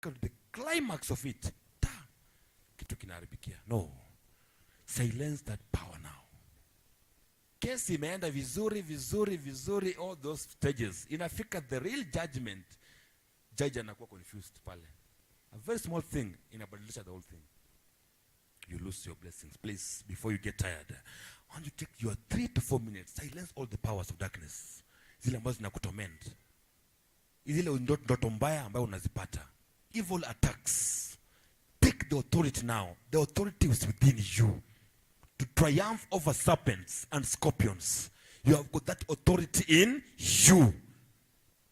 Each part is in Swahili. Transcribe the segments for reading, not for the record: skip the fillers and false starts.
Inafika to the climax of it, ta, kitu kinaharibikia. No, silence that power now. Kesi imeenda vizuri vizuri vizuri, all those stages, inafika the real judgment, judge anakuwa confused pale. A very small thing inabadilisha the whole thing. You lose your blessings. Please, before you get tired, I want you to take your 3 to 4 minutes, silence all the powers of darkness, zile ambazo zinakutorment, zile ndoto mbaya ambayo unazipata, evil attacks. Take the authority now. The authority is within you to triumph over serpents and scorpions. You have got that authority in you.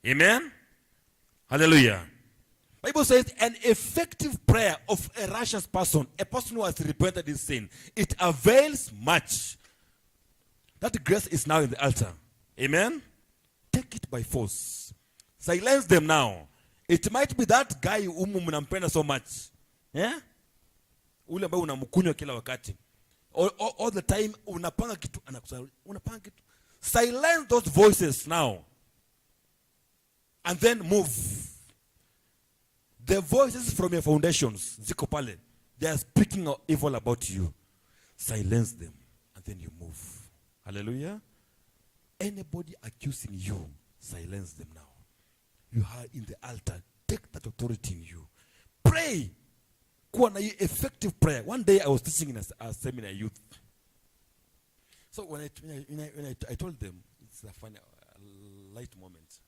Amen. Hallelujah. Bible says an effective prayer of a righteous person, a person who has repented his sin, it avails much. That grace is now in the altar. Amen. Take it by force. Silence them now. It might be that guy umu mnampenda so much. Yeah? Ule ambaye unamkunywa kila wakati. All the time unapanga kitu anakusahau. Unapanga kitu. Silence those voices now. And then move. The voices from your foundations, ziko pale. They are speaking evil about you. Silence them and then you move. Hallelujah. Anybody accusing you, silence them now. You are in the altar. Take that authority in you. Pray. Kuwa na hiyo effective prayer. One day I was teaching in a seminar youth. So when I told them, it's a funny, a light moment.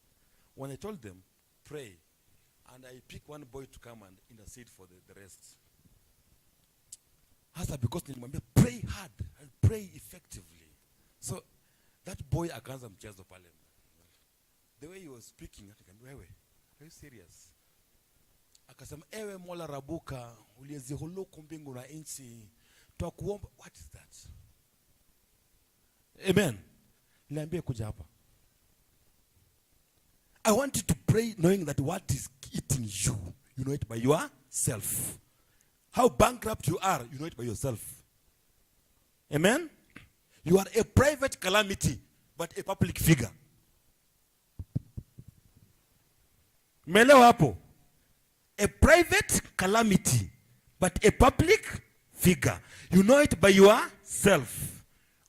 When I told them, pray, and I pick one boy to come and intercede for the rest. Hasa because nilimwambia pray hard and pray effectively. So that boy akaanza mchezo pale. The way he was speaking, nikamwambia, "Wewe, are you serious?" Akasema, "Ewe Mola Rabuka uliyezihuluku mbingu na nchi, twakuomba." What is that? Amen. Niambie kuja hapa. I want you to pray knowing that what is eating you, you know it by yourself. How bankrupt you are, you know it by yourself. Amen? You are a private calamity, but a public figure. Umeelewa hapo? A private calamity, but a public figure. You know it by yourself.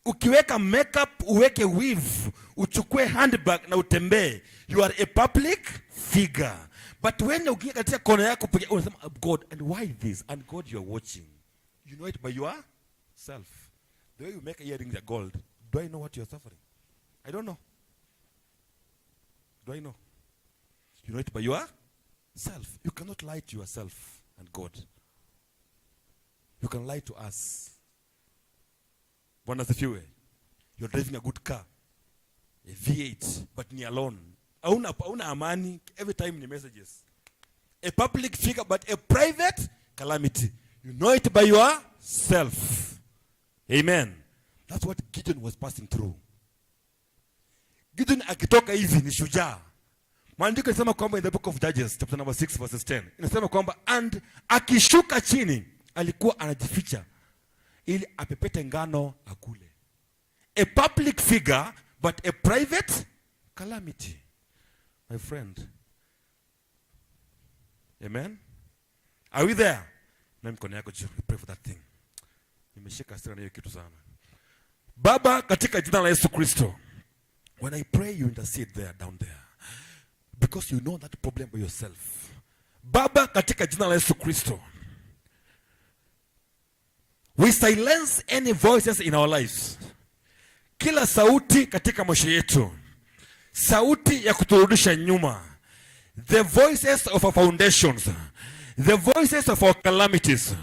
Ukiweka makeup, uweke weave, uchukue handbag na utembee, you are a public figure. But when ukiingia katika kona yako peke, unasema, "God, and why this?" And God, you are watching. You know it by yourself. The way you make earrings are gold. Do I know what you are suffering? I don't know. Do I know? You know it by yourself. You cannot lie to yourself and God. You can lie to us. Bwana asifiwe. You're driving a good car, a V8, but ni alone. Hauna amani, every time ni messages. A public figure, but a private calamity. You know it by yourself. Amen. That's what Gideon was passing through. Gideon akitoka hivi ni shujaa. Maandiko inasema kwamba in the book of Judges chapter number 6 verses 10 inasema kwamba and akishuka chini alikuwa anajificha ili apepete ngano akule. A public figure but a private calamity. My friend. Amen. Are we there? Na mkono yako juu. Pray for that thing. Nimeshika hasira na hiyo kitu sana. Baba, katika jina la Yesu Kristo. When I pray, you intercede there, down there. Because you know that problem by yourself. Baba, katika jina la Yesu Kristo. We silence any voices in our lives. Kila sauti katika maisha yetu. Sauti ya kuturudisha nyuma. The voices of our foundations. The voices of our calamities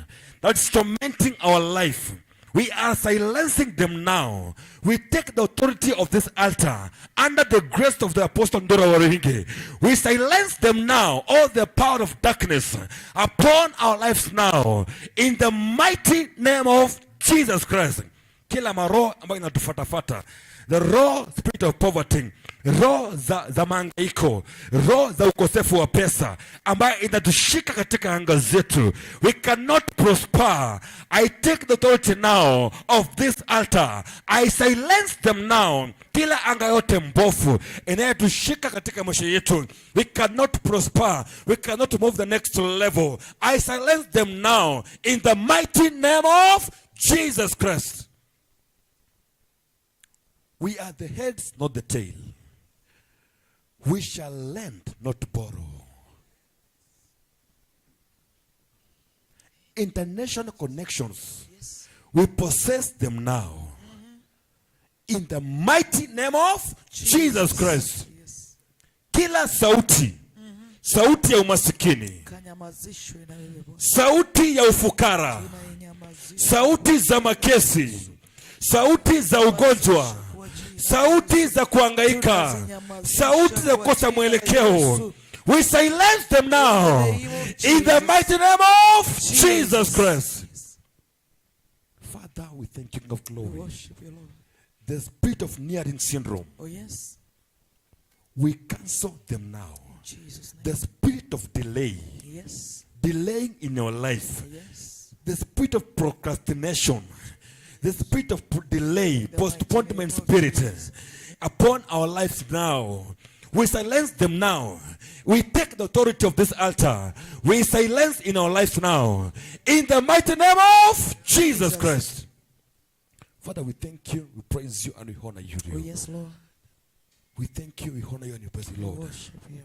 that's tormenting our life. We are silencing them now. We take the authority of this altar under the grace of the Apostle Ndura Waruinge. We silence them now, all the power of darkness upon our lives now, in the mighty name of Jesus Christ. Kila maroho ambayo inatufatafata, the raw spirit of poverty, Roho za mahangaiko, roho za ukosefu wa pesa ambayo inatushika katika anga zetu, we cannot prosper. I take the authority now of this altar. I silence them now. Kila anga yote mbovu inayotushika katika maisha yetu, we cannot prosper, we cannot move the next level. I silence them now in the mighty name of Jesus Christ. We are the heads, not the tail. We shall lend, not borrow. International connections, we possess them now. In the mighty name of Jesus Christ. Yes. Kila sauti, sauti ya umasikini, Kanyamazishwe na wewe Bwana. Sauti ya ufukara, Tunainyamazisha sauti za makesi, sauti za ugonjwa, kwa jina. Sauti za kuhangaika, sauti za kukosa mwelekeo. We silence them now in the mighty name of Jesus Christ. Father, we thank you, King of We Glory. worship you, Lord. The spirit of nearing syndrome, Oh yes. we cancel them now. In Jesus' name. The spirit of delay, delaying in your life, the spirit of procrastination, the spirit of delay, The postponement mighty name of spirit Jesus. Upon our lives now. We silence them now. We take the authority of this altar. We silence in our lives now. In the mighty name of Jesus Christ. Father, we thank you, we praise you, and we honor you. Oh yes, Lord. We thank you, we honor you, and we praise you, We Lord. worship you.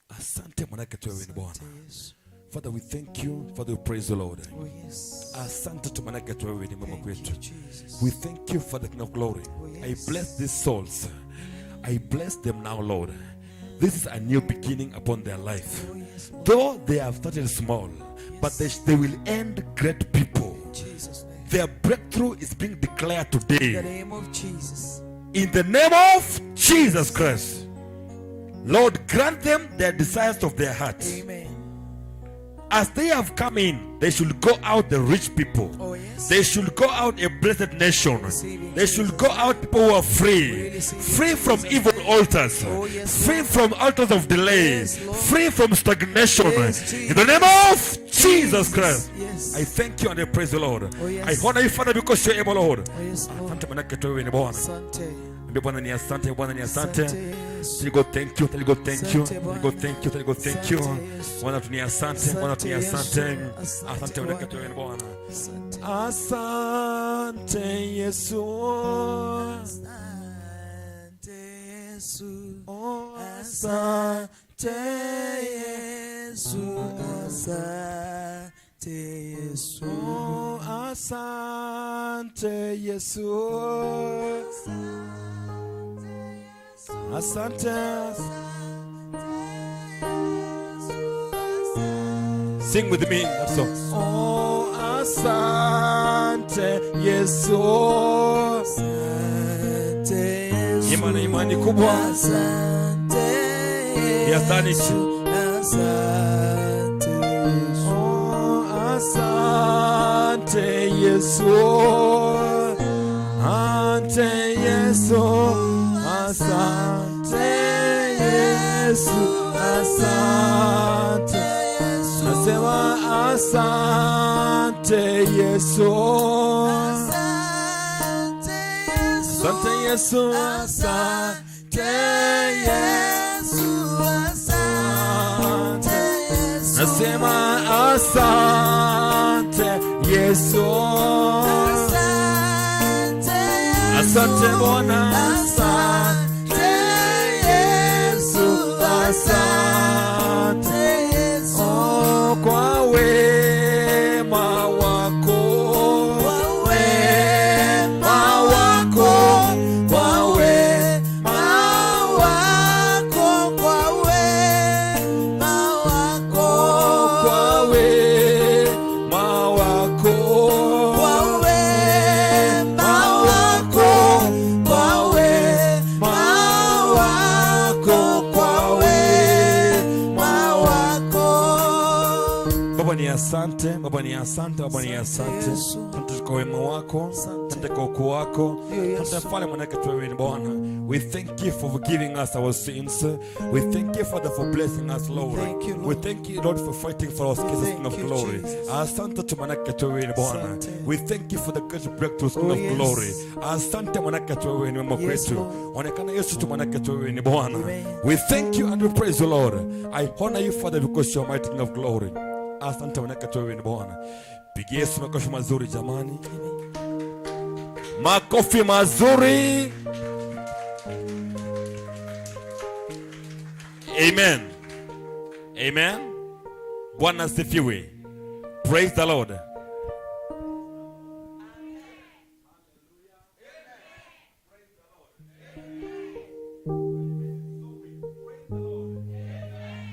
Asante manake tu wewe ni Bwana. Asante Yesu. Father, we thank you. Father, we praise the Lord. Oh yes. Asante tu manake tu wewe ni mwema Thank kwetu. you, Jesus. We thank you for the King of Glory. Oh, I yes. bless these souls. I bless them now, Lord. This is a new beginning upon their life. Oh yes, Lord. Though they have started small, but they will end great people. In Jesus' name. Their breakthrough is being declared In the today. name of Jesus. In the name of Jesus Christ. Lord, grant them their desires of their hearts. Amen. As they have come in, they should go out the rich people. Oh yes. They should go out a blessed nation. Receive They should Jesus. Go out people who are free. We receive Free from Jesus. Evil altars. Oh, yes, Free from altars of delay. Yes, Lord. Free from stagnation. Yes, In the name of Jesus Christ. Yes. I thank you and I praise the Lord. Oh, yes. I honor you, Father, because you're able, Lord. Oh yes, Lord. Asante manake tu wewe ni Bwana. Asante. Ambia Bwana ni asante, Bwana ni asante. Asante Yesu. Tell God thank you, tell God thank you, Asante tell Bwana. God thank you, tell God thank you. Asante Yesu. Bwana tu ni asante, Bwana tu ni Asante asante. Yesu. Asante Asante manake Bwana. tu wewe ni Bwana. Asante. Asante Yesu. Asante Yesu. Oh, Asante Yesu. Asante Yesu. Oh, asante Yesu. Asante. Sing with me that song. Oh, asante Yesu. Asante Yesu. Imani, imani kubwa. Asante Yes, done it. Yesu. Asante Yesu. Oh, asante Yesu. Asante Yesu. Asante Yesu. Asante. Nasema asante Yesu. Asante Yesu. Asante Yesu. Asante Yesu. Yesu. Asante Yesu. Nasema asante Yesu. Asante Yesu. Asante Bwana. Asante Yesu. Asante Asante Yesu. Oh, kwa wema wako. Kwa wema wako, kwa wema wako, kwa wema wako, Kwa wema wako. Kwa wema wako, kwa wema asante, Baba ni asante, Baba ni Asante asante. Yesu. Asante kwa wema wako, Asante. Asante kwa ukuu wako. Ndiyo, Yesu. Asante Mfalme, manake tu wewe ni Bwana. We thank you for forgiving us our sins. We thank you, Father, for blessing us, Lord. Thank you, Lord. We thank you, Lord, for fighting for our cases, Thank King of you, glory. Jesus. Asante tu manake tu wewe ni Bwana. Asante. We thank you for the great breakthroughs, King Oh, of yes. glory. Asante manake tu wewe ni mwema Yes, kwetu. Lord. Onekana Yesu tu manake tu wewe ni Bwana. Amen. We thank you and we praise you, Lord. I honor you, Father, because you are mighty King of glory. Asante manake tu wewe ni Bwana. Pigie Yesu makofi mazuri jamani. Makofi mazuri. Amen. Amen. Bwana asifiwe. Praise the Lord.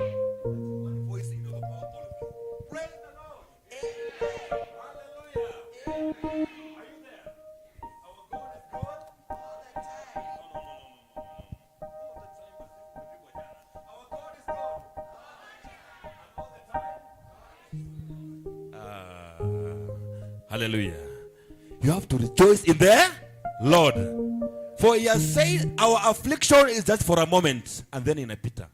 Voice in the all of you. Praise the Lord. Hallelujah. Are you there? Our God is good. All the time. No, no, no, no, no, no, no. All the time was Our God is good. All the time. And all the time. Hallelujah. You have to rejoice in the Lord. For he has said our affliction is just for a moment and then inapita.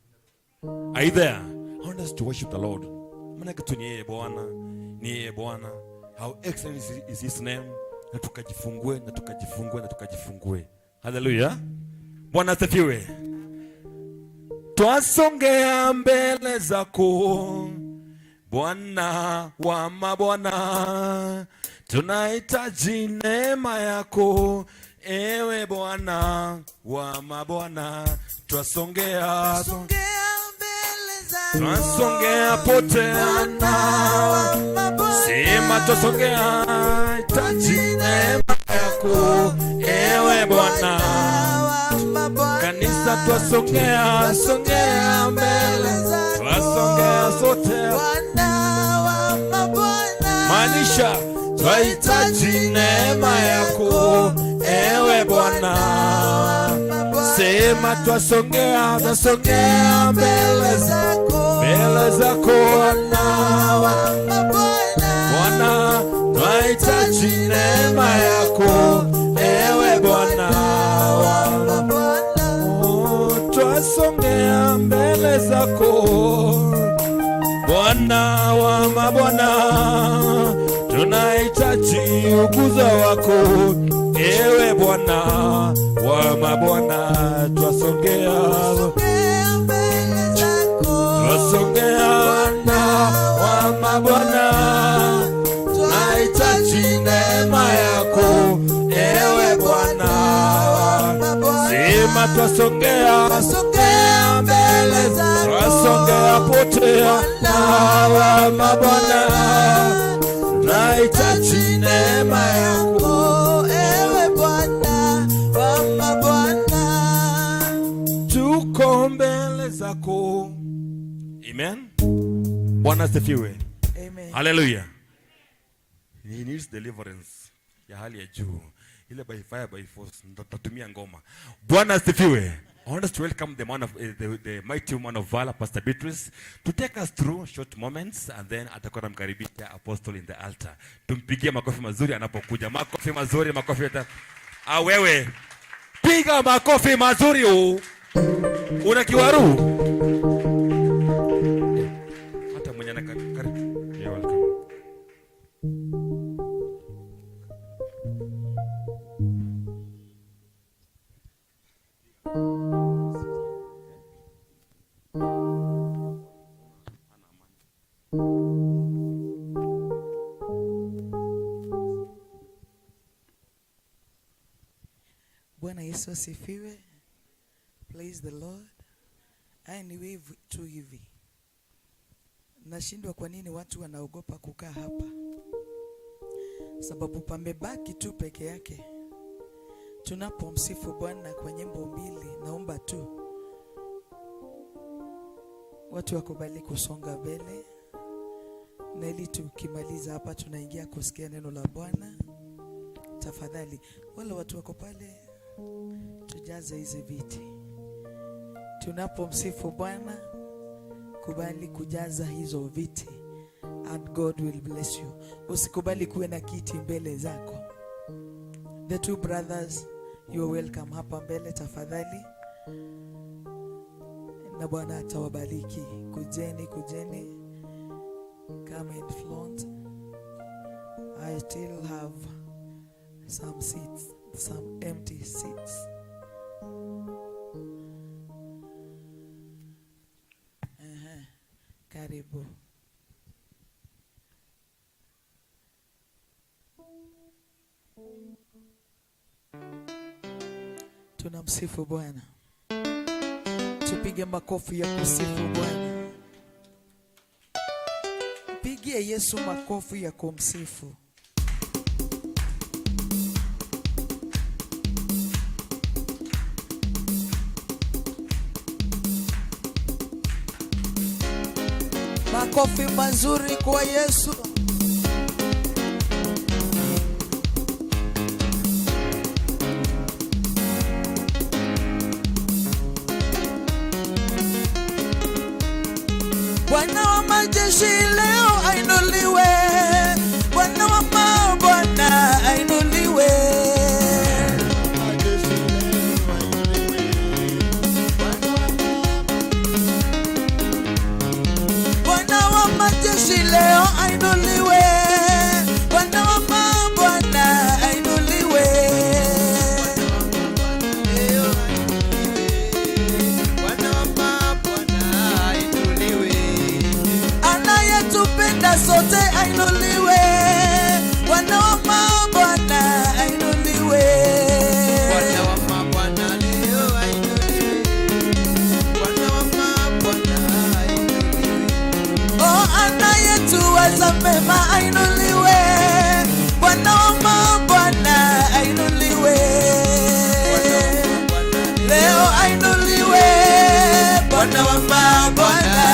Are you there? I want us to worship the Lord. Maanake tu ni yeye Bwana, ni yeye Bwana. How excellent is his name. Na tukajifungue, na tukajifungue, na tukajifungue. Hallelujah. Bwana asifiwe. Twasongea mbele zako Bwana wa mabwana, tunahitaji neema yako ewe Bwana wa mabwana, twasongea, Songea mbele zako. Twasongea pote. Bwana wa mabwana. Sema twasongea, hitaji neema yako ewe Bwana. Wa mabwana. Kanisa twasongea, songea mbele, twasongea sote. Bwana wa mabwana. Maanisha twahitaji neema yako ewe Bwana. Sema twasongea, twasongea mbele zako. Mbele zako Bwana Wa mabwana. Bwana, twahitaji neema yako ewe Bwana Wa mabwana. Oh, twasongea mbele zako Bwana wa mabwana, tunahitaji uguzo wako ewe Bwana wa mabwana, twasongea, Songea mbele zako. Twasongea Bwana wa mabwana, tunahitaji neema yako ewe Bwana. Sema twasongea, Songea mbele zako. Twasongea potea na wa mabwana, tunahitaji neema yako Ewe Bwana wa mabwana. Tuko mbele zako. Amen. Bwana asifiwe. Amen. Hallelujah. He needs deliverance ya hali ya juu, ile by fire by force. Nitatumia ngoma. Bwana asifiwe. I want us to welcome the man of the mighty woman of valor, Pastor Beatrice, to take us through short moments, and then atakuwa anamkaribisha apostle in the altar. Tumpigie makofi mazuri anapokuja. Makofi mazuri, makofi hata. Ah, wewe piga makofi mazuri u. Una kiwaru? Hata mwenye anaka karibu. You're welcome. Bwana Yesu asifiwe. Praise the Lord. Haya ni wave tu hivi. Nashindwa kwa nini watu wanaogopa kukaa hapa, sababu pamebaki tu peke yake. Tunapomsifu Bwana kwa nyimbo mbili, naomba tu watu wakubali kusonga mbele, na ili tukimaliza hapa tunaingia kusikia neno la Bwana. Tafadhali wale watu wako pale, tujaze hizi viti. Tunapomsifu Bwana, kubali kujaza hizo viti. and God will bless you. Usikubali kuwe na kiti mbele zako. The two brothers, you are welcome hapa mbele tafadhali, na Bwana atawabariki. Kujeni, kujeni, come in front. I still have some seats, some empty seats. Aha, karibu. Tunamsifu Bwana. Tupige makofi ya kusifu Bwana. Pigie Yesu makofi ya kumsifu. Makofi mazuri kwa Yesu. Bwana wa majeshi leo ainuliwe. Bwana wa mabwana ainuliwe. Bwana wa majeshi leo ainuliwe. Bwana wa mabwana ainuliwe. Anayetupenda sote ainuliwe. Bwana wa mabwana ainuliwe. Oh, anayetuwaza mema ainuliwe. Bwana wa mabwana ainuliwe. Leo ainuliwe. Bwana wa mabwana.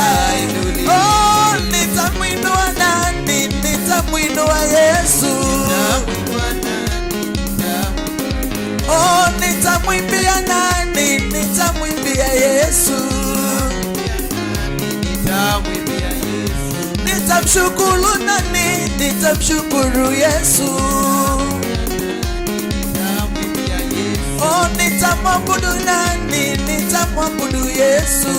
Oh, nitamwinua nani? Nitamwinua Yesu. Oh, nitamwimbia nani? Nitamwimbia Yesu. Nitamshukuru nani? Nitamshukuru Yesu. Oh, nitamwabudu nani? Nitamwabudu Yesu.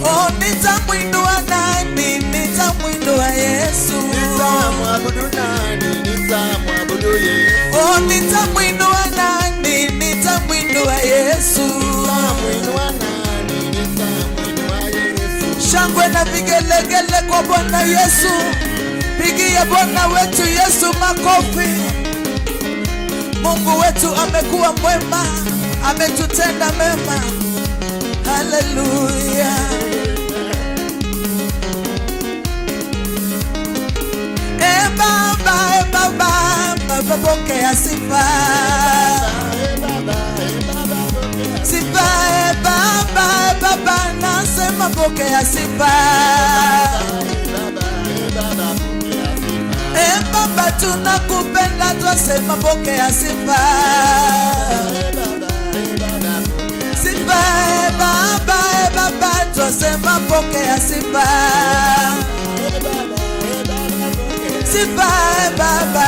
Oh, nitamwinua nani? Nitamwinua Yesu. Nitamwabudu nani? Nitamwabudu Yesu. Oh, nitamwinua nani? Nitamwinua Yesu. Nitamwinua nani? Nitamwinua Yesu. Shangwe na vigelegele kwa Bwana Yesu. Pigia Bwana wetu Yesu makofi. Mungu wetu amekuwa mwema, ametutenda mema. Haleluya. E Baba, e Baba, Baba pokea sifa. Sifa, e Baba, e Baba, nasema pokea sifa. E Baba, tunakupenda, twasema pokea sifa. Sifa, e Baba, e Baba, twasema pokea sifa. Sifa, e Baba,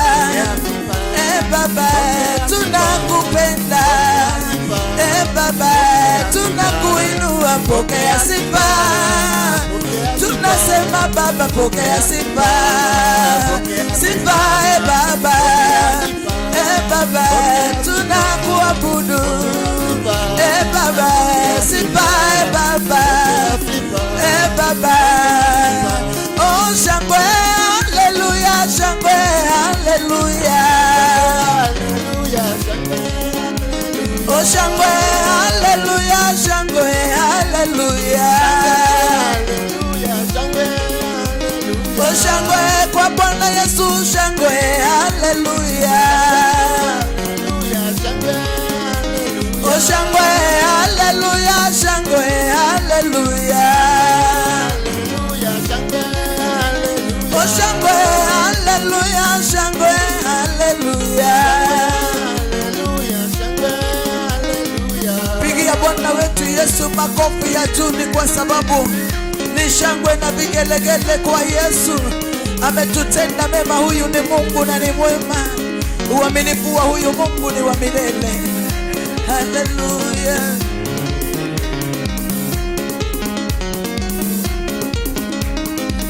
e Baba, tunakupenda. E Baba, tunakuinua, pokea sifa. Tunasema Baba, pokea sifa. Sifa, e Baba, e Baba, tunakuabudu. E Baba, sifa, e Baba, e Baba. Oh, shangwe, haleluya, shangwe, haleluya. Oh, shangwe, haleluya, shangwe, haleluya. Oh, shangwe kwa Bwana Yesu, shangwe, haleluya. Oh, shangwe, haleluya, shangwe, haleluya. Oh, shangwe, haleluya, shangwe, haleluya. Pigia Bwana wetu Yesu makofi ya juu, ni kwa sababu ni Wapi shangwe na vigelegele kwa Yesu? Ametutenda mema. Huyu ni Mungu na ni mwema. Uaminifu wa huyu Mungu ni wa milele. Haleluya.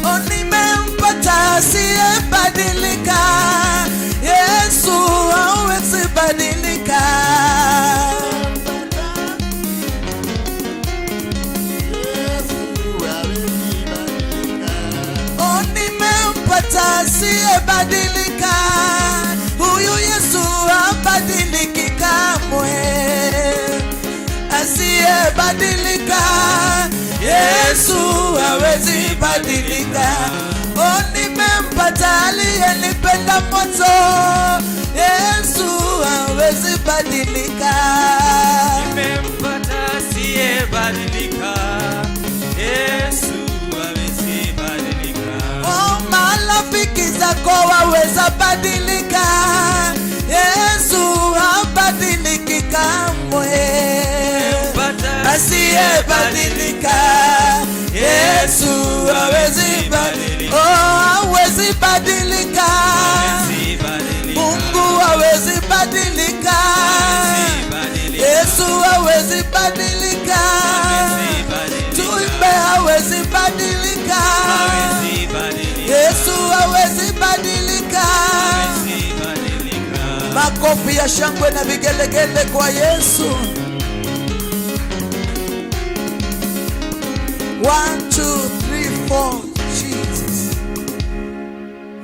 Oh, nimempata asiyebadilika. Yesu hawezi badilika. Yesu hawezi badilika. Oh, nimempata asiyebadilika. Huyu Yesu habadiliki kamwe. Asiyebadilika, Yesu hawezi badilika. Oh, nimempata aliyenipenda mwanzo. Yesu hawezi badilika. Nimempata asiyebadilika. Yesu hawezi badilika. Oh, marafiki zako waweza badilika. Yesu habadiliki kamwe. Nimempata Asiyebadilika, Yesu hawezi badilika. Oh, hawezi badilika. Hawezi badilika. Mungu hawezi badilika. Hawezi badilika. Yesu hawezi badilika. Hawezi badilika. Tuimbe, hawezi badilika. Hawezi badilika. Yesu hawezi badilika. Hawezi badilika. Makofi ya shangwe na vigelegele kwa Yesu. One, two, three, four. Jesus.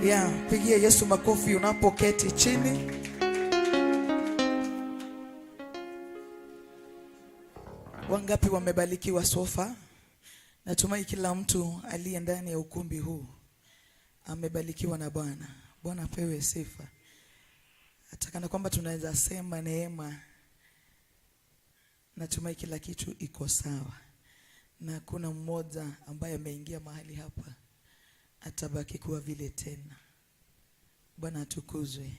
Yeah, pigie Yesu makofi unapoketi chini. Wangapi wamebarikiwa so far? Natumai kila mtu aliye ndani ya ukumbi huu amebarikiwa na Bwana. Bwana apewe sifa. Hata kana kwamba tunaweza sema neema, natumai kila kitu iko sawa, na kuna mmoja ambaye ameingia mahali hapa atabaki kuwa vile tena. Bwana atukuzwe.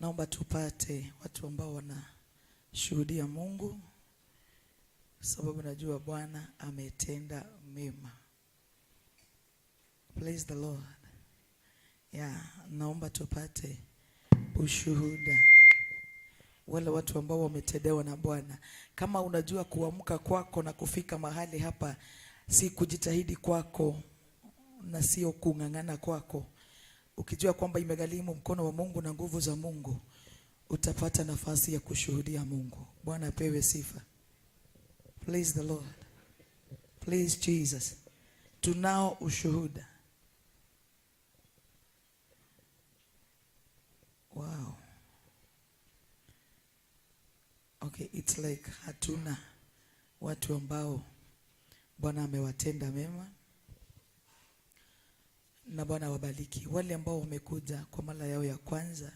Naomba tupate watu ambao wanashuhudia Mungu, sababu najua Bwana ametenda mema. Praise the Lord. Yeah, naomba tupate ushuhuda, wale watu ambao wametendewa na Bwana. Kama unajua kuamka kwako na kufika mahali hapa si kujitahidi kwako na sio kung'ang'ana kwako, ukijua kwamba imegharimu mkono wa Mungu na nguvu za Mungu, utapata nafasi ya kushuhudia Mungu. Bwana apewe sifa. Praise the Lord. Praise Jesus. Tunao ushuhuda. Wow. Okay, it's like hatuna watu ambao Bwana amewatenda mema, na Bwana wabariki. Wale ambao wamekuja kwa mara yao ya kwanza,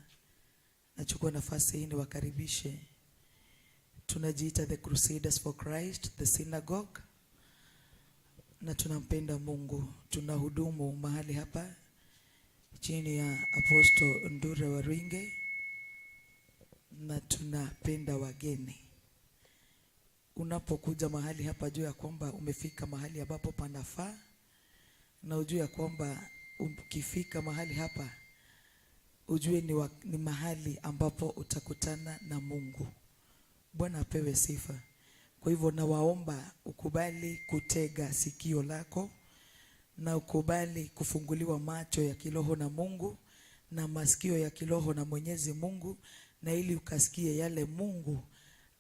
nachukua nafasi hii niwakaribishe. Tunajiita the Crusaders for Christ, the synagogue, na tunampenda Mungu. Tunahudumu mahali hapa chini ya Apostle Ndure Waringe, na tunapenda wageni. Unapokuja mahali hapa, jua ya kwamba umefika mahali ambapo panafaa, na ujue ya kwamba ukifika mahali hapa ujue ni mahali ambapo utakutana na Mungu. Bwana apewe sifa. Kwa hivyo nawaomba ukubali kutega sikio lako na ukubali kufunguliwa macho ya kiroho na Mungu na masikio ya kiroho na Mwenyezi Mungu, na ili ukasikie yale Mungu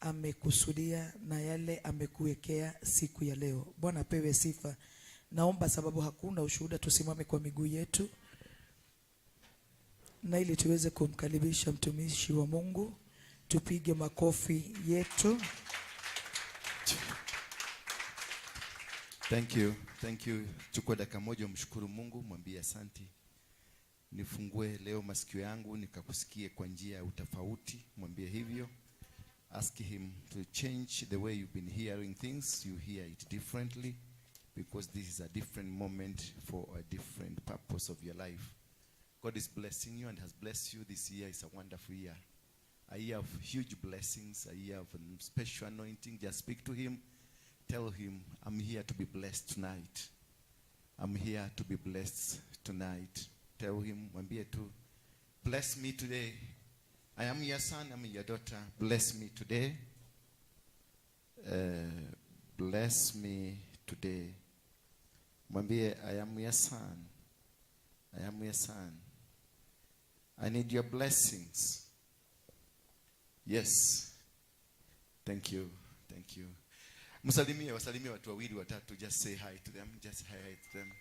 amekusudia na yale amekuwekea siku ya leo. Bwana apewe sifa. Naomba, sababu hakuna ushuhuda, tusimame kwa miguu yetu na ili tuweze kumkaribisha mtumishi wa Mungu, tupige makofi yetu. Thank you. Thank you. Chukua dakika moja umshukuru Mungu, mwambie asante. Nifungue leo masikio yangu nikakusikie kwa njia ya utofauti, mwambie hivyo. Ask him to change the way you've been hearing things. You hear it differently because this is a different moment for a different purpose of your life. God is blessing you and has blessed you. This year is a wonderful year. A year of huge blessings, a year of special anointing. Just speak to him. Tell him, "I'm here to be blessed tonight. I'm here to be blessed tonight." Tell him, mwambie tu, "Bless me today. I am your son, I'm your daughter. Bless me today. Bless me today." Mwambie, "I am your son. I am your son. I need your blessings." Yes. Thank you. Thank you. Msalimie, wasalimie watu wawili watatu. Just say hi to them. Just hi to them.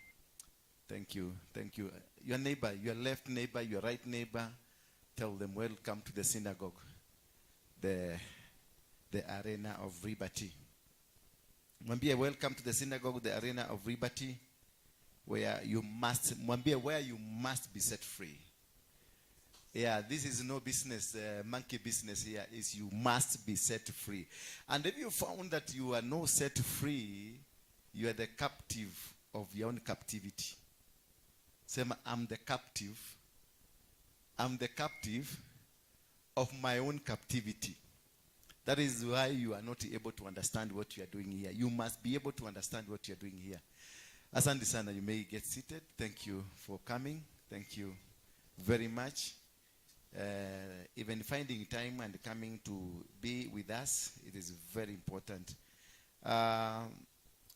Thank you. Thank you. Your neighbor, your left neighbor, your right neighbor, tell them, "Welcome to the synagogue, the arena of liberty." Mwambie, "Welcome to the synagogue, the arena of liberty, where you must," mwambie, "where you must be set free." Yeah, this is no business, monkey business here. Is you must be set free. And if you found that you are not set free, you are the captive of your own captivity. Sema, "I'm the captive. I'm the captive of my own captivity." That is why you are not able to understand what you are doing here. You must be able to understand what you are doing here. Asante sana, you may get seated. Thank you for coming. Thank you very much. Even finding time and coming to be with us, it is very important.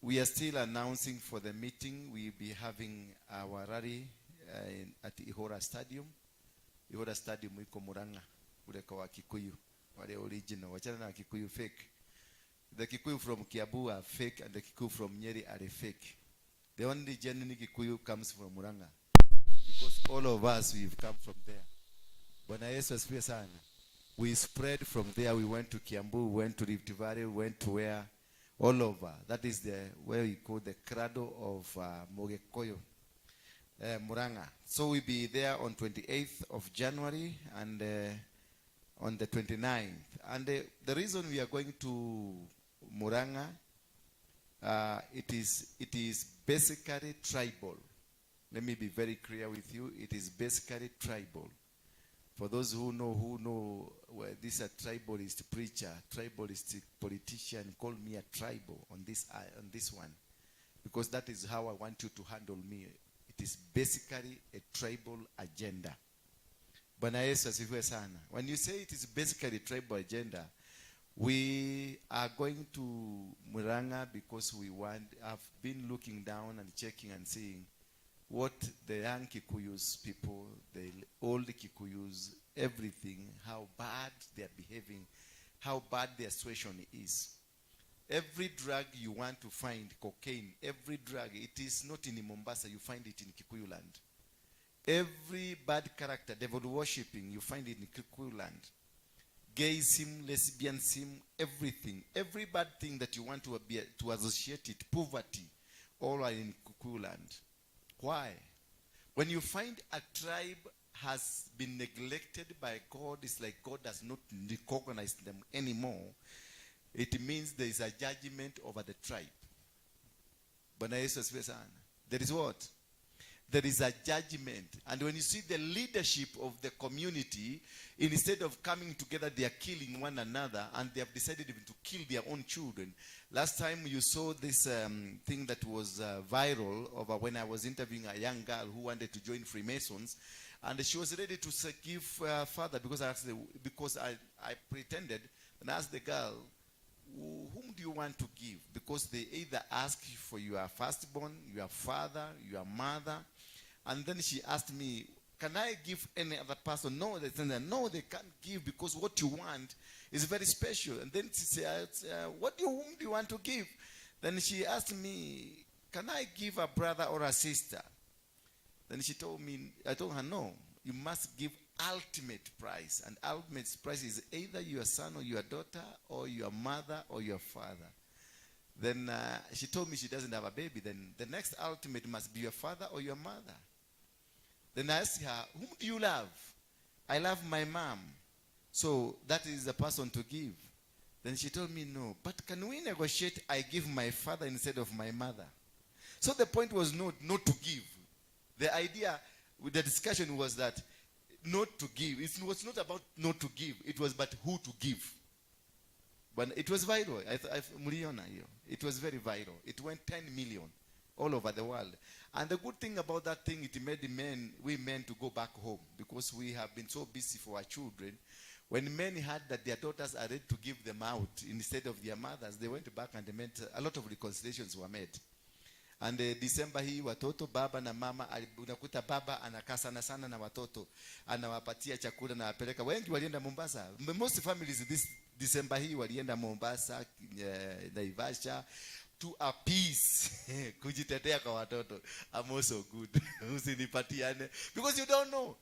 We are still announcing for the meeting. We'll be having our rally at Ihora Stadium. Ihora Stadium iko Murang'a, kule kwa Wakikuyu wale original. Wachana na Wakikuyu fake. The Kikuyu from Kiambu are fake and the Kikuyu from Nyeri are fake. The only genuine Kikuyu comes from Murang'a, because all of us, we've come from there. Bwana Yesu asifiwe sana. We spread from there. We went to Kiambu, we went to Rift Valley, we went to where? All over. That is the where we call the cradle of Mogikoyo, Murang'a. So we'll be there on 28th of January and on the 29th. And the reason we are going to Murang'a, it is basically tribal. Let me be very clear with you. It is basically tribal. For those who know, well, this is a tribalist preacher, tribalist politician, call me a tribal on this one, because that is how I want you to handle me. It is basically a tribal agenda. Bwana Yesu asifiwe sana. When you say it is basically a tribal agenda, we are going to Murang'a because we want. I've been looking down and checking and seeing what the young Kikuyus people, the old Kikuyus, everything, how bad they are behaving, how bad their situation is. Every drug you want to find, cocaine, every drug, it is not in Mombasa, you find it in Kikuyu land. Every bad character, devil worshipping, you find it in Kikuyu land. Gayism, lesbianism, everything. Every bad thing that you want to associate it, poverty, all are in Kikuyu land. Why? When you find a tribe has been neglected by God, it's like God does not recognize them anymore. It means there is a judgment over the tribe. Bwana Yesu asifiwe sana. There is what? There is a judgment. And when you see the leadership of the community, instead of coming together, they are killing one another, and they have decided even to kill their own children. Last time you saw this thing that was viral over when I was interviewing a young girl who wanted to join Freemasons, and she was ready to give father because I asked the, because I pretended and asked the girl, "Whom do you want to give?" Because they either ask for your firstborn, your father, your mother. And then she asked me, "Can I give any other person?" No, they said, no, they can't give because what you want is very special. And then she said, "Whom do you want to give?" Then she asked me, "Can I give a brother or a sister?" Then she told me, I told her, "No, you must give ultimate price. And ultimate price is either your son or your daughter or your mother or your father." Then she told me she doesn't have a baby. Then the next ultimate must be your father or your mother. Then I asked her, "Whom do you love?" "I love my mom." So that is the person to give. Then she told me, "No, but can we negotiate? I give my father instead of my mother." So the point was not to give. The idea with the discussion was that not to give. It was not about not to give. It was but who to give. But it was viral. Mliona hiyo. It was very viral. It went 10 million all over the world. And the good thing about that thing, it made men, we men, to go back home because we have been so busy for our children. When men heard that their daughters are ready to give them out instead of their mothers, they went back and they made a lot of reconciliations were made. And December hii watoto, baba na mama, unakuta baba anakaa sana sana na watoto, anawapatia chakula na wapeleka. Wengi walienda Mombasa. Most families this December hii walienda Mombasa, Naivasha to appease, kujitetea kwa watoto. I'm also good. Usinipatiane because you don't know.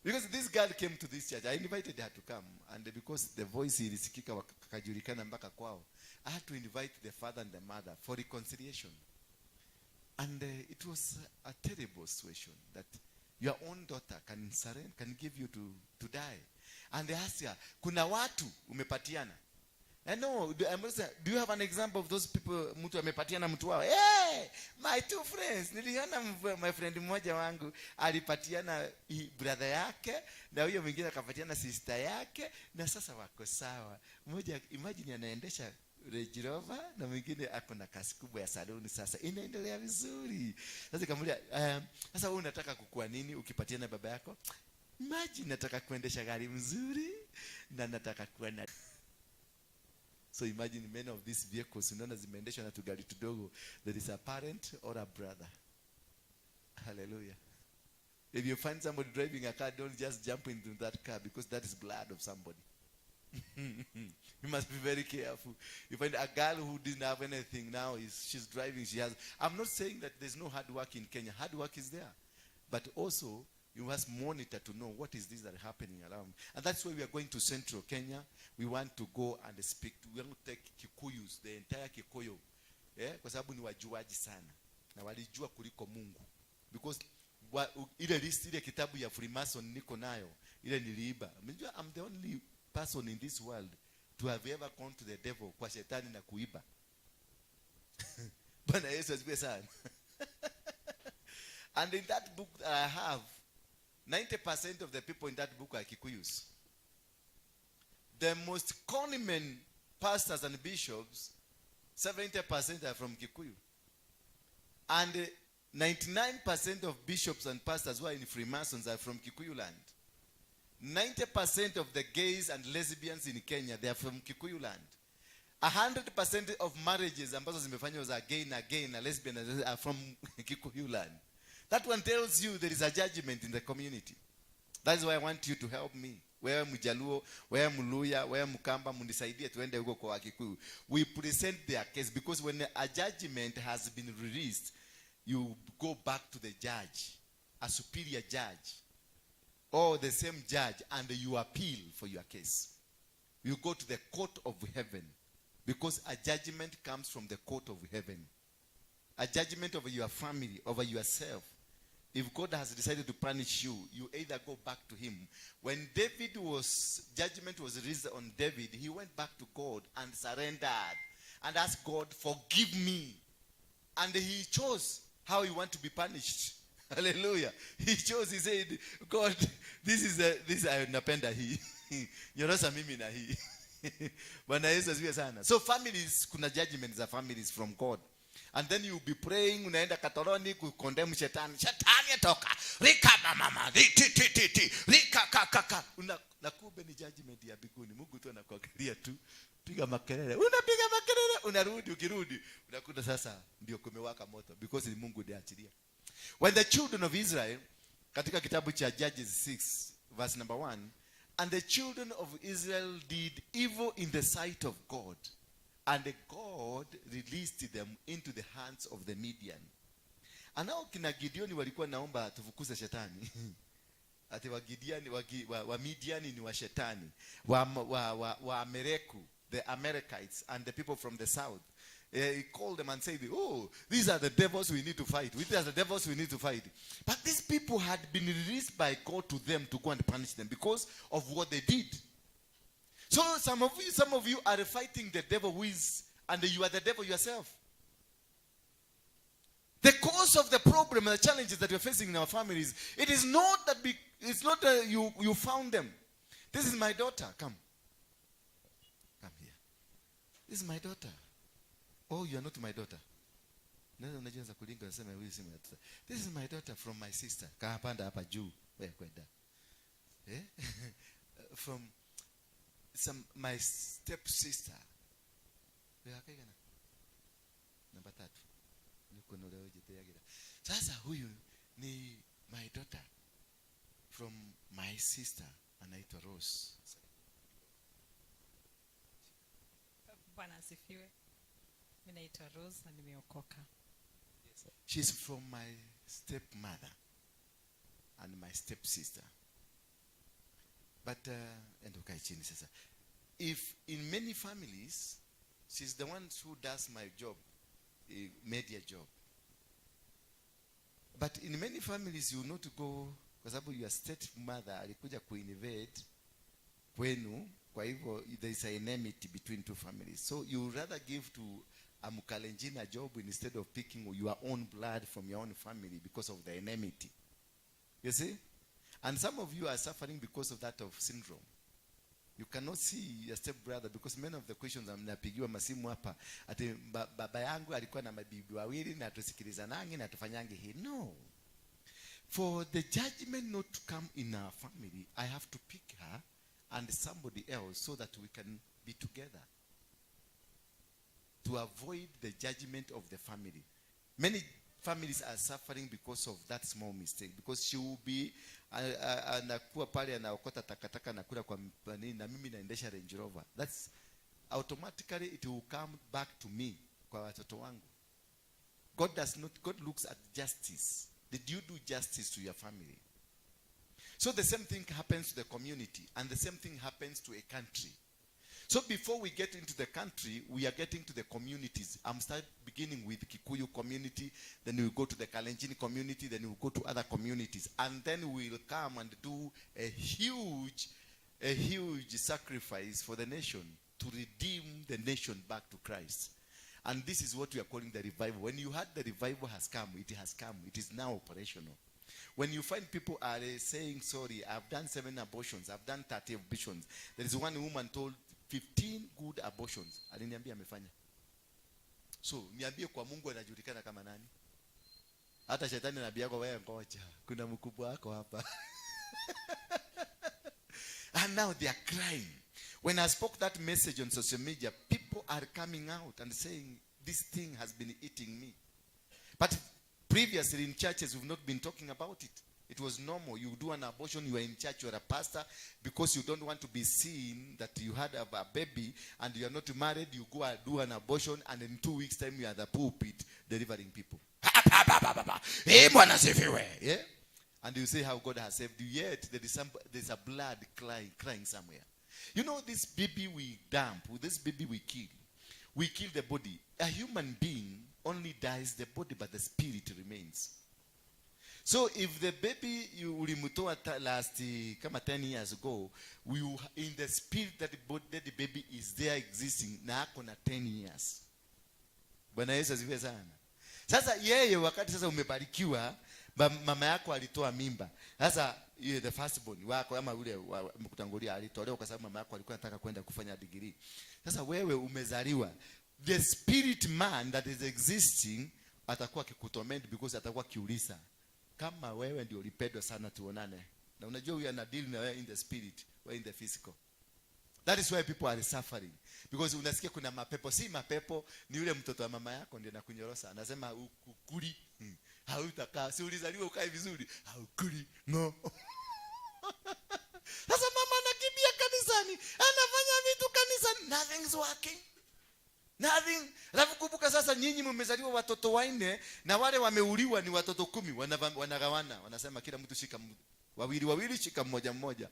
Because this girl came to this church. I invited her to come. And because the voice ilisikika, wakajulikana mpaka kwao, I had to invite the father and the mother for reconciliation. And it was a terrible situation that your own daughter can surrender, can give you to die. And they asked her, "Kuna watu umepatiana?" I know, I'm not saying, do you have an example of those people, mtu amepatiana mtu wao? Hey, my two friends, niliona my friend mmoja wangu alipatiana brother yake na huyo mwingine akapatiana sister yake na sasa wako sawa. Mmoja, imagine, anaendesha Range Rover na mwingine ako na kasi kubwa ya saluni, sasa inaendelea vizuri. Sasa ikamuuliza, "Sasa wewe unataka kukua nini ukipatiana baba yako?" "Imagine, nataka kuendesha gari mzuri na nataka kuwa na." So imagine many of these vehicles unaona zimeendeshwa na tugari tudogo, there is a parent or a brother. Hallelujah. If you find somebody driving a car, don't just jump into that car because that is blood of somebody. You must be very careful. You find a girl who didn't have anything, now is she's driving. She has. I'm not saying that there's no hard work in Kenya. Hard work is there, but also you must monitor to know what is this that is happening around. And that's why we are going to Central Kenya. We want to go and speak. We want to take Kikuyus, the entire Kikuyu, eh, kwa sababu ni wajuaji sana na walijua kuliko Mungu because ile list, ile kitabu ya Freemason niko nayo, ile niliiba. Unajua I'm the only person in this world to have ever gone to the devil, kwa shetani, na kuiba. Bwana Yesu asifiwe sana. And in that book that I have, 90% of the people in that book are Kikuyus. The most common pastors and bishops, 70% are from Kikuyu. And 99% of bishops and pastors who are in Freemasons are from Kikuyu land. 90% of the gays and lesbians in Kenya, they are from Kikuyu land. 100% of marriages ambazo zimefanywa za gay na gay na lesbian are from Kikuyu land. That one tells you there is a judgment in the community. That is why I want you to help me. Wewe Mjaluo, wewe Mluya, wewe Mkamba, munisaidie tuende huko kwa Wakikuyu. We present their case because when a judgment has been released, you go back to the judge, a superior judge, or the same judge, and you appeal for your case. You go to the court of heaven because a judgment comes from the court of heaven. A judgment over your family, over yourself. If God has decided to punish you, you either go back to him. When judgment was released on David, he went back to God and surrendered and asked God, "Forgive me." And he chose how he want to be punished. Hallelujah. He chose, he said, "God, this I napenda hii. Nyorosha mimi na hii." Bwana Yesu asifiwe sana. So families, kuna judgment za families from God. And then you'll be praying, unaenda Katoroni kucondemn shetani. "Shetani toka. Rika mama ti ti ti ti. Rika ka ka ka." Na kumbe ni judgment ya mbinguni. Mungu tu anakuangalia tu. Piga makelele. Unapiga makelele, unarudi, ukirudi unakuta sasa ndio kumewaka moto because ni Mungu ndiye achilia. When the children of Israel, katika kitabu cha Judges 6 verse number 1, "And the children of Israel did evil in the sight of God, and God released them into the hands of the Midian." And now kina Gideoni walikuwa naomba tufukuze shetani. Ati wa Gideoni, wa Midiani ni wa shetani. Wa Amereku, the Amalekites and the people from the south. He called them and said, "Oh, these are the devils we need to fight. These are the devils we need to fight." But these people had been released by God to them to go and punish them because of what they did. So some of you are fighting the devil who is, and you are the devil yourself. The cause of the problem and the challenges that we're facing in our families, it is not that it's not that you found them. This is my daughter. Come. Come here. This is my daughter. Oh, you are not my daughter. Naweza unajua za kulinga, unasema huyu si my daughter. This is my daughter from my sister. Kapanda hapa juu. Wewe kwenda. Eh? From some my step sister. Wewe akaigana. Namba 3. Niko na leo jiteagira. Sasa huyu ni my daughter from my sister, anaitwa Rose. Bwana asifiwe. Mimi naitwa Rose na nimeokoka. She's from my stepmother and my stepsister. But and ukae chini sasa. If in many families, she's the one who does my job, a media job. But in many families, you not go, kwa sababu your stepmother alikuja kuinvade kwenu, kwa hivyo there is a enmity between two families. So you rather give to a Mkalenjin a job instead of picking your own blood from your own family because of the enmity. You see? And some of you are suffering because of that of syndrome. You cannot see your stepbrother because many of the questions mnapigiwa masimu hapa ati baba yangu alikuwa na mabibi wawili na tusikilizanangi na tufanyangi hii. No. For the judgment not to come in our family, I have to pick her and somebody else so that we can be together. To avoid the judgment of the family. Many families are suffering because of that small mistake, because she will be anakuwa pale anaokota takataka nakula kwa nini, na mimi naendesha Range Rover. That's automatically it will come back to me kwa watoto wangu. God does not, God looks at justice. Did you do justice to your family? So the same thing happens to the community, and the same thing happens to a country. So before we get into the country, we are getting to the communities. I'm start beginning with Kikuyu community, then we go to the Kalenjin community, then we go to other communities, and then we'll come and do a huge sacrifice for the nation to redeem the nation back to Christ. And this is what we are calling the revival. When you heard the revival has come, it has come. It is now operational. When you find people are saying, sorry, I've done 7 abortions, I've done 30 abortions. There is one woman told 15 good abortions. Aliniambia amefanya. So, niambie kwa Mungu anajulikana kama nani? Hata shetani anaambia yako wewe ngoja, kuna mkubwa wako hapa. And now they are crying. When I spoke that message on social media, people are coming out and saying, this thing has been eating me. But previously in churches, we've not been talking about it. It was normal. You do an abortion, you are in church, you are a pastor, because you don't want to be seen that you had a baby and you are not married, you go and do an abortion, and in 2 weeks' time, you are at the pulpit delivering people. Ha, ha, ha, ha, ha, ha. Hey, Bwana asifiwe. Yeah? And you say how God has saved you. Yet there is some, there's a blood crying somewhere. You know, this baby we dump, this baby we kill. We kill the body. A human being only dies the body, but the spirit remains. So if the baby you ulimtoa last kama 10 years ago, we will, in the spirit that the baby is there existing na ako na 10 years. Bwana Yesu asifiwe sana. Sasa yeye wakati sasa umebarikiwa, mama yako alitoa mimba. Sasa yeye the first born wako ama yule mkutangulia alitolewa kwa sababu mama yako alikuwa anataka kwenda kufanya degree. Sasa wewe umezaliwa, the spirit man that is existing atakuwa akikutorment because atakuwa akiuliza kama wewe ndio ulipendwa sana tuonane. Na unajua huyu ana deal na wewe in the spirit, wewe in the physical. That is why people are suffering. Because unasikia kuna mapepo, si mapepo, ni yule mtoto wa mama yako ndiye anakunyorosa. Anasema ukuli, hautakaa, si ulizaliwa ukae vizuri, haukuli. No. Sasa mama anakimbia kanisani, anafanya vitu kanisani, nothing's working. Nothing. Alafu kumbuka sasa nyinyi mmezaliwa watoto 4 na wale wameuliwa ni watoto 10, wanagawana, wanasema kila mtu shika wawili wawili, shika mmoja mmoja.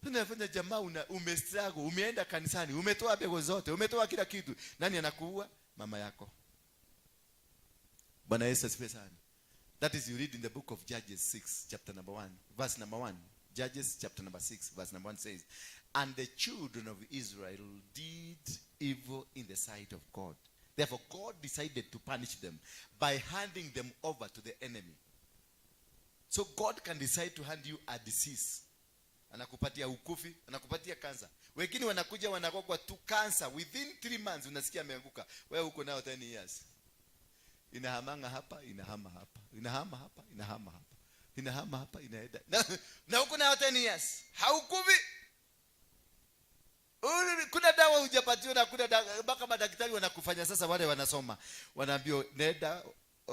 Tunafanya jamaa umestruggle, umeenda kanisani, umetoa bego zote, umetoa kila kitu. Nani anakuua? Mama yako. Bwana Yesu asifiwe sana. That is, you read in the book of Judges 6, chapter number 1, verse number 1. Judges chapter number 6, verse number 1 says, And the children of Israel did evil in the sight of God. Therefore, God decided to punish them by handing them over to the enemy. So God can decide to hand you a disease. Anakupatia ukufi, anakupatia cancer. Wengine wanakuja wanagongwa tu cancer within 3 months, unasikia ameanguka. Wewe uko nao 10 years. Inahamanga hapa, inahama hapa, inahama hapa, inahama hapa, inahama hapa, inaenda na uko nayo 10 years, haukufi. Kuna dawa hujapatiwa na kuna dawa mpaka madaktari wanakufanya sasa. Wale wanasoma wanaambiwa, "Nenda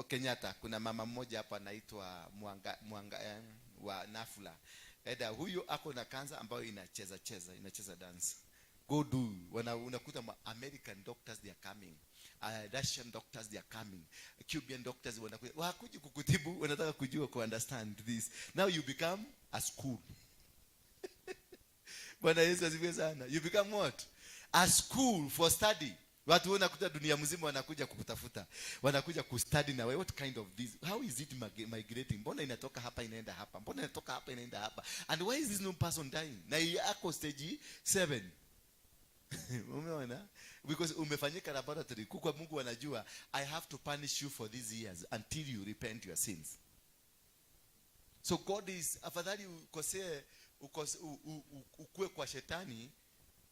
Kenyatta, kuna mama mmoja hapa anaitwa Mwanga, Mwanga wa Nafula. Eda huyo ako na kansa ambayo inacheza cheza, inacheza dance. Go do." Unakuta American doctors, they are coming, Russian doctors, they are coming, Cuban doctors wanakuja. Wakuji kukutibu, wanataka kujua, ku understand this. Now you become a school. Bwana Yesu asifiwe sana. You become what? A school for study. Watu wanakuta dunia mzima wanakuja kukutafuta, wanakuja kustudy na wewe. What kind of this? How is it migrating? Mbona inatoka hapa inaenda hapa? Mbona inatoka hapa inaenda hapa? And why is this no person dying? Na yako stage 7. Umeona? Because umefanyika laboratory. Kwa Mungu anajua, "I have to punish you for these years until you repent your sins." So God is, afadhali ukosee, ukue kwa shetani,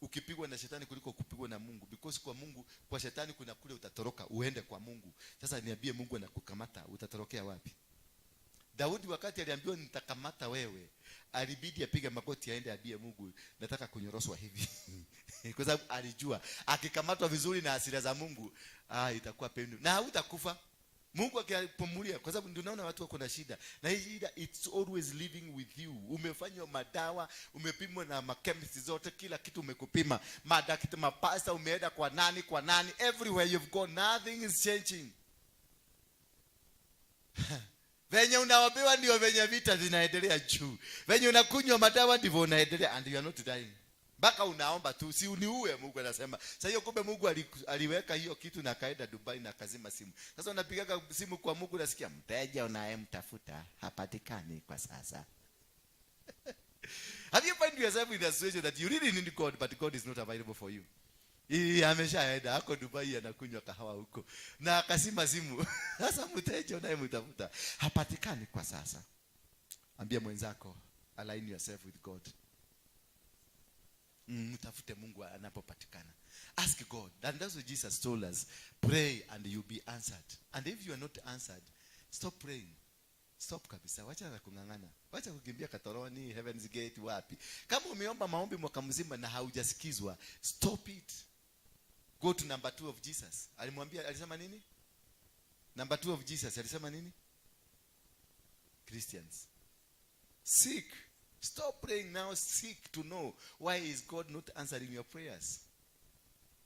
ukipigwa na shetani, kuliko kupigwa na Mungu, because kwa Mungu, kwa shetani kuna kule utatoroka uende kwa Mungu. Sasa niambie, Mungu anakukamata, utatorokea wapi? Daudi wakati aliambiwa, "Nitakamata wewe," alibidi apige magoti aende ambie Mungu, "Nataka kunyoroshwa hivi," kwa sababu alijua akikamatwa vizuri na hasira za Mungu, ah, itakuwa pendo na hautakufa Mungu akipumulia. Kwa sababu ndio naona watu wako na shida, na hii shida, it's always living with you. Umefanywa madawa, umepimwa na machemist zote, kila kitu umekupima, madaktari, mapasta, umeenda kwa nani, kwa nani, everywhere you've gone, nothing is changing. Venye unaombewa ndio venye vita zinaendelea juu. Venye unakunywa madawa ndivyo unaendelea, and you are not dying. Mpaka unaomba tu, "Si uniue." Mungu anasema sasa hiyo, kumbe Mungu aliweka hiyo kitu na akaenda Dubai na akazima simu. Sasa unapigaga simu kwa Mungu, unasikia, "Mteja unayemtafuta hapatikani kwa sasa." Have you find yourself in a situation that you really need God, but God is not available for you? Hii ameshaenda, ako Dubai, anakunywa kahawa huko na akazima simu. Sasa, "Mteja unayemtafuta hapatikani kwa sasa." Ambia mwenzako, align yourself with God. Mtafute Mungu anapopatikana. Ask God. And that's what Jesus told us: pray and you'll be answered. And if you are not answered, stop praying. Stop kabisa. Wacha na kung'ang'ana, wacha kukimbia Katoroni, Heaven's Gate, wapi. Kama umeomba maombi mwaka mzima na haujasikizwa, stop it. Go to number two of Jesus. Alimwambia, alisema nini? Number two of Jesus alisema nini? Christians, seek. Stop praying now. Seek to know why is God not answering your prayers.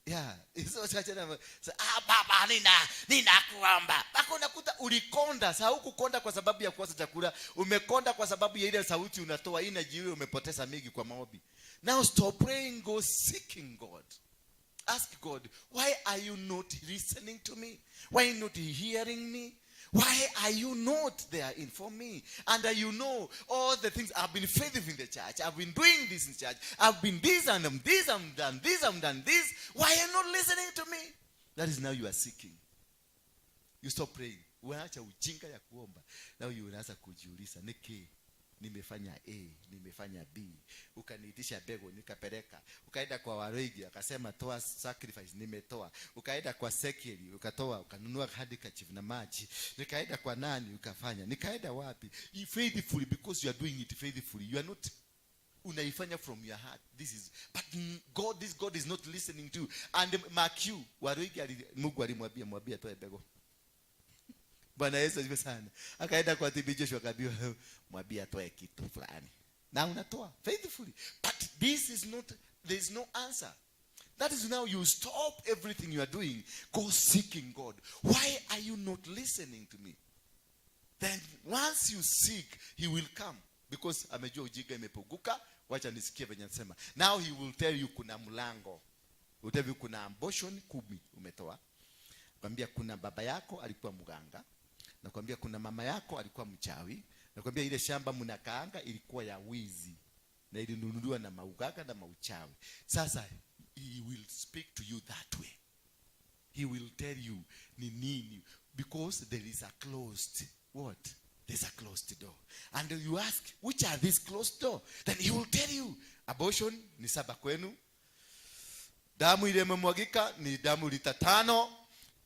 Yeah, so ah, baba, ninakuomba. Mpaka unakuta ulikonda. Sasa hukukonda kwa sababu ya kukosa chakula, umekonda kwa sababu ya ile sauti unatoa, energy ile umepoteza mingi kwa maombi. Now stop praying, go seeking God. Ask God, "Why are you not listening to me? Why not hearing me? Why are you not there in for me? And you know all the things. I've been faithful in the church. I've been doing this in church. I've been this and I'm this, I'm done this, I'm done this. Why are you not listening to me?" That is, now you are seeking. You stop praying. Unaacha ujinga ya kuomba. Now you unaanza kujiuliza, "Niki nimefanya A, nimefanya B, ukaniitisha mbegu nikapeleka, ukaenda kwa Waroigi akasema toa sacrifice, nimetoa, ukaenda kwa Sekeli ukatoa, ukanunua handkerchief na maji, nikaenda kwa nani ukafanya, nikaenda wapi." Faithfully, because you are doing it faithfully, you are not, unaifanya from your heart. This is, but God, this God is not listening to. And mark you, Waroigi Mungu alimwambia, "Mwambie atoe mbegu." Bwana Yesu asifiwe sana. Akaenda kwa TB Joshua, akaambiwa, "Mwambie atoe kitu fulani." Na unatoa faithfully. But this is not, there is no answer. That is, now you stop everything you are doing, go seeking God. "Why are you not listening to me?" Then once you seek, he will come. Because amejua ujinga imepunguka, wacha nisikie venye anasema. Now he will tell you kuna mlango. Will tell you kuna abortion 10 umetoa. Kwambia kuna baba yako alikuwa mganga. Nakwambia kuna mama yako alikuwa mchawi. Nakwambia ile shamba mnakaanga ilikuwa ya wizi na ilinunuliwa na mauganga na mauchawi. Sasa he will speak to you that way. He will tell you ni nini, because there is a closed what? There's a closed door. And you ask, "Which are these closed door?" Then he will tell you abortion ni 7 kwenu. Damu ile imemwagika ni damu lita 5.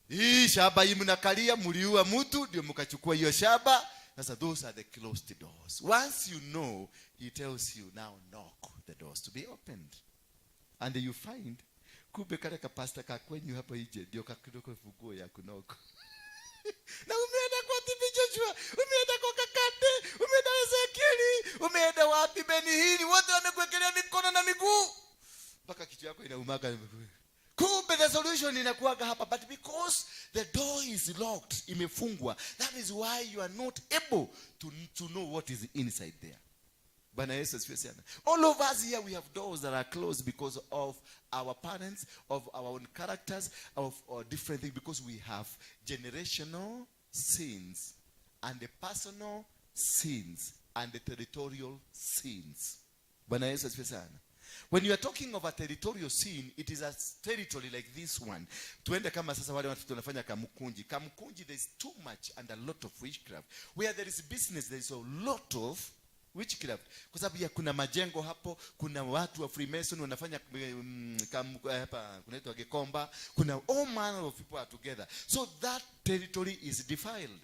Hii shamba hii mnakalia, mliua mtu ndio mkachukua hiyo shamba. Sasa those are the closed doors. Once you know, he tells you, now knock the doors to be opened. And you find kumbe kale kapasta ka kwenyu hapo nje ndio kakidoko funguo ya kuknock. Na umeenda kwa TB Joshua, umeenda kwa Kakande, umeenda Ezekieli, umeenda wapi Benny Hinn, wote wamekuwekelea mikono na miguu mpaka kichwa yako inaumaga. Kumbe the solution inakuwaga hapa, but because the door is locked, imefungwa, that is why you are not able to know what is inside there. Bwana Yesu asifiwe sana. All of us here, we have doors that are closed because of our parents, of our own characters, of our different things, because we have generational sins and the personal sins and the territorial sins. Bwana Yesu asifiwe sana. When you are talking of a territorial sin, it is a territory like this one. Tuende kama sasa wale watu tunafanya Kamkunji. Kamkunji, there is too much and a lot of witchcraft. Where there is business, there is a lot of witchcraft. Kwa sababu ya kuna majengo hapo, kuna watu wa Freemason wanafanya hapa kunaitwa Gikomba, kuna all manner of people are together. So that territory is defiled.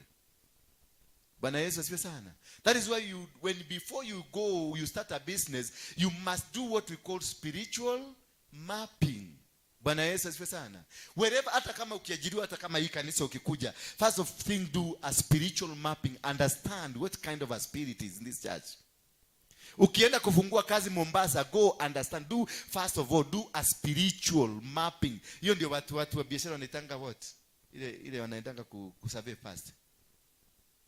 Bwana Yesu asifiwe sana. That is why you, when before you go, you start a business, you must do what we call spiritual mapping. Bwana Yesu asifiwe sana. Wherever, hata kama ukiajiriwa, hata kama hii kanisa ukikuja, first of thing, do a spiritual mapping. Understand what kind of a spirit is in this church. Ukienda kufungua kazi Mombasa, go understand. Do first of all, do a spiritual mapping. Hiyo ndio watu wa biashara wanaitanga what? Ile wanaendanga kusurvey first.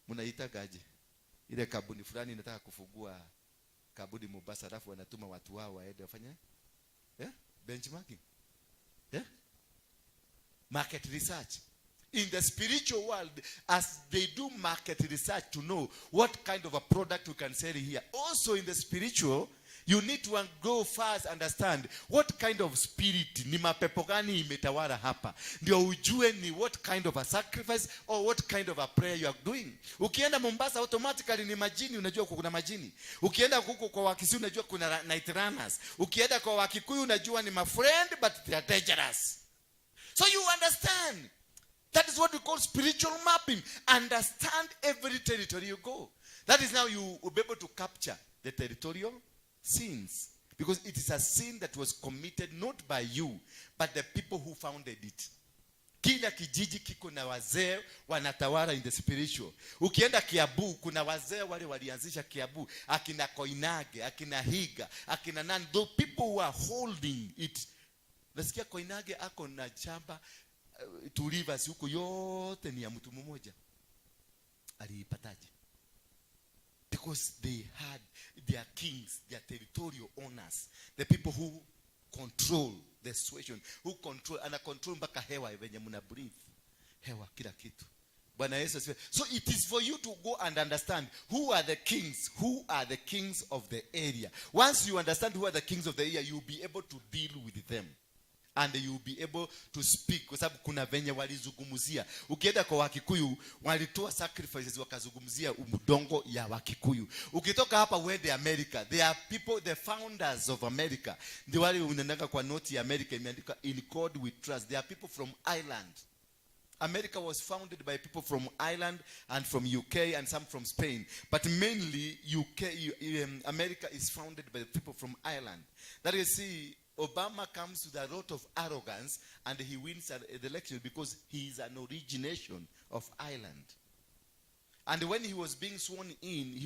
Mnaitagaje? Ile kampuni fulani inataka kufungua kampuni Mombasa, alafu wanatuma watu wao waende wafanye, yeah? Benchmarking. Yeah? Market research. In the spiritual world, as they do market research to know what kind of a product we can sell here. Also in the spiritual, you need to go fast, understand what kind of spirit, ni mapepo gani imetawala hapa. Ndio ujue ni what kind of a sacrifice or what kind of a prayer you are doing. Ukienda Mombasa, automatically ni majini, unajua kuna majini. Ukienda huko kwa Wakisii, unajua kuna night runners. Ukienda kwa Wakikuyu, unajua ni my friend, but they are dangerous. So you understand. That is what we call spiritual mapping. Understand every territory you go. That is now you will be able to capture the territorial sins. Because it is a sin that was committed not by you, but the people who founded it. Kila kijiji kiko na wazee wanatawala in the spiritual. Ukienda Kiambu, kuna wazee wale walianzisha Kiambu, akina Koinange, akina Higa, akina nani, the people who are holding it. Nasikia Koinange ako na shamba Two Rivers huko yote ni ya mtu mmoja. Aliipataje? Because they had their kings, their territorial owners, the people who control the situation, who control, ana control mpaka hewa venye mna breathe. Hewa, kila kitu. Bwana Yesu asifiwe. So it is for you to go and understand who are the kings, who are the kings of the area. Once you understand who are the kings of the area, you'll be able to deal with them. And you'll be able to speak, kwa sababu kuna venye walizungumzia. Ukienda kwa Wakikuyu, walitoa sacrifices wakazungumzia udongo ya Wakikuyu. Ukitoka hapa uende America, there are people, the founders of America, ndio wale unaendanga kwa noti ya America imeandikwa "In God we trust". There are people from Ireland. America was founded by people from Ireland and from UK and some from Spain. But mainly UK, America is founded by people from Ireland. That you see, Obama comes with a lot of arrogance and he wins the election because he is an origination of Ireland. And when he was being sworn in,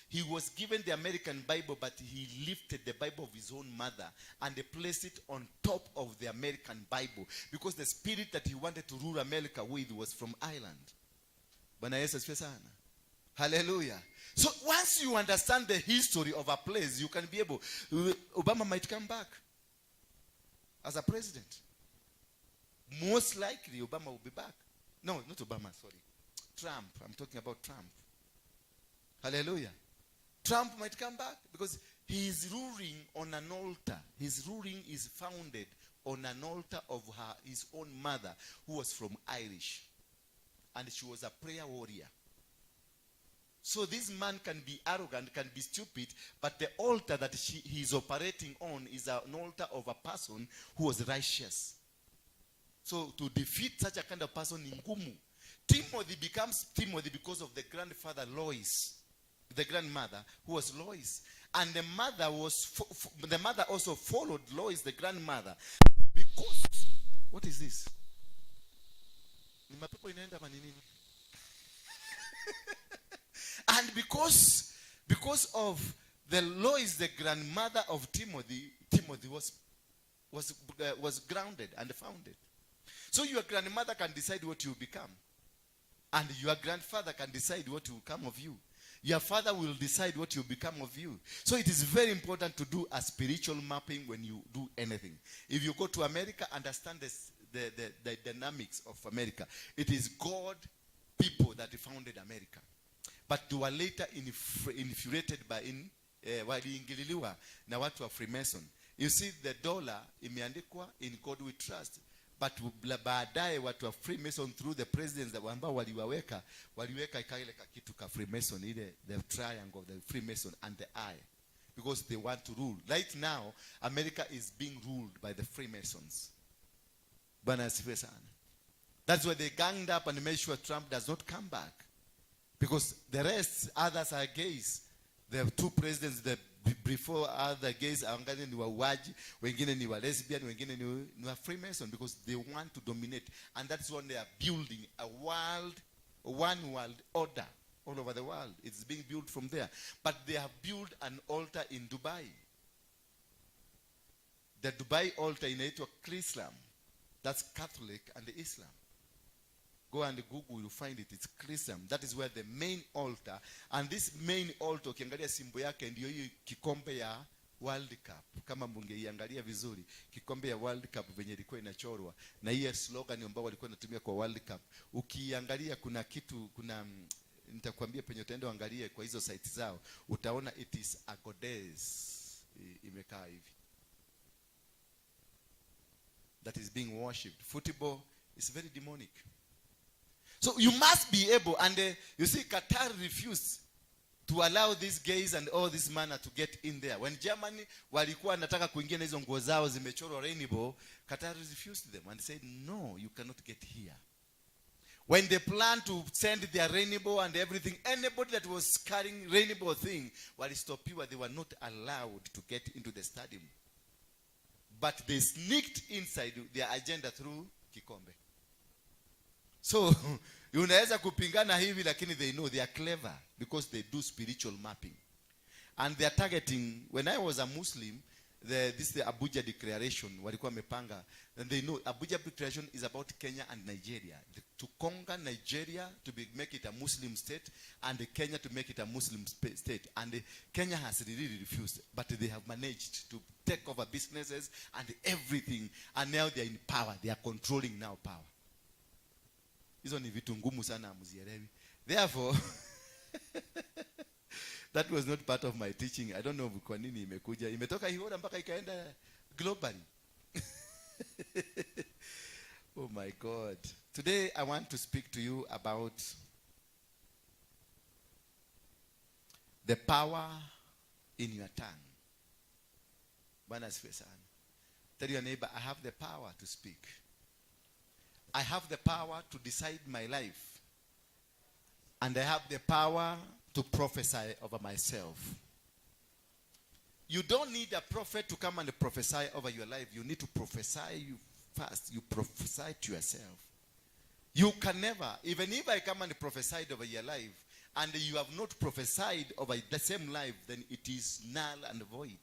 he was given the American Bible, but he lifted the Bible of his own mother and they placed it on top of the American Bible because the spirit that he wanted to rule America with was from Ireland. Bwana Yesu asifiwe sana. Hallelujah. So once you understand the history of a place, you can be able. Obama might come back as a president. Most likely, Obama will be back. No, not Obama, sorry. Trump. I'm talking about Trump. Hallelujah. Trump might come back because he is ruling on an altar. His ruling is founded on an altar of his own mother, who was from Irish. And she was a prayer warrior. So this man can be arrogant, can be stupid, but the altar that he is operating on is an altar of a person who was righteous. So to defeat such a kind of person ni ngumu. Timothy becomes Timothy because of the grandfather Lois, the grandmother who was Lois. And the mother also followed Lois, the grandmother. Because, what is this? Ni mapepo inaenda ama ni nini? And because of the Lois, the grandmother of Timothy, Timothy was grounded and founded. So your grandmother can decide what you become. And your grandfather can decide what will come of you. Your father will decide what will become of you. So it is very important to do a spiritual mapping when you do anything. If you go to America, understand this, the dynamics of America. It is God people that founded America. But they were later infiltrated by waliingililiwa na watu wa Freemason. You see, the dollar imeandikwa "In God We Trust." But baadaye watu wa Freemason, through the presidents ambao waliwaweka, waliweka kile kitu ka Freemason, ile the triangle of the Freemason and the eye, because they want to rule. Right now, America is being ruled by the Freemasons. Bwana asifiwe sana. That's why they ganged up and made sure Trump does not come back. Because the rest, others are gays. The two presidents, the before other gays, wengine ni wauaji, wengine ni wa lesbian, wengine ni wa Freemason, because they want to dominate. And that's when they are building a world, one world order all over the world. It's being built from there. But they have built an altar in Dubai. The Dubai altar inaitwa Chrislam. That's Catholic and Islam. Go and Google, you'll find it. It's Chrislam. That is where the main altar. And this main altar, ukiangalia symbol yake ndio hiyo kikombe ya World Cup. Kama mungeiangalia vizuri, kikombe ya World Cup venye ilikuwa inachorwa na hiyo slogan ambayo walikuwa wanatumia kwa World Cup. Ukiangalia kuna kitu, kuna nitakwambia penye utaenda uangalie kwa hizo site zao, utaona it is a goddess imekaa hivi that is being worshipped. Football is very demonic. So you must be able, and you see, Qatar refused to allow these gays and all this manner to get in there. When Germany walikuwa wanataka kuingia na hizo nguo zao zimechorwa rainbow, Qatar refused them and said, "No, you cannot get here." When they planned to send their rainbow and everything, anybody that was carrying rainbow thing, walistopiwa, they were not allowed to get into the stadium. But they sneaked inside their agenda through kikombe. So unaweza kupingana hivi, lakini they know they are clever because they do spiritual mapping. And they are targeting. When I was a Muslim, the Abuja Declaration walikuwa wamepanga, and they know Abuja Declaration is about Kenya and Nigeria. To conquer Nigeria, to make it a Muslim state, and Kenya to make it a Muslim state. And Kenya has really refused, but they have managed to take over businesses and everything, and now they are in power. They are controlling now power. Hizo ni vitu ngumu sana, hamzielewi. Therefore, that was not part of my teaching. I don't know kwa nini imekuja, imetoka Ihora mpaka ikaenda globally. Oh my God. Today I want to speak to you about the power in your tongue. Bwana asifiwe sana. Tell your neighbor, "I have the power to speak. I have the power to decide my life. And I have the power to prophesy over myself." You don't need a prophet to come and prophesy over your life. You need to prophesy you first. You prophesy to yourself. You can never, even if I come and prophesy over your life, and you have not prophesied over the same life, then it is null and void.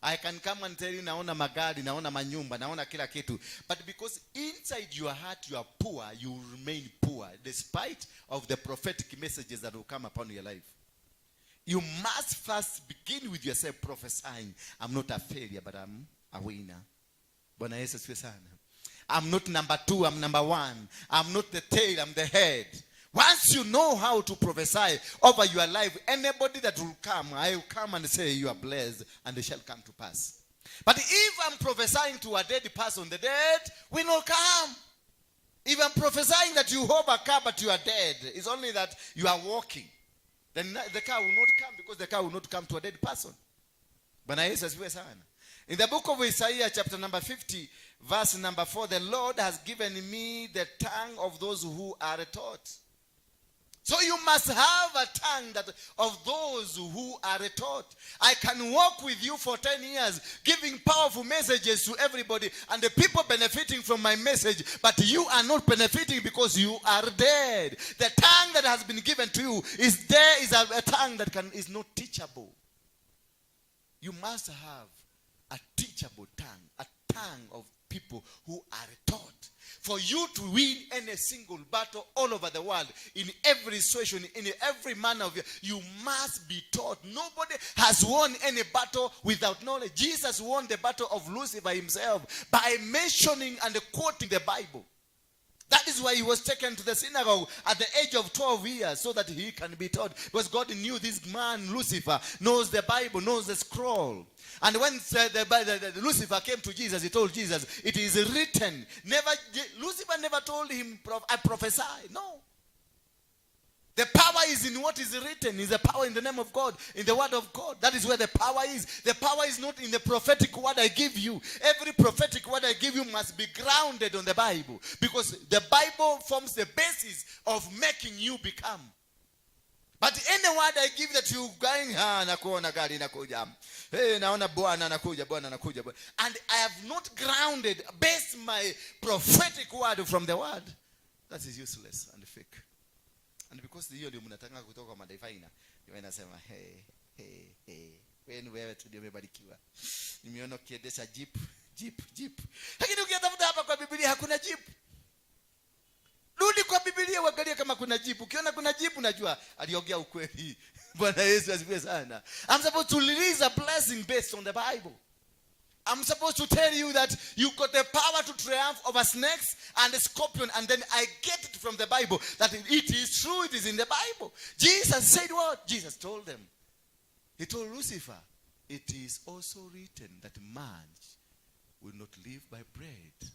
I can come and tell you, naona magari, naona manyumba, naona kila kitu. But because inside your heart you are poor, you will remain poor, despite of the prophetic messages that will come upon your life. You must first begin with yourself prophesying. "I'm not a failure, but I'm a winner." Bwana Yesu asifiwe sana. "I'm not number two, I'm number one. I'm not the tail, I'm the head." Once you know how to prophesy over your life, anybody that will come, I will come and say you are blessed, and they shall come to pass. But if I'm prophesying to a dead person, the dead will not come. If I'm prophesying that you have a car but you are dead, it's only that you are walking. Then the car will not come, because the car will not come to a dead person. Bwana Yesu asifiwe sana. In the book of Isaiah chapter number 50 verse number 4, the Lord has given me the tongue of those who are taught. So you must have a tongue that of those who are taught. I can walk with you for 10 years giving powerful messages to everybody and the people benefiting from my message, but you are not benefiting because you are dead. The tongue that has been given to you is there is a tongue that is not teachable. You must have a teachable tongue, a tongue of people who are taught. For you to win any single battle all over the world, in every situation, in every manner of you must be taught. Nobody has won any battle without knowledge. Jesus won the battle of Lucifer himself by mentioning and quoting the Bible. That is why he was taken to the synagogue at the age of 12 years, so that he can be taught. Because God knew this man, Lucifer, knows the Bible, knows the scroll. And when the Lucifer came to Jesus, he told Jesus, it is written. Never, Lucifer never told him, I prophesy. No. The power is in what is written. Is the power in the name of God, in the word of God. That is where the power is. The power is not in the prophetic word I give you. Every prophetic word I give you must be grounded on the Bible, because the Bible forms the basis of making you become. But any word I give that you going, nakuona gari inakuja. Hey, naona Bwana anakuja, Bwana anakuja. And I have not grounded, based my prophetic word from the word. That is useless and fake. And because hiyo ndio mnataka kutoka kwa madivina, ndio inasema hey, hey, hey, wewe ni wewe tu ndio umebarikiwa. Nimeona ukiendesha jeep, jeep, jeep. Lakini ukitafuta hapa kwa Biblia hakuna jeep. Rudi kwa Biblia uangalie kama kuna jeep. Ukiona kuna jeep unajua aliongea ukweli. Bwana Yesu asifiwe sana. I'm supposed to release a blessing based on the Bible. I'm supposed to tell you that you got the power to triumph over snakes and the scorpion, and then I get it from the Bible that it is true, it is in the Bible. Jesus said what? Jesus told them. He told Lucifer, it is also written that man will not live by bread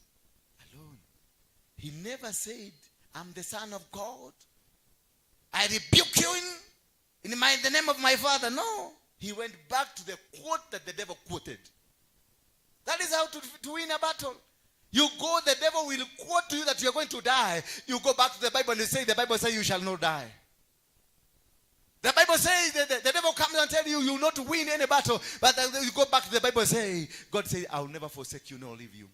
alone. He never said, I'm the Son of God. I rebuke you in the name of my Father. No. He went back to the quote that the devil quoted. That is how to win a battle. You go, the devil will quote to you that you are going to die. You go back to the Bible and you say, the Bible says you shall not die. The Bible says that the devil comes and tells you, you will not win any battle. But then you go back to the Bible and say, God says, I will never forsake you nor leave you.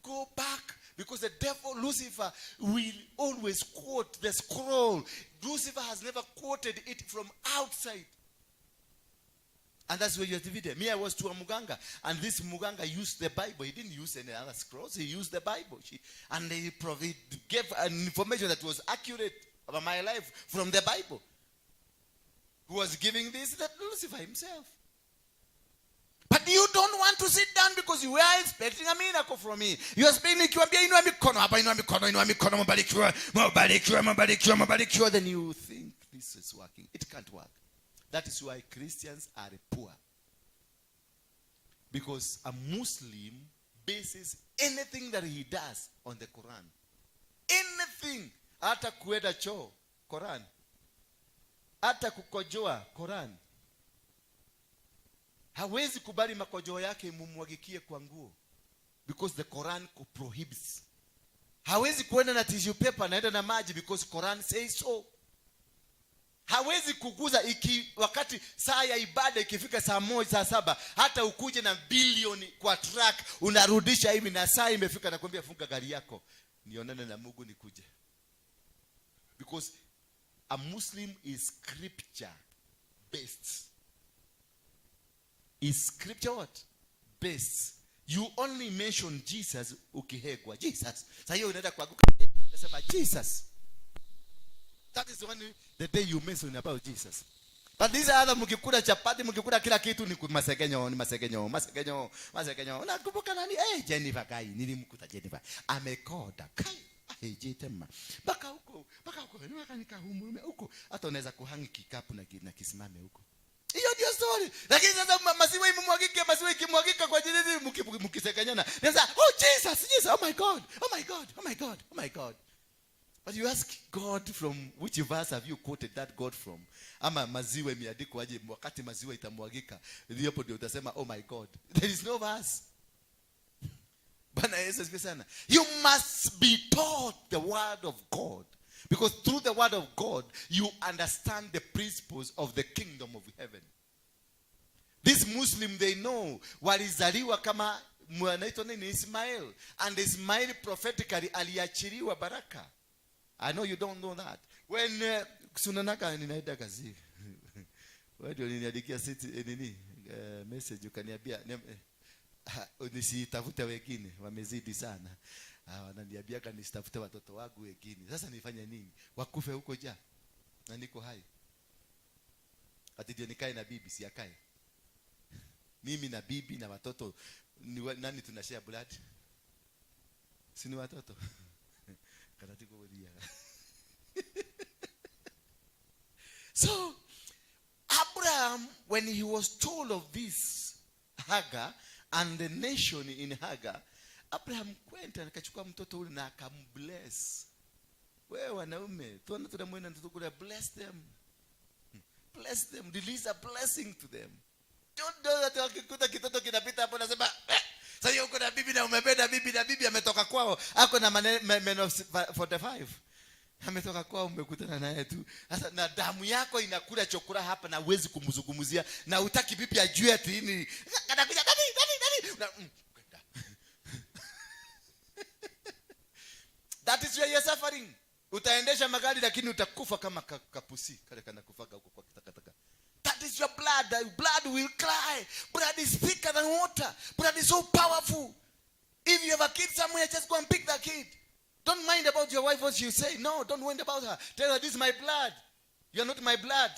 Go back. Because the devil, Lucifer, will always quote the scroll. Lucifer has never quoted it from outside. And that's where you're defeated. Me, I was to a Muganga. And this Muganga used the Bible. He didn't use any other scrolls. He used the Bible. And he gave an information that was accurate about my life from the Bible. Who was giving this? That Lucifer himself. But you don't want to sit down because you were expecting a miracle from me. You are speaking, nikiwaambia inua mikono hapa, inua mikono, inua mikono, mbarikiwe, mbarikiwe, mbarikiwe, mbarikiwe. Then you think this is working. It can't work. That is why Christians are poor. Because a Muslim bases anything that he does on the Quran. Anything. Hata kuenda choo, Quran. Hata kukojoa, Quran. Hawezi kubali makojoa yake mumwagikie kwa nguo. Because the Quran prohibits. Hawezi kuenda na tissue paper, naenda na maji because Quran says so. Hawezi kuguza iki, wakati saa ya ibada ikifika saa 1, saa 7, hata ukuje na bilioni kwa truck unarudisha hivi na saa imefika, nakwambia funga gari yako nionane na Mungu nikuje. Because a Muslim is scripture based. Is scripture what? Based. You only mention Jesus ukihegwa. Jesus. Sasa hiyo unaenda kuanguka. Unasema Jesus. That is only the day you mention about Jesus. But these other mkikula chapati, mkikula kila kitu ni masegenyo, ni masegenyo, masegenyo, masegenyo. Unakumbuka nani? Jennifer Kai, nilimkuta Jennifer. Amekoda. Kai. Jetema. Mpaka huko, mpaka huko. Mpaka nikahumume huko. Hata unaweza kuhangi kikapu na kisimame huko. Hiyo ndio story. Lakini sasa maziwa imemwagika, maziwa ikimwagika kwa ajili ya mkisekenyana. Sasa, oh Jesus, Jesus, oh my God, oh my God, oh my God, oh my God. But you ask God, from which verse have you quoted that God from? Ama maziwa imeandikwa aje? Wakati maziwa itamwagika, ndipo ndio utasema, "Oh my God." There is no verse. Bwana Yesu asifiwe sana. You must be taught the word of God, because through the word of God you understand the principles of the kingdom of heaven. This Muslim, they know walizaliwa kama anaitwa nini, Ismail, and Ismail prophetically aliachiliwa baraka. I know you don't know that. When sunanaka ninaenda kazi, wewe ndio uliniandikia nini message, ukaniambia nisitafute wengine, wamezidi sana. Ah, wananiambia nisitafute watoto wangu wengine. Sasa nifanye nini? Wakufe huko ja na niko hai? Ati ndio nikae na bibi? Si akae. Mimi na bibi na watoto nani tunashare blood? Si ni watoto? Karatiko gũthiaga. So Abraham, when he was told of this Hagar and the nation in Hagar, Abraham kwenda akachukua mtoto ule na akambless. Wewe wanaume, tuona tunamwenda tukula, bless them. Bless them, release a blessing to them. Don't do that. Wakikuta kitoto kinapita hapo nasema, "Eh, sasa hiyo uko na bibi na umependa bibi na bibi ametoka kwao, ako na meno 45. Ametoka kwao, umekutana naye tu. Sasa na damu yako inakula chokora hapa na huwezi kumzungumzia na hutaki bibi ajue ati nini. Anakuja, "Daddy, daddy, daddy." Na, kwenda. That is where you're suffering. Utaendesha magari lakini utakufa kama kapusi kale kanakufaga huko kwa takataka. That is your blood. The blood will cry. Blood is thicker than water. Blood is so powerful. If you have a kid somewhere, just go and pick that kid. Don't mind about your wife, what she say. No, don't worry about her. Tell her, "This is my blood. You are not my blood."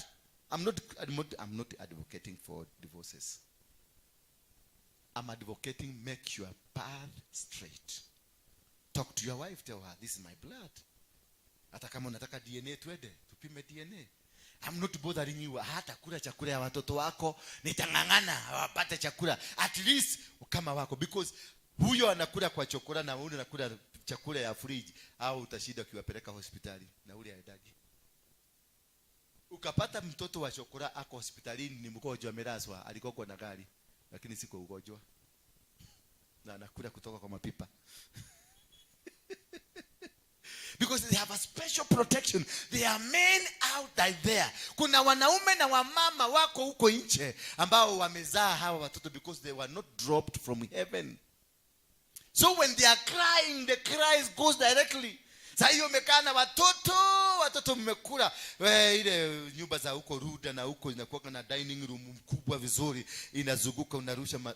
I'm not advocating for divorces. I'm advocating make your path straight. Talk to your wife. Tell her, "This is my blood." Hata kama unataka DNA, twende tupime DNA. I'm not bothering you. Hata kula chakula ya watoto wako nitang'ang'ana wapate chakula at least kama wako, because huyo anakula kwa chokora na huyo anakula chakula ya fridge, au utashinda ukiwapeleka hospitali na ule aendaje. Ukapata mtoto wa chokora ako hospitalini, ni mgonjwa, amelazwa, alikokwa na gari lakini si kwa ugonjwa, na anakula kutoka kwa mapipa. Because they have a special protection. There are men out there. Kuna wanaume na wamama wako huko nje ambao wamezaa hawa watoto because they were not dropped from heaven. So when they are crying, the cries goes directly. Saa hiyo umekaa na watoto, watoto mmekula. We, ile nyumba za huko Ruda na huko inakuwa na dining room mkubwa vizuri, inazunguka,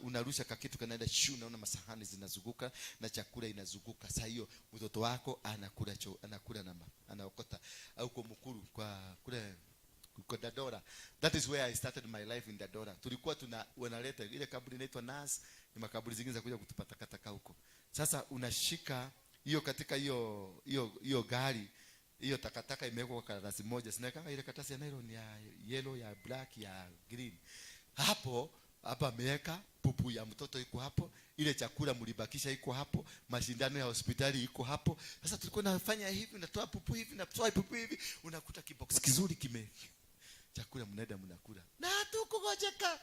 unarusha kakitu kanaenda shu, unaona masahani zinazunguka na chakula inazunguka. Saa hiyo mtoto wako anakula cho, anakula na anaokota huko Mukuru kwa kule kwa Dandora. That is where I started my life, in Dandora. Tulikuwa tuna wanaleta ile kaburi inaitwa Nas, ni makaburi zingine za kuja kutupa takataka huko. Sasa unashika hiyo katika hiyo gari, hiyo takataka imewekwa kwa karatasi moja. Sina ile karatasi ya nylon ya yellow, ya black, ya green. Hapo hapa ameweka pupu ya mtoto iko hapo, ile chakula mlibakisha iko hapo, mashindano ya hospitali iko hapo. Sasa tulikuwa nafanya hivi, natoa pupu hivi, natoa pupu hivi, unakuta kibox kizuri kime chakula, mnaenda mnakula na hatukugojeka.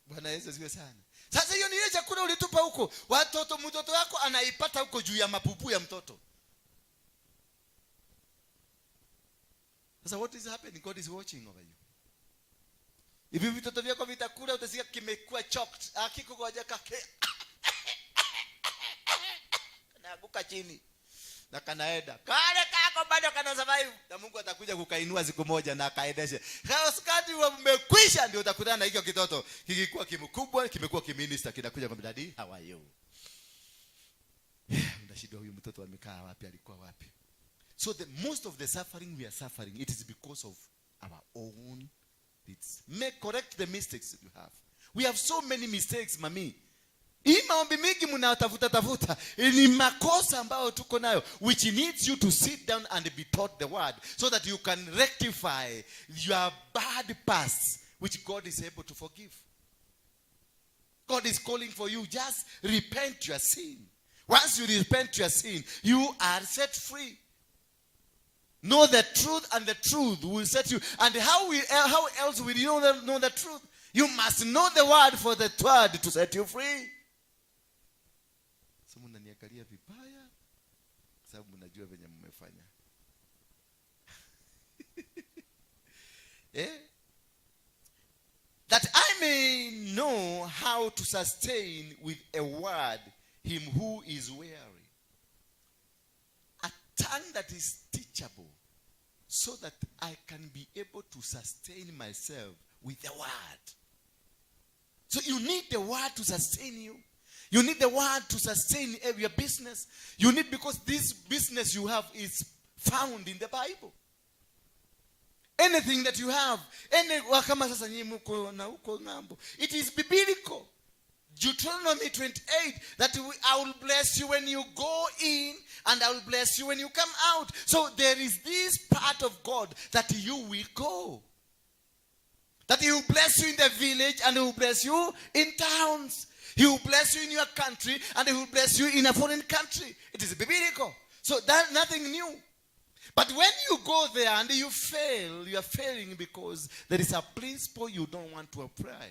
Bwana Yesu asifiwe sana. Sasa hiyo ni ile chakula ulitupa huko, watoto, mtoto wako anaipata huko juu ya mapupu ya mtoto. Sasa what is happening? God is watching over you. Hivi vitoto vyako vitakula, utasikia kimekuwa choked, hakikugojeka, kanaanguka chini na kanaenda. Kale kako bado kana survive. Na Mungu atakuja kukainua siku moja na akaendeshe. Wakati umekwisha ndio utakutana na hicho kitoto. Kikikuwa kimkubwa, kimekuwa kiminister, kinakuja kwa "Daddy, how are you?" Unashindwa huyu mtoto amekaa wapi, alikuwa wapi? So the most of the suffering we are suffering, it is because of our own deeds. May correct the mistakes you have. We have so many mistakes, mami. Hii maombi mingi mnatafuta tafuta ni makosa ambayo tuko nayo, which needs you to sit down and be taught the word so that you can rectify your bad past, which God is able to forgive. God is calling for you. Just repent your sin. Once you repent your sin, you are set free. Know the truth, and the truth will set you. And how else will you know the truth? You must know the word for the word to set you free. So mnaniangalia vibaya sababu mnajua venye mmefanya. Eh? That I may know how to sustain with a word him who is weary. A tongue that is teachable, so that I can be able to sustain myself with the word. So you need the word to sustain you. You need the word to sustain your business. You need, because this business you have is found in the Bible. Anything that you have, any, kama sasa nyinyi mko na huko ng'ambo, it is biblical. Deuteronomy 28, that I will bless you when you go in and I will bless you when you come out. So there is this part of God that you will go. That he will bless you in the village and he will bless you in towns. He will bless you in your country and he will bless you in a foreign country. It is biblical. So that's nothing new. But when you go there and you fail, you are failing because there is a principle you don't want to apply.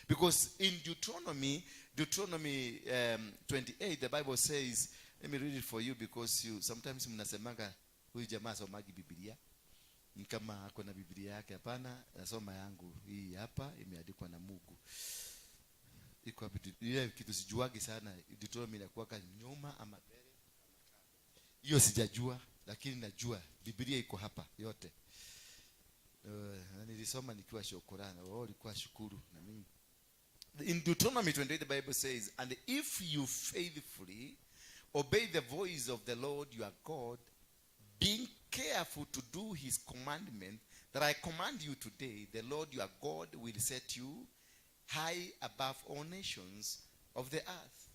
Because in Deuteronomy 28, the Bible says, let me read it for you because you sometimes mnasemanga huyu jamaa asomagi Biblia. Ni kama ako na Biblia yake. Hapana, nasoma yangu hii hapa imeandikwa na Mungu. Iko wapi? Ile kitu sijuagi sana, Deuteronomy inakuwaka nyuma ama mbele. Hiyo sijajua, lakini najua Biblia iko hapa yote. Na nilisoma nikiwa shokorana, wao walikuwa shukuru na mimi. In Deuteronomy 28, the Bible says, and if you faithfully obey the voice of the Lord your God, being careful to do his commandment that I command you today, the Lord your God will set you high above all nations of the earth.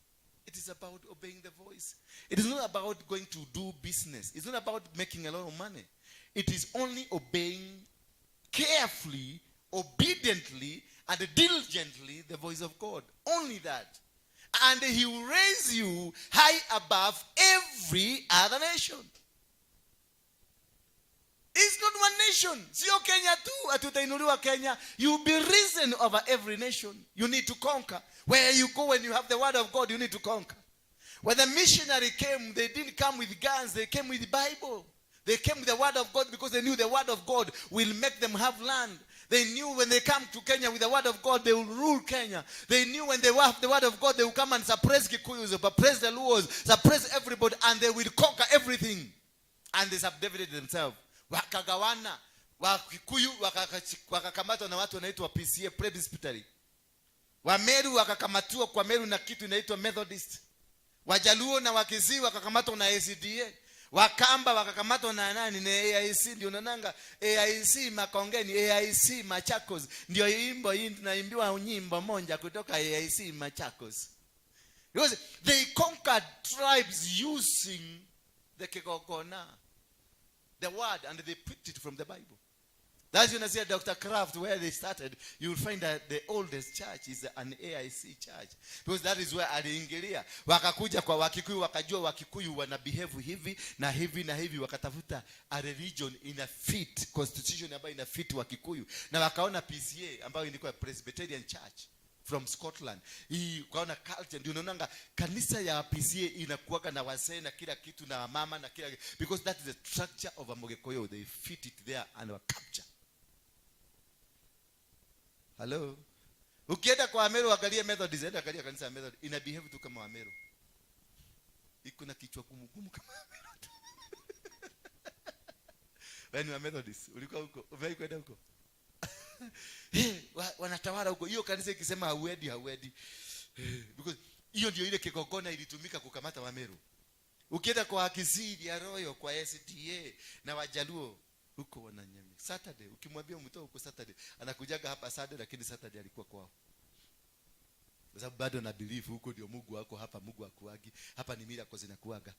It is about obeying the voice. It is not about going to do business. It's not about making a lot of money. It is only obeying carefully, obediently, and diligently the voice of God. Only that. And he will raise you high above every other nation. It's not one nation. Sio Kenya tu. Ati utainuliwa Kenya. You'll be risen over every nation. You need to conquer. Where you go when you have the word of God, you need to conquer. When the missionary came, they didn't come with guns. They came with the Bible. They came with the word of God because they knew the word of God will make them have land. They knew when they come to Kenya with the word of God, they will rule Kenya. They knew when they have the word of God, they will come and suppress Kikuyus, suppress the Luos, suppress everybody, and they will conquer everything. And they subdivided themselves. Wakagawana, Wakikuyu wakakamatwa na watu wanaitwa PCA, Presbytery. Wameru wakakamatiwa kwa Meru na kitu inaitwa Methodist. Wajaluo na Wakisii wakakamatwa na ACDA. Wakamba wakakamatwa na nani? Na AIC. Ndio nananga AIC Makongeni, AIC Machakos. Ndio imbo hii tunaimbiwa nyimbo moja kutoka AIC Machakos. Because they conquered tribes using the Kigogona, the word, and they picked it from the Bible. That's when I say Dr. Kraft, where they started, you will find that the oldest church is an AIC church. Because that is where aliingilia. Wakakuja kwa Wakikuyu, wakajua Wakikuyu wana behave hivi na hivi na hivi, wakatafuta a religion ina fit, constitution ambayo ina fit Wakikuyu. Na wakaona PCA ambayo ilikuwa Presbyterian Church from Scotland. Hii ukaona culture ndio unaonanga kanisa ya PCA inakuwaga na wazee na kila kitu na mama na kila kitu, because that is the structure of a Mogikoyo. They fit it there and were capture. Hello. Ukienda kwa Ameru angalia Methodist, enda angalia kanisa ya Methodist, ina behave tu kama Ameru. Iko na kichwa gumu gumu kama Ameru tu. Wewe ni wa Methodist, ulikuwa huko, umewahi kwenda huko? Hey, wanatawala huko. Hiyo kanisa ikisema hauendi, hauendi. Because hiyo ndio ile kigongona ilitumika kukamata Wameru. Ukienda kwa Kisii ya Royal, kwa SDA na Wajaluo huko wananyemi. Saturday ukimwambia mtoto huko Saturday anakujaga hapa Saturday, lakini Saturday alikuwa kwao. Kwa sababu bado na believe huko ndio Mungu wako, hapa Mungu hakuagi. Hapa ni miracles zinakuaga.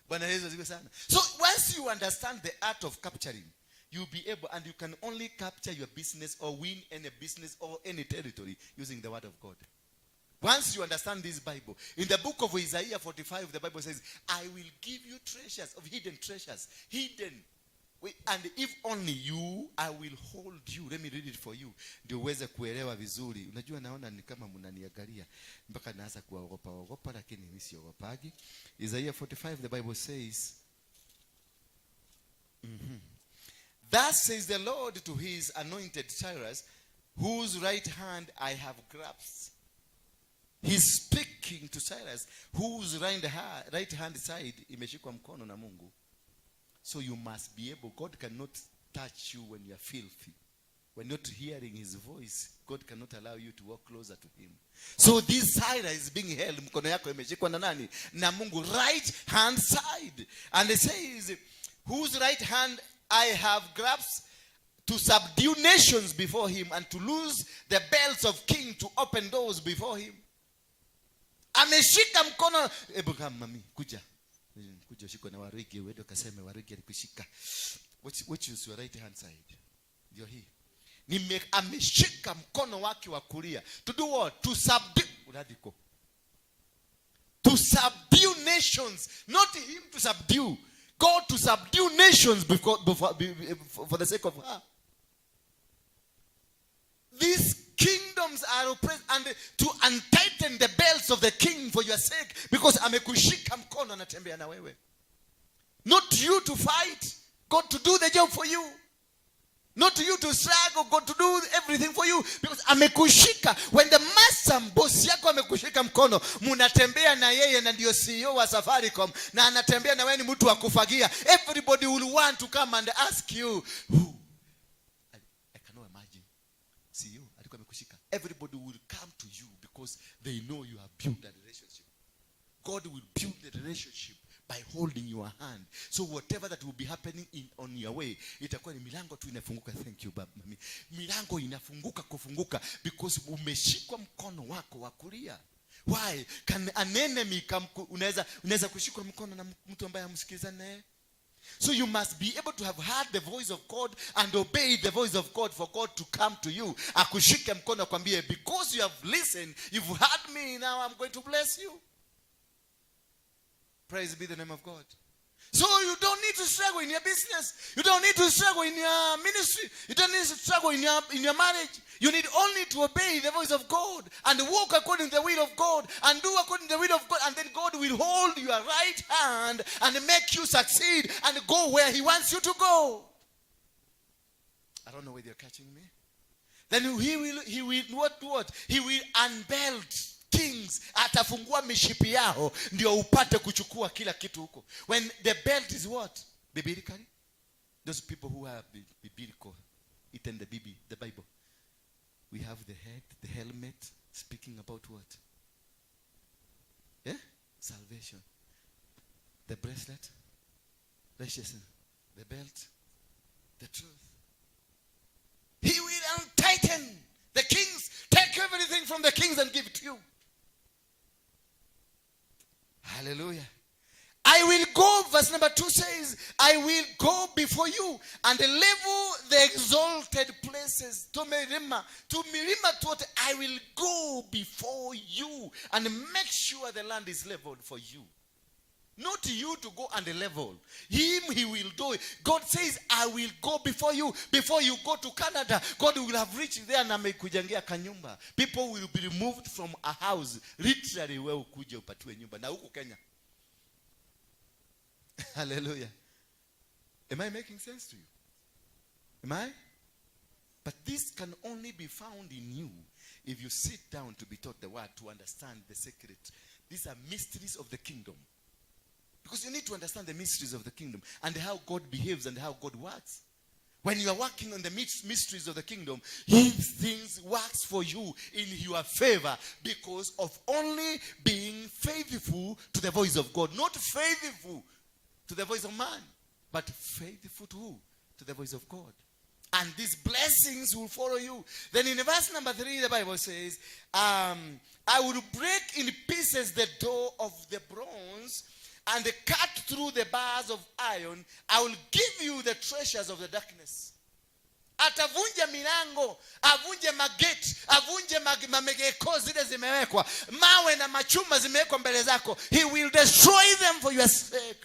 Bwana Yesu asifiwe sana. So once you understand the art of capturing, you'll be able, and you can only capture your business or win any business or any territory using the word of God. Once you understand this Bible, in the book of Isaiah 45, the Bible says, "I will give you treasures of hidden treasures, hidden. And if only you, I will hold you." Let me read it for you ndio uweze kuelewa vizuri. Unajua naona ni kama mnaniangalia mpaka naanza kuwaogopa ogopa, lakini mimi siogopagi. Isaiah 45, the Bible says, "Thus says the Lord to his anointed Cyrus, whose right hand I have grasped." He's speaking to Cyrus, whose right hand side imeshikwa mkono na Mungu. So you must be able, God cannot touch you when you are filthy. When not hearing his voice, God cannot allow you to walk closer to him. So this Cyrus is being held, mkono yako imeshikwa na nani? Na Mungu, right hand side. And it says, "Whose right hand I have grasped to subdue nations before him and to loose the belts of king, to open doors before him." Ameshika mkono. Hebu kama mami, kuja. Kuja ushikwe na Warigi, uende ukaseme Warigi alikushika. Which is your right hand side? Ndio hii. Ameshika mkono wake wa kulia. To do what? To subdue. Uradiko. To subdue nations. Not him to subdue. God to subdue nations for the sake of her. These kingdoms are oppressed, and to untighten the belts of the king for your sake, because amekushika mkono, anatembea na wewe. Not you to fight, God to do the job for you. Not you to struggle, God to do everything for you, because amekushika. When the master, boss yako amekushika mkono, munatembea na yeye, na ndio CEO wa Safaricom, na anatembea na wewe, ni mtu wa kufagia, everybody will want to come and ask you who. I cannot imagine CEO alikuwa amekushika. Everybody will come to you because they know you have built that relationship. God will build the relationship by holding your hand. So whatever that will be happening on your way, itakuwa ni milango tu inafunguka. Thank you, baba. Mami. Milango inafunguka kufunguka because umeshikwa mkono wako wa kulia. Why can an enemy come? Unaweza kushikwa mkono na mtu ambaye hamsikilizani naye? So you must be able to have heard the voice of God and obey the voice of God for God to come to you. Akushike mkono akwambie, "Because you have listened, you've heard me, now I'm going to bless you." Praise be the name of God. So you don't need to struggle in your business. You don't need to struggle in your ministry. You don't need to struggle in your marriage. You need only to obey the voice of God and walk according to the will of God and do according to the will of God. And then God will hold your right hand and make you succeed and go where He wants you to go. I don't know whether you're catching me. Then he will what? He will unbelt kings, atafungua mishipi yao ndio upate kuchukua kila kitu huko. When the belt is what? Biblically, those people who have biblical eaten the Bible, we have the head, the helmet, speaking about what? Yeah, salvation. The bracelet, righteousness. The belt, the truth. He will untighten the kings, take everything from the kings and give it to you. Hallelujah. I will go, verse number 2 says, "I will go before you and level the exalted places." To milima tote, I will go before you and make sure the land is leveled for you. Not you to go and level. Him, he will do it. God says, "I will go before you." Before you go to Canada, God will have reached there na amekujengea kanyumba. People will be removed from a house. Literally, wewe ukuje upatiwe nyumba. Na huku Kenya. Hallelujah. Am I making sense to you? Am I? But this can only be found in you if you sit down to be taught the word, to understand the secret. These are mysteries of the kingdom. Because you need to understand the mysteries of the kingdom and how God behaves and how God works. When you are working on the mysteries of the kingdom, His things works for you in your favor because of only being faithful to the voice of God. Not faithful to the voice of man, but faithful to who? To the voice of God. And these blessings will follow you. Then in verse number 3, the Bible says, "I will break in pieces the door of the bronze and cut through the bars of iron. I will give you the treasures of the darkness." Atavunja milango, avunje mageti, avunje mamegeko zile zimewekwa, mawe na machuma zimewekwa mbele zako. He will destroy them for your sake.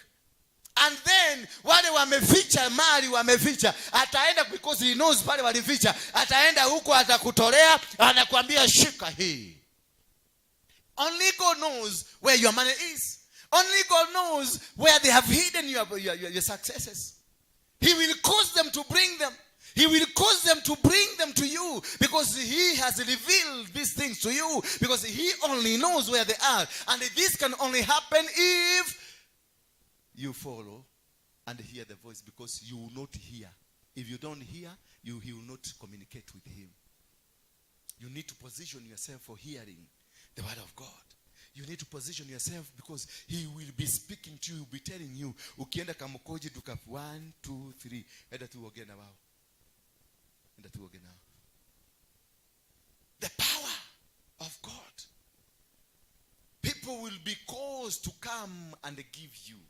And then wale wameficha mali, wameficha, ataenda, because he knows pale walificha, ataenda huko, atakutolea, anakuambia, "Shika hii." Only God knows where your money is. Only God knows where they have hidden your successes. He will cause them to bring them. He will cause them to bring them to you because he has revealed these things to you, because he only knows where they are. And this can only happen if you follow and hear the voice, because you will not hear. If you don't hear, he will not communicate with him. You need to position yourself for hearing the word of God. You need to position yourself because he will be speaking to you, he will be telling you, "Ukienda Kamukoji, duka 1, 2, 3, enda tu uongee na wao. Enda tu uongee nao." The power of God. People will be caused to come and give you.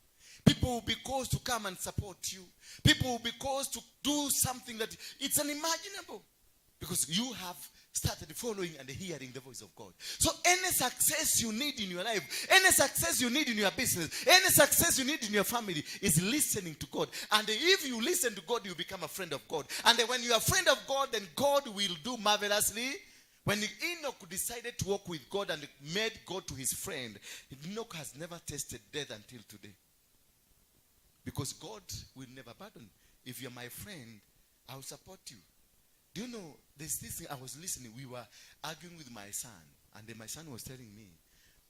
People will be caused to come and support you. People will be caused to do something that it's unimaginable. Because you have started following and hearing the voice of God. So any success you need in your life, any success you need in your business, any success you need in your family is listening to God. And if you listen to God, you become a friend of God. And when you are a friend of God, then God will do marvelously. When Enoch decided to walk with God and made God to his friend, Enoch has never tasted death until today. Because God will never abandon. If you're my friend, I will support you. Do you know, there's this thing I was listening. We were arguing with my son. And then my son was telling me,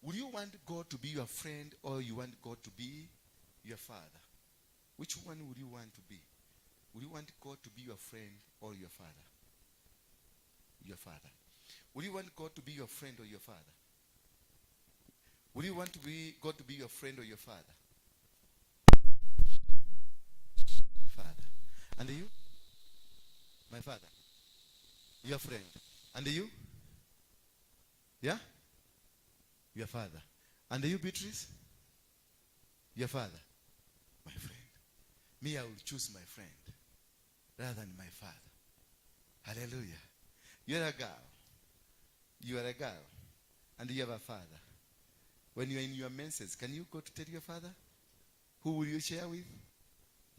"Would you want God to be your friend or you want God to be your father? Which one would you want to be? Would you want God to be your friend or your father?" Your father. Would you want God to be your friend or your father? Would you want to be God to be your friend or your father? Father. And you? My father. Your friend. And you? Yeah? Your father. And you, Beatrice? Your father. My friend. Me, I will choose my friend rather than my father. Hallelujah. You're a girl. You are a girl. And you have a father. When you are in your menses, can you go to tell your father? Who will you share with?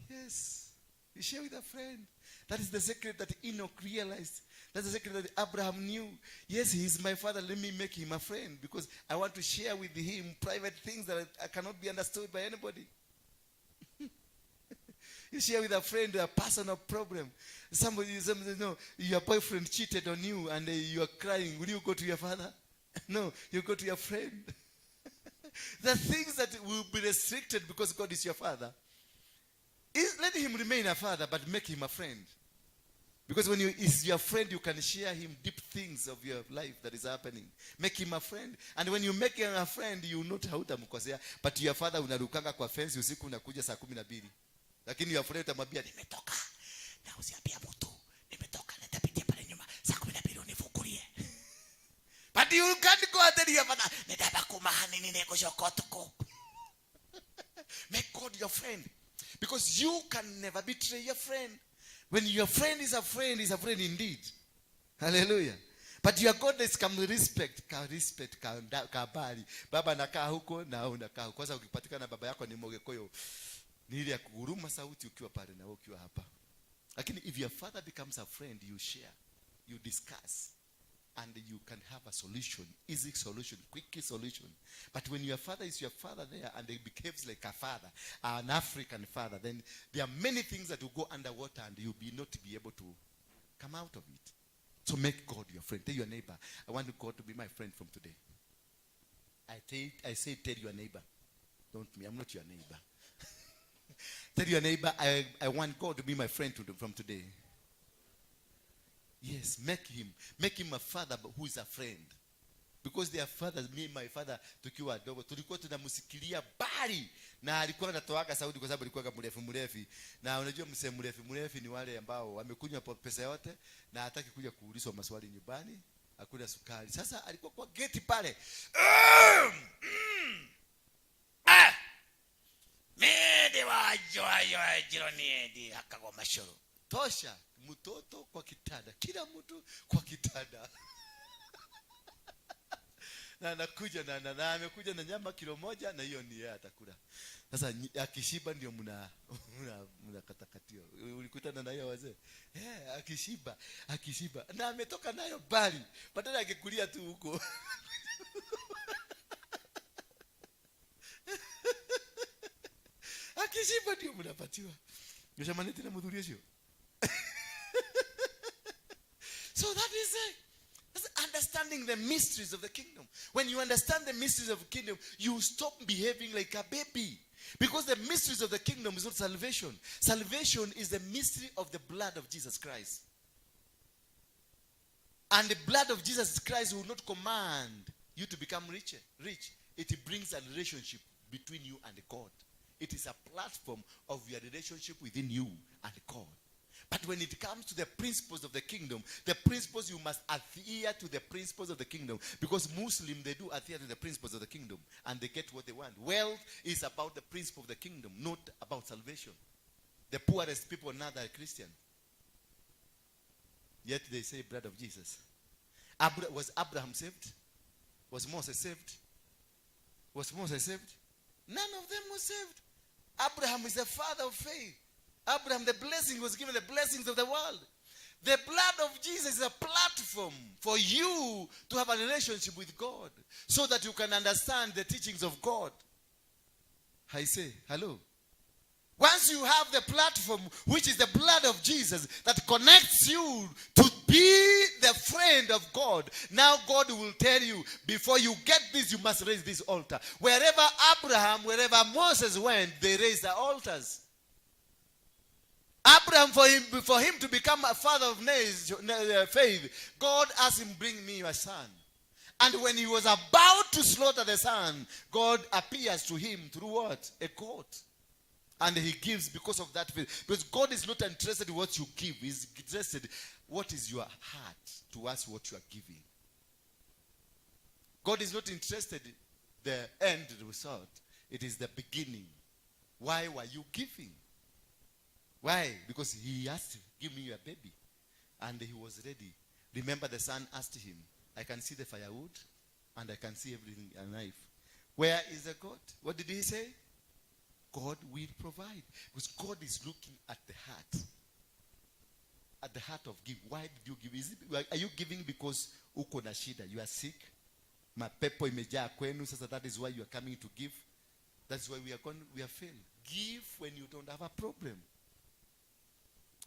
Yes. You share with a friend. That is the secret that Enoch realized. That's the secret that Abraham knew. Yes, he is my father. Let me make him a friend because I want to share with him private things that I cannot be understood by anybody. You share with a friend a personal problem. Somebody, no, your boyfriend cheated on you and you are crying. Will you go to your father? No, you go to your friend. The things that will be restricted because God is your father. Is let him remain a father, but make him a friend. Because when he is your friend, you can share him deep things of your life that is happening. Make him a friend. And when you make him a friend, you not hautamkosea. But your father, unarukanga kwa fence usiku, unakuja saa 12. Lakini your friend utamwambia, "Nimetoka. Na usiambia mtu. Nimetoka, nitapitia pale nyuma. Saa 12 unifungulie." But you can't go and tell your father, "Nitaba kumahani nini kucoka utuku." Make God your friend. Because you can never betray your friend. When your friend is a friend, is a friend indeed. Hallelujah. But your God is come respect, ka respect, ka kabali. Baba anakaa huko na wewe unakaa huko. Kwanza ukipatikana baba yako ni Mogekuyu. Ni ile ya kuguruma sauti ukiwa pale na wewe ukiwa hapa. Lakini if your father becomes a friend, you share, you discuss, and you can have a solution, easy solution, quick solution. But when your father is your father there and he behaves like a father, an African father, then there are many things that will go underwater and you'll be not be able to come out of it. So make God your friend. Tell your neighbor, "I want God to be my friend from today." I say tell your neighbor. Don't me, I'm not your neighbor. Tell your neighbor, "I want God to be my friend from today." Yes, make him a father but who is a friend. Because their fathers, me and my father, tukiwa wadogo tulikuwa tunamsikilia bali na alikuwa anatoaga sauti kwa sababu alikuwa mrefu mrefu. Na unajua msee mrefu mrefu ni wale ambao wamekunywa pesa yote na hataki kuja kuulizwa maswali nyumbani, hakuna sukari. Sasa alikuwa kwa geti pale. Ah! Mende wajoayo jironi ndi hakagwo macũrũ. Tosha mtoto kwa kitanda, kila mtu kwa kitanda. Na anakuja na amekuja na nyama kilo 1, na hiyo ni yeye atakula. Sasa akishiba ndio mna katakatio. Ulikutana na hiyo wazee? Eh, akishiba, akishiba. Na ametoka nayo bali. Badala angekulia tu huko. Akishiba ndio mnapatiwa. Nishamani tena mudhurie sio? So that is it. That's understanding the mysteries of the kingdom. When you understand the mysteries of the kingdom, you stop behaving like a baby. Because the mysteries of the kingdom is not salvation. Salvation is the mystery of the blood of Jesus Christ. And the blood of Jesus Christ will not command you to become rich. It brings a relationship between you and God. It is a platform of your relationship within you and God. But when it comes to the principles of the kingdom, the principles, you must adhere to the principles of the kingdom. Because Muslims, they do adhere to the principles of the kingdom and they get what they want. Wealth is about the principle of the kingdom, not about salvation. The poorest people now are Christian. Yet they say blood of Jesus. Was Abraham saved? Was Moses saved? Was Moses saved? None of them was saved. Abraham is the father of faith. Abraham, the blessing was given, the blessings of the world. The blood of Jesus is a platform for you to have a relationship with God so that you can understand the teachings of God. I say, hello. Once you have the platform, which is the blood of Jesus, that connects you to be the friend of God, now God will tell you, before you get this, you must raise this altar. Wherever Abraham, wherever Moses went, they raised the altars. Abraham, for him to become a father of faith, God asked him, bring me your son. And when he was about to slaughter the son, God appears to him through what? A goat. And he gives because of that faith. Because God is not interested in what you give. He's interested what is your heart towards what you are giving. God is not interested in the end result. It is the beginning. Why were you giving? Why? Because he asked, give me your baby. And he was ready. Remember, the son asked him, I can see the firewood and I can see everything, a knife. Where is the God? What did he say? God will provide. Because God is looking at the heart. At the heart of give. Why did you give? Are you giving because uko na shida? You are sick? Mapepo imejaa kwenu. Sasa that is why you are coming to give. That's why we are failed. Give when you don't have a problem.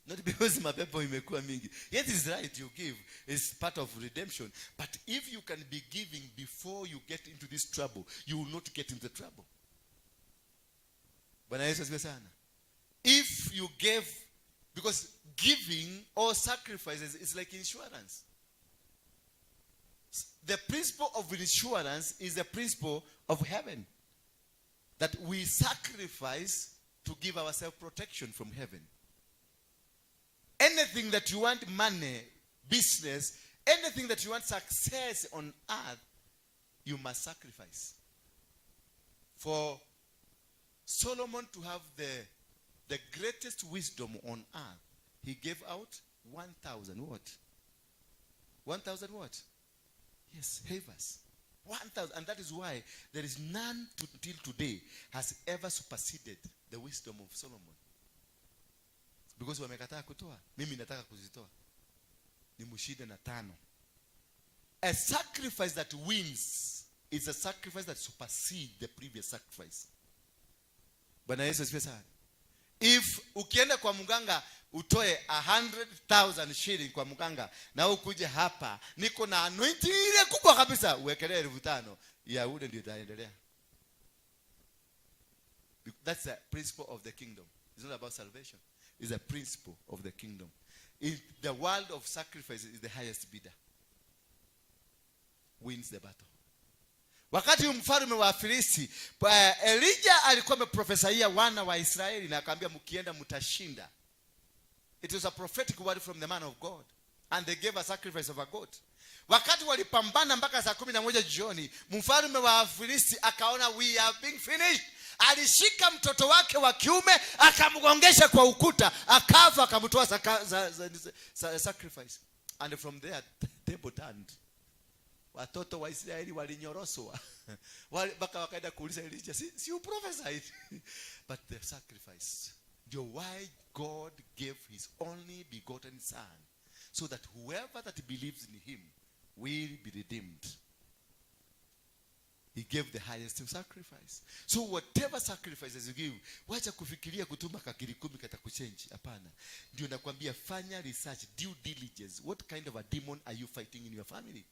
Not because mapepo imekuwa mingi. Yes, it's right, you give. It's part of redemption. But if you can be giving before you get into this trouble, you will not get into the trouble. Bwana Yesu asifiwe sana. If you gave, because giving or sacrifices is like insurance. The principle of insurance is the principle of heaven. That we sacrifice to give ourselves protection from heaven. Anything that you want, money, business, anything that you want success on earth, you must sacrifice. For Solomon to have the greatest wisdom on earth, he gave out 1,000 what? 1,000 what? Yes, heifers. 1,000. And that is why there is none till today has ever superseded the wisdom of Solomon. Because wamekataa kutoa, mimi nataka kuzitoa. Nimshinde na 5. A sacrifice that wins is a sacrifice that supersedes the previous sacrifice. Bwana Yesu asifiwe sana. If ukienda kwa mganga utoe 100,000 shilling kwa mganga na ukuje hapa niko na anointing ile kubwa kabisa, uwekelee 5,000 ya ule ndio itaendelea. That's the principle of the kingdom. It's not about salvation. It's a principle of the kingdom. In the world of sacrifice is the highest bidder. Wins the battle. Wakati mfalme wa Filisti, Elijah alikuwa ameprofesaia wana wa Israeli na akamwambia mkienda mtashinda. It was a prophetic word from the man of God. And they gave a sacrifice of a goat. Wakati walipambana mpaka saa 11 jioni, mfalme wa Filisti akaona we are being finished. Alishika mtoto wake wa kiume, akamgongesha kwa ukuta, akafa, akamtoa sacrifice. And from there table turned. Watoto wa Israeli walinyoroswa. Mpaka wakaenda kuuliza Elijah, si you prophesied? But the sacrifice, ndio why God gave his only begotten son, so that whoever that believes in him will be redeemed. He gave the highest sacrifice. So whatever sacrifices you give, wacha kufikiria kutuma kakiri 10 katakuchange. Hapana. Ndio nakwambia fanya research, due diligence. What kind of a demon are you fighting in your family?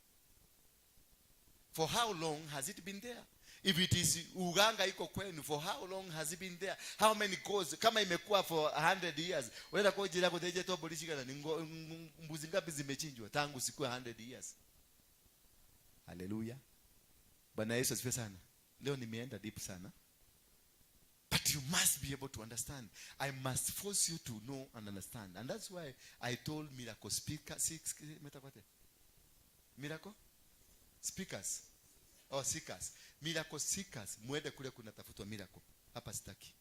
For how long has it been there? If it is uganga iko kwenu, for how long has it been there? How many goes? Kama imekuwa for 100 years, unaenda kwa jira kuteje tu polisi kana ni mbuzi ngapi zimechinjwa tangu siku ya 100 years? Hallelujah. Bwana Yesu asifiwe sana. Leo nimeenda deep sana. But you must be able to understand. I must force you to know and understand. And that's why I told miracle speaker six metakwate. Miracle speakers or seekers. Miracle seekers, muende kule kunatafutwa miracle. Hapa sitaki.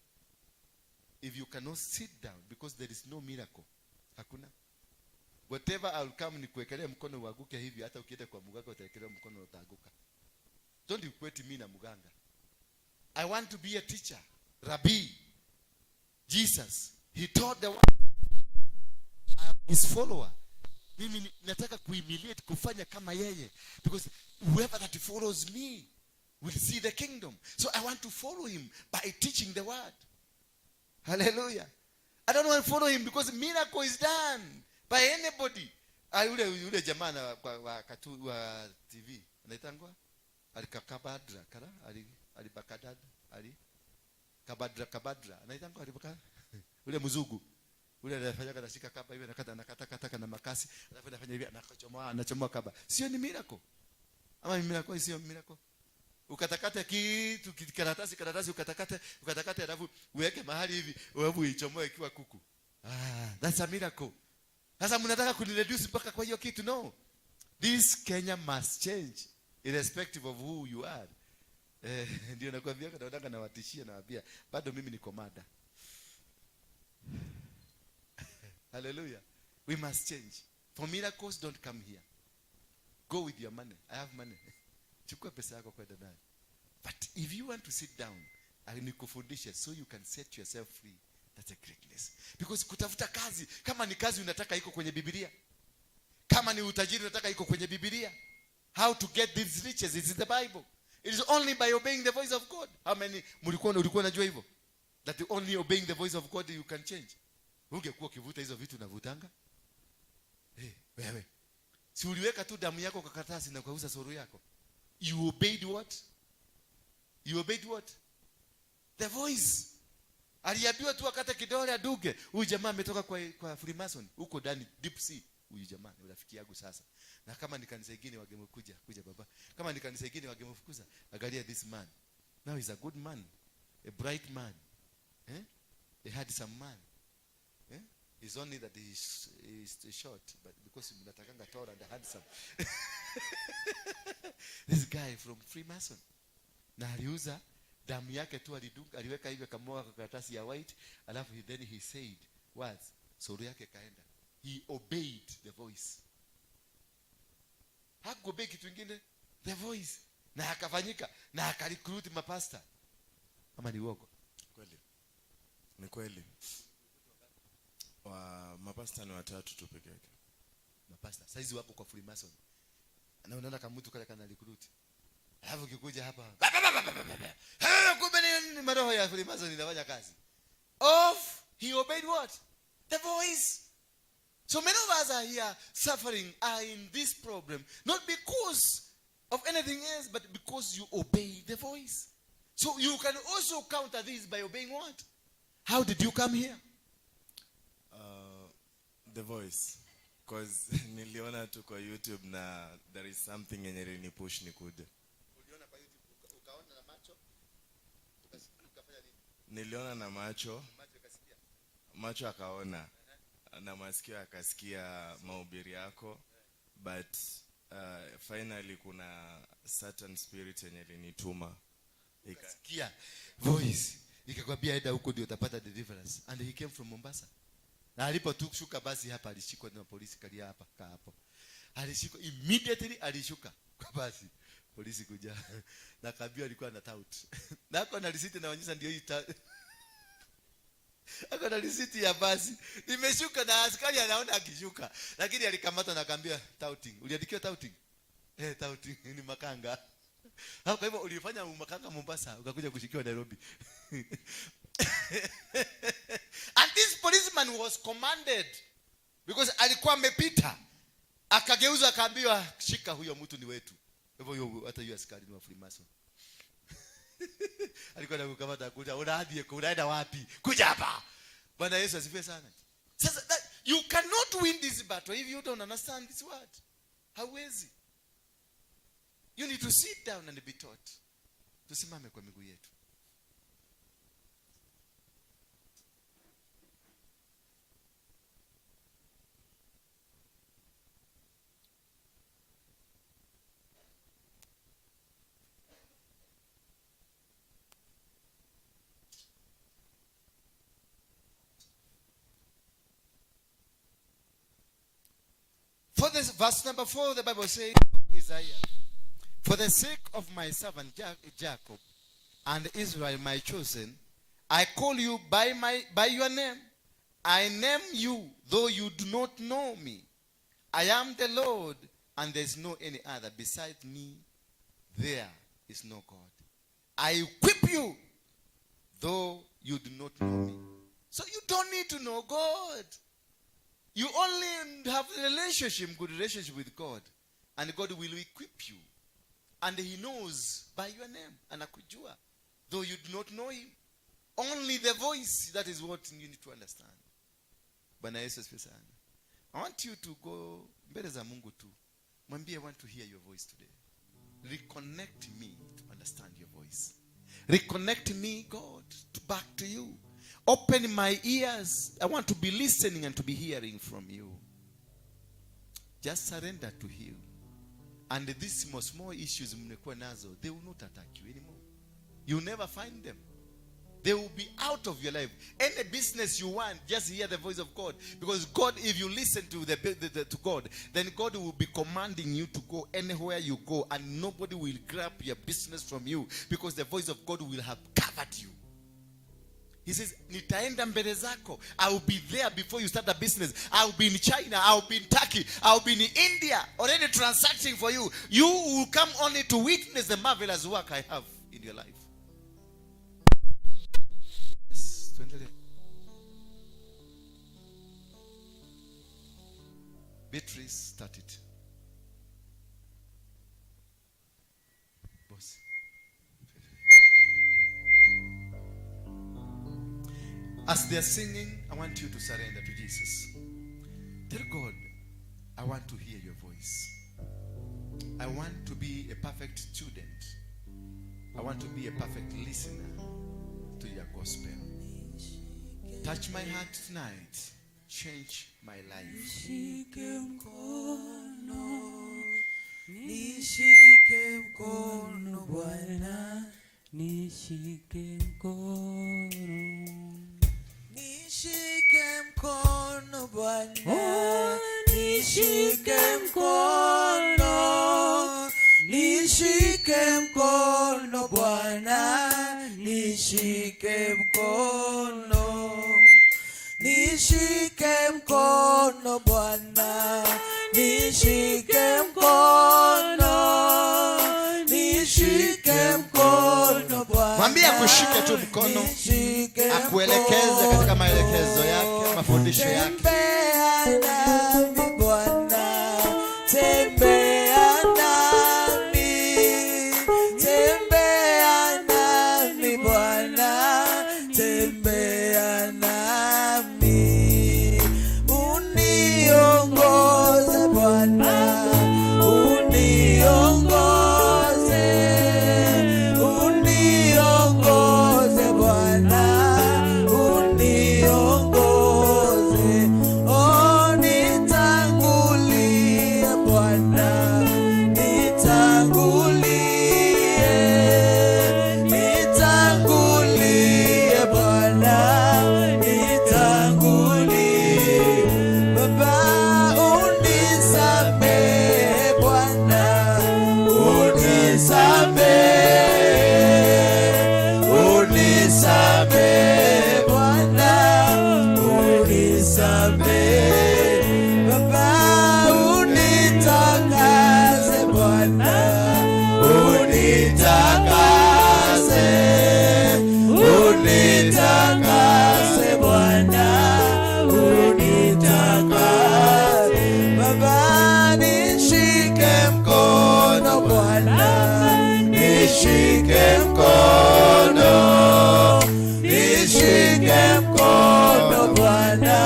If you cannot sit down, because there is no miracle. Hakuna. Whatever I'll come ni kuwekelea mkono uanguke hivi, hata ukienda kwa mganga utawekelea mkono utaanguka. Don't equate me na mganga. I want to be a teacher. Rabbi. Jesus, he taught the world. I am his follower. Mimi nataka kuimiliate, kufanya kama yeye, because whoever that follows me will see the kingdom. So I want to follow him by teaching the word. Hallelujah. I don't want to follow him because miracle is done by anybody. Ah, yule jamaa na kwa, wa, katu, wa TV anaitangwa alikakabadra kara ali alibakadad ali kabadra kabadra anaitangwa alibaka ule mzungu ule anafanya anashika kaba hivi, anakata, anakata kata na makasi, alafu anafanya hivi, anachomoa, anachomoa kaba. Sio ni miracle? Ama ni miracle? Sio miracle? Ukatakate kitu, karatasi, karatasi, ukatakate, ukatakate, alafu uweke mahali hivi, alafu uichomoe ikiwa kuku. Ah, that's a miracle. Sasa mnataka kunireduce mpaka kwa hiyo kitu? No. This Kenya must change irrespective of who you are. Ndio nakwambia, naonanga nawatishia, nawaambia bado mimi niko mada. Hallelujah. We must change. For miracles don't come here. Go with your money. I have money. Chukua pesa yako kwenda nayo. But if you want to sit down, nikufundishe so you can set yourself free. That's a greatness. Because kutafuta kazi, kama ni kazi unataka iko kwenye Biblia. Kama ni utajiri unataka iko kwenye Biblia. How to get these riches is in the Bible. It is only by obeying the voice of God. How many ulikuwa unajua hivyo? That only obeying the voice of God you can change. Ungekuwa ukivuta hizo vitu unavutanga? Wewe. Si uliweka tu damu yako kwa karatasi na ukauza soro yako? You obeyed what? You obeyed what? The voice. Aliambiwa tu akate kidole aduge. Huyu jamaa ametoka kwa Freemason huko ndani deep sea. Huyu jamaa ni rafiki yangu sasa. Na kama ni kanisa ingine wangemkuja, kuja baba. Kama ni kanisa ingine wangemfukuza. Angalia this man. Now he's a good man, a bright man. A handsome man. It's only that he is short, but because mnatakanga tall and handsome. This guy from Freemason. Na aliuza damu yake tu, alidunga, aliweka hivyo akamwaga kwa karatasi ya white, alafu then he said words, soro yake kaenda. He obeyed the voice. Hakuobey kitu kingine, the voice. Na akafanyika na akarecruit mapasta. Ama ni uongo? Kweli. Ni kweli. Wa mapasta ni watatu tu peke yake. Mapasta saizi wako kwa Freemason. Na unaona kama mtu kale kana recruit. Alafu ukikuja hapa, ba, ba, ba, ba, ba, ba, ba. Hey, kumbe ni maroho ya Freemason inafanya kazi. Of he obeyed what? The voice. So many of us are here suffering, are in this problem, not because of anything else, but because you obey the voice. So you can also counter this by obeying what? How did you come here? The voice. 'Cause niliona tu kwa YouTube na there is something yenye ilinipush nikuje. Uliona kwa YouTube, ukaona na macho? Ukafanya nini? Niliona na macho, Macho ikasikia. Macho akaona na masikio akasikia mahubiri yako, but finally kuna certain spirit yenye ilinituma. Ukasikia voice ikakwambia enda huko ndio utapata deliverance. And he came from Mombasa. Na alipotushuka basi hapa alishikwa na polisi kalia hapa kaa hapo. Alishikwa immediately, alishuka kwa basi. Polisi kuja na kaambia alikuwa na tout. Na ako na receipt inaonyesha ndio hii ako na receipt ya basi. Nimeshuka na askari anaona akishuka. Lakini alikamatwa na akaambia touting. Uliandikiwa touting? Eh, touting ni makanga. Kwa hivyo ulifanya umakanga Mombasa ukakuja kushikiwa Nairobi. And this policeman was commanded because alikuwa amepita. Akageuza akaambiwa shika huyo mtu ni wetu. Hivyo huyo hata huyo askari ni wa Freemason. Alikuwa anakukamata kuja, unaadie unaenda wapi? Kuja hapa. Bwana Yesu asifiwe sana. Sasa that, you cannot win this battle if you don't understand this word. Hauwezi. You need to sit down and be taught. Tusimame kwa miguu yetu. For this verse number 4, the Bible says, Isaiah, for the sake of my servant Jacob and Israel, my chosen, I call you by your name. I name you, though you do not know me. I am the Lord, and there is no any other. Beside me, there is no God. I equip you, though you do not know me. So you don't need to know God. You only have a relationship, good relationship with God, and God will equip you. And he knows by your name, anakujua, though you do not know him. Only the voice, that is what you need to understand. Bwana Yesu asifiwe sana. I want you to go mbele za Mungu tu. Mwambie, I want to hear your voice today. Reconnect me to understand your voice. Reconnect me, God, to back to you. Open my ears. I want to be listening and to be hearing from you. Just surrender to him. And these small, small issues mnekuwa nazo, they will not attack you anymore. You'll never find them. They will be out of your life. Any business you want, just hear the voice of God. Because God, if you listen to to God, then God will be commanding you to go anywhere you go, and nobody will grab your business from you, because the voice of God will have covered you. He says, nitaenda mbele zako. I will be there before you start a business. I will be in China. I will be in Turkey. I will be in India, already transacting for you. You will come only to witness the marvelous work I have in your life. Yes, tuendelee. Beatrice, start it. Boss. As they are singing, I want you to surrender to Jesus. Tell God, I want to hear your voice. I want to be a perfect student. I want to be a perfect listener to your gospel. Touch my heart tonight. Change my life. Nishike mkono, nishike mkono Bwana, nishike mkono. Nishike mkono Bwana, Oh, nishike mkono, nishike mkono Bwana, nishike mkono, nishike mkono Bwana, nishike mkono, nishike mkono Bwana. Mwambie akushike tu mkono, Nishike akuelekeze katika maelekezo yake, mafundisho yake. Tembea nami Bwana, tembea nami, tembea nami Bwana, tembea nami, uniongoze Bwana, uniongoze, uniongoze Bwana, uniongoze, oh, Unitakase, unitakase Bwana, unitakase. Baba, nishike mkono Bwana, nishike mkono, nishike mkono Bwana,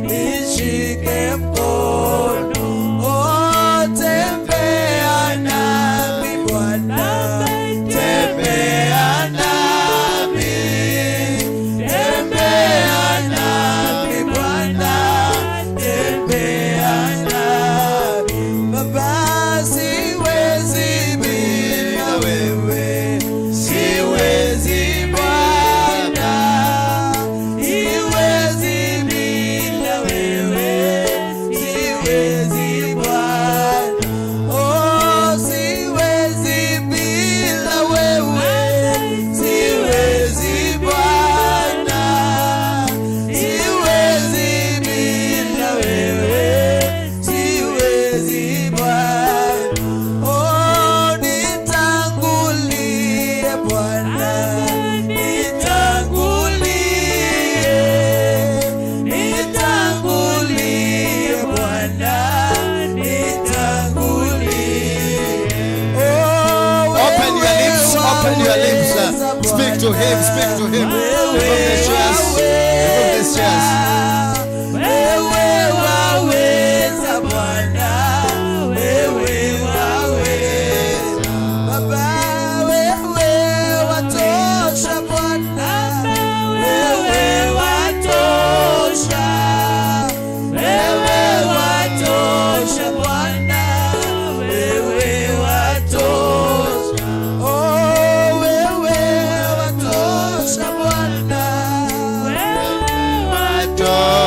nishike mkono. Oh, tembea nami Bwana, tembea nami, tembea nami Bwana, tembea nami. Baba, siwezi bila wewe, siwezi Bwana, siwezi bila wewe, siwezi Bwana. Oh, siwezi bila wewe, siwezi Bwana, siwezi bila wewe, siwezi Bwana. Oh, nitangulie Bwana, nitangulie, nitangulie Bwana, nitangulie. Oh, Open your lips, open your lips. Speak to him, speak to him. Remove the chairs. Remove the chairs. Wewe waweza Bwana, wewe waweza Baba, wewe watosha Bwana, wewe watosha, wewe watosha Bwana, wewe watosha. Oh, wewe watosha Bwana, Watosha.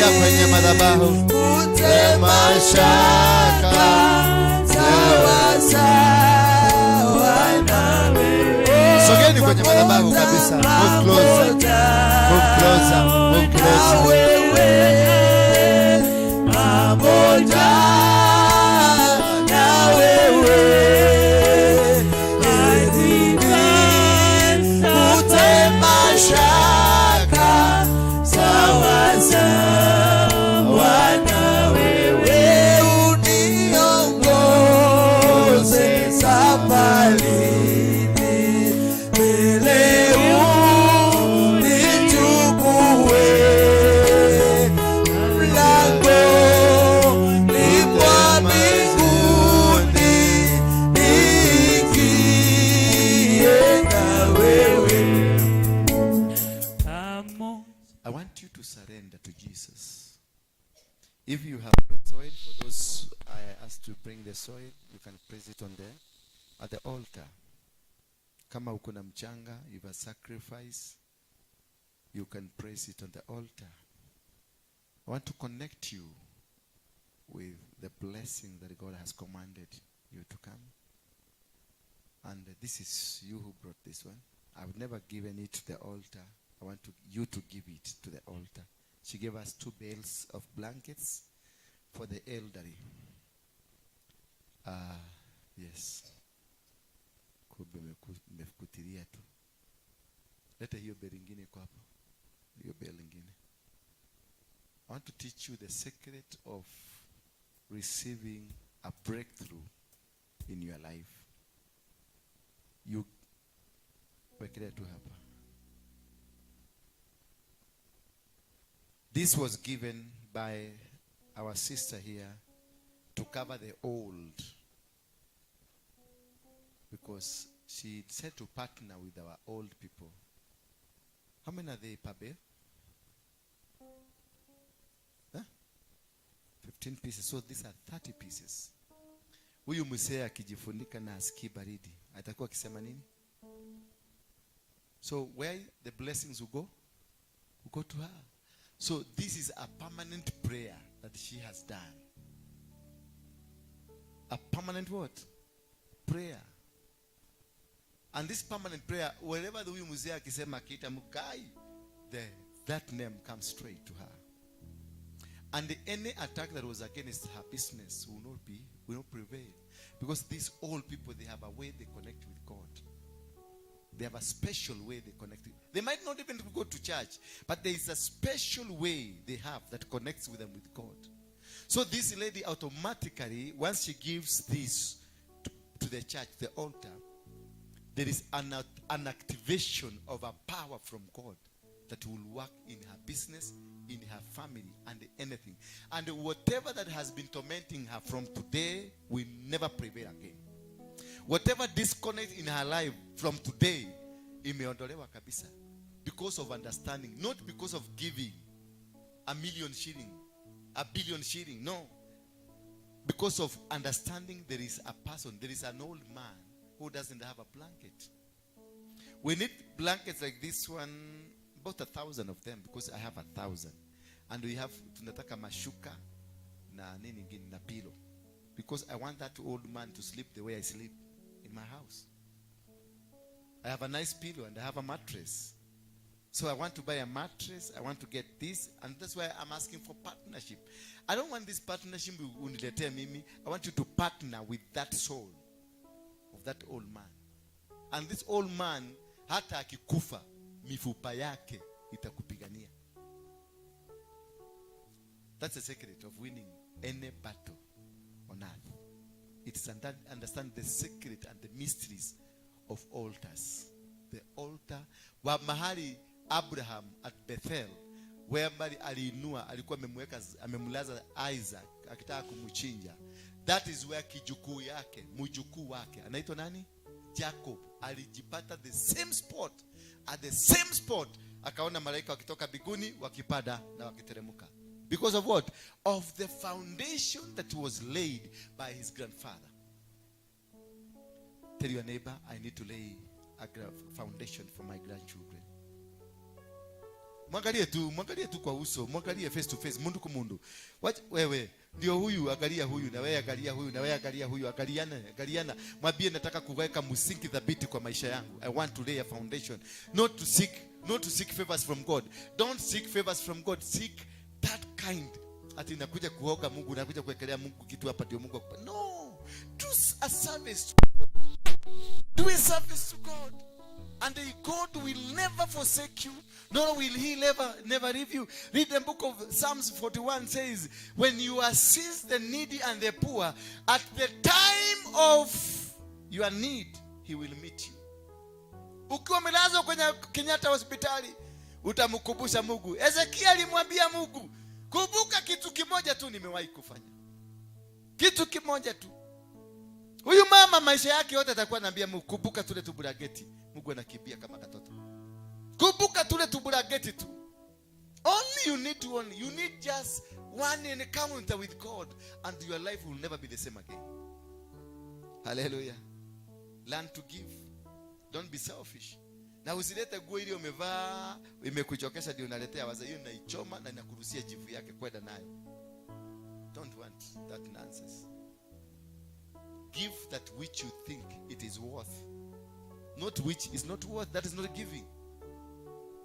Sogea kwenye madhabahu. Ufute mashaka, sawa sawa na wewe. Sogeni kwenye madhabahu kabisa. Move closer. Move closer. Move Na closer. wewe, pamoja na wewe, ufute mashaka, sawa sawa na wewe, uniongoze safarini mbele, unichukue mlangoni mwa mbinguni, niingie na wewe. I want you to surrender to Jesus. If you have the soil, for those I asked to bring the soil, you can place it on the at the altar. Kama uko na mchanga, you have a sacrifice, you can place it on the altar. I want to connect you with the blessing that God has commanded you to come. And this is you who brought this one. I've never given it to the altar. I want you to give it to the altar. She gave us two bales of blankets for the elderly. Yes. Kumbe mmefukutilia tu. Leta hiyo bale ingine iko hapo. Hiyo bale ingine. I want to teach you the secret of receiving a breakthrough in your life. You wekelea tu hapa. This was given by our sister here to cover the old, because she said to partner with our old people. How many are they per bale? Huh? 15 pieces. So these are 30 pieces. Huyu mzee akijifunika na asikii baridi, atakuwa akisema nini? So where the blessings will go? Will go to her. So this is a permanent prayer that she has done. A permanent what? Prayer. And this permanent prayer, wherever the huyu mzee akisema akiita Mukai, that name comes straight to her. And any attack that was against her business will not prevail. Because these old people, they have a way they connect with God. They have a special way they connect. They might not even go to church, but there is a special way they have that connects with them with God. So this lady automatically, once she gives this to the church, the altar, there is an activation of a power from God that will work in her business, in her family, and anything. And whatever that has been tormenting her from today will never prevail again. Whatever disconnect in her life from today, imeondolewa kabisa. Because of understanding, not because of giving 1 million shilling, 1 billion shilling, no. Because of understanding, there is a person, there is an old man who doesn't have a blanket. We need blankets like this one, about 1,000 of them, because I have 1,000. And we have, tunataka mashuka na nini ingine, na pillow. Because I want that old man to sleep the way I sleep in my house. I have a nice pillow and I have a mattress. So I want to buy a mattress. I want to get this. And that's why I'm asking for partnership. I don't want this partnership uniletee mimi. I want you to partner with that soul of that old man. And this old man, hata akikufa, mifupa yake itakupigania. That's the secret of winning any battle on earth. It's understand the secret and the mysteries of altars. The altar wa mahali Abraham at Bethel, where mbali aliinua, alikuwa amemweka, amemlaza Isaac akitaka kumchinja. That is where kijukuu yake, mjukuu wake anaitwa nani? Jacob alijipata the same spot, at the same spot, akaona malaika wakitoka mbinguni wakipanda na wakiteremka. Because of what? Of the foundation that was laid by his grandfather. Tell your neighbor, I need to lay a foundation for my grandchildren. Mwangalie tu, mwangalie tu kwa uso, mwangalie face to face, mundu kumundu. Wacha wewe ndio huyu, angalia huyu, na wewe angalia huyu, na wewe angalia huyu, angaliana, angaliana. Mwambie nataka kuweka msingi thabiti kwa maisha yangu. I want to lay a foundation. Not to seek favors from God. Don't seek favors from God. Seek that kind. Ati nakuja kuoga Mungu, nakuja kuwekelea Mungu kitu hapa ndio Mungu akupa. No. Do a service. Do a service to God. And the God will never forsake you, nor will he never, never leave you. Read the book of Psalms 41 says, when you assist the needy and the poor, at the time of your need, he will meet you. Ukiwa umelazwa kwenye Kenyatta hospitali, utamkumbusha Mungu. Hezekia alimwambia Mungu, kumbuka kitu kimoja tu nimewahi kufanya. Kitu kimoja tu. Huyu mama maisha yake yote atakuwa anaambia Mungu, kumbuka tule tuburageti. Mungu anakimbia kama katoto. Kumbuka tule tuburageti tu. Only you need to only you need just one encounter with God and your life will never be the same again. Hallelujah. Learn to give. Don't be selfish. Na usilete nguo ile umevaa imekuchokesha ndio unaletea wazee, hiyo naichoma na inakurusia jivu yake kwenda nayo. Don't want that nonsense. Give that which you think it is worth. Not which is not worth. That is not giving.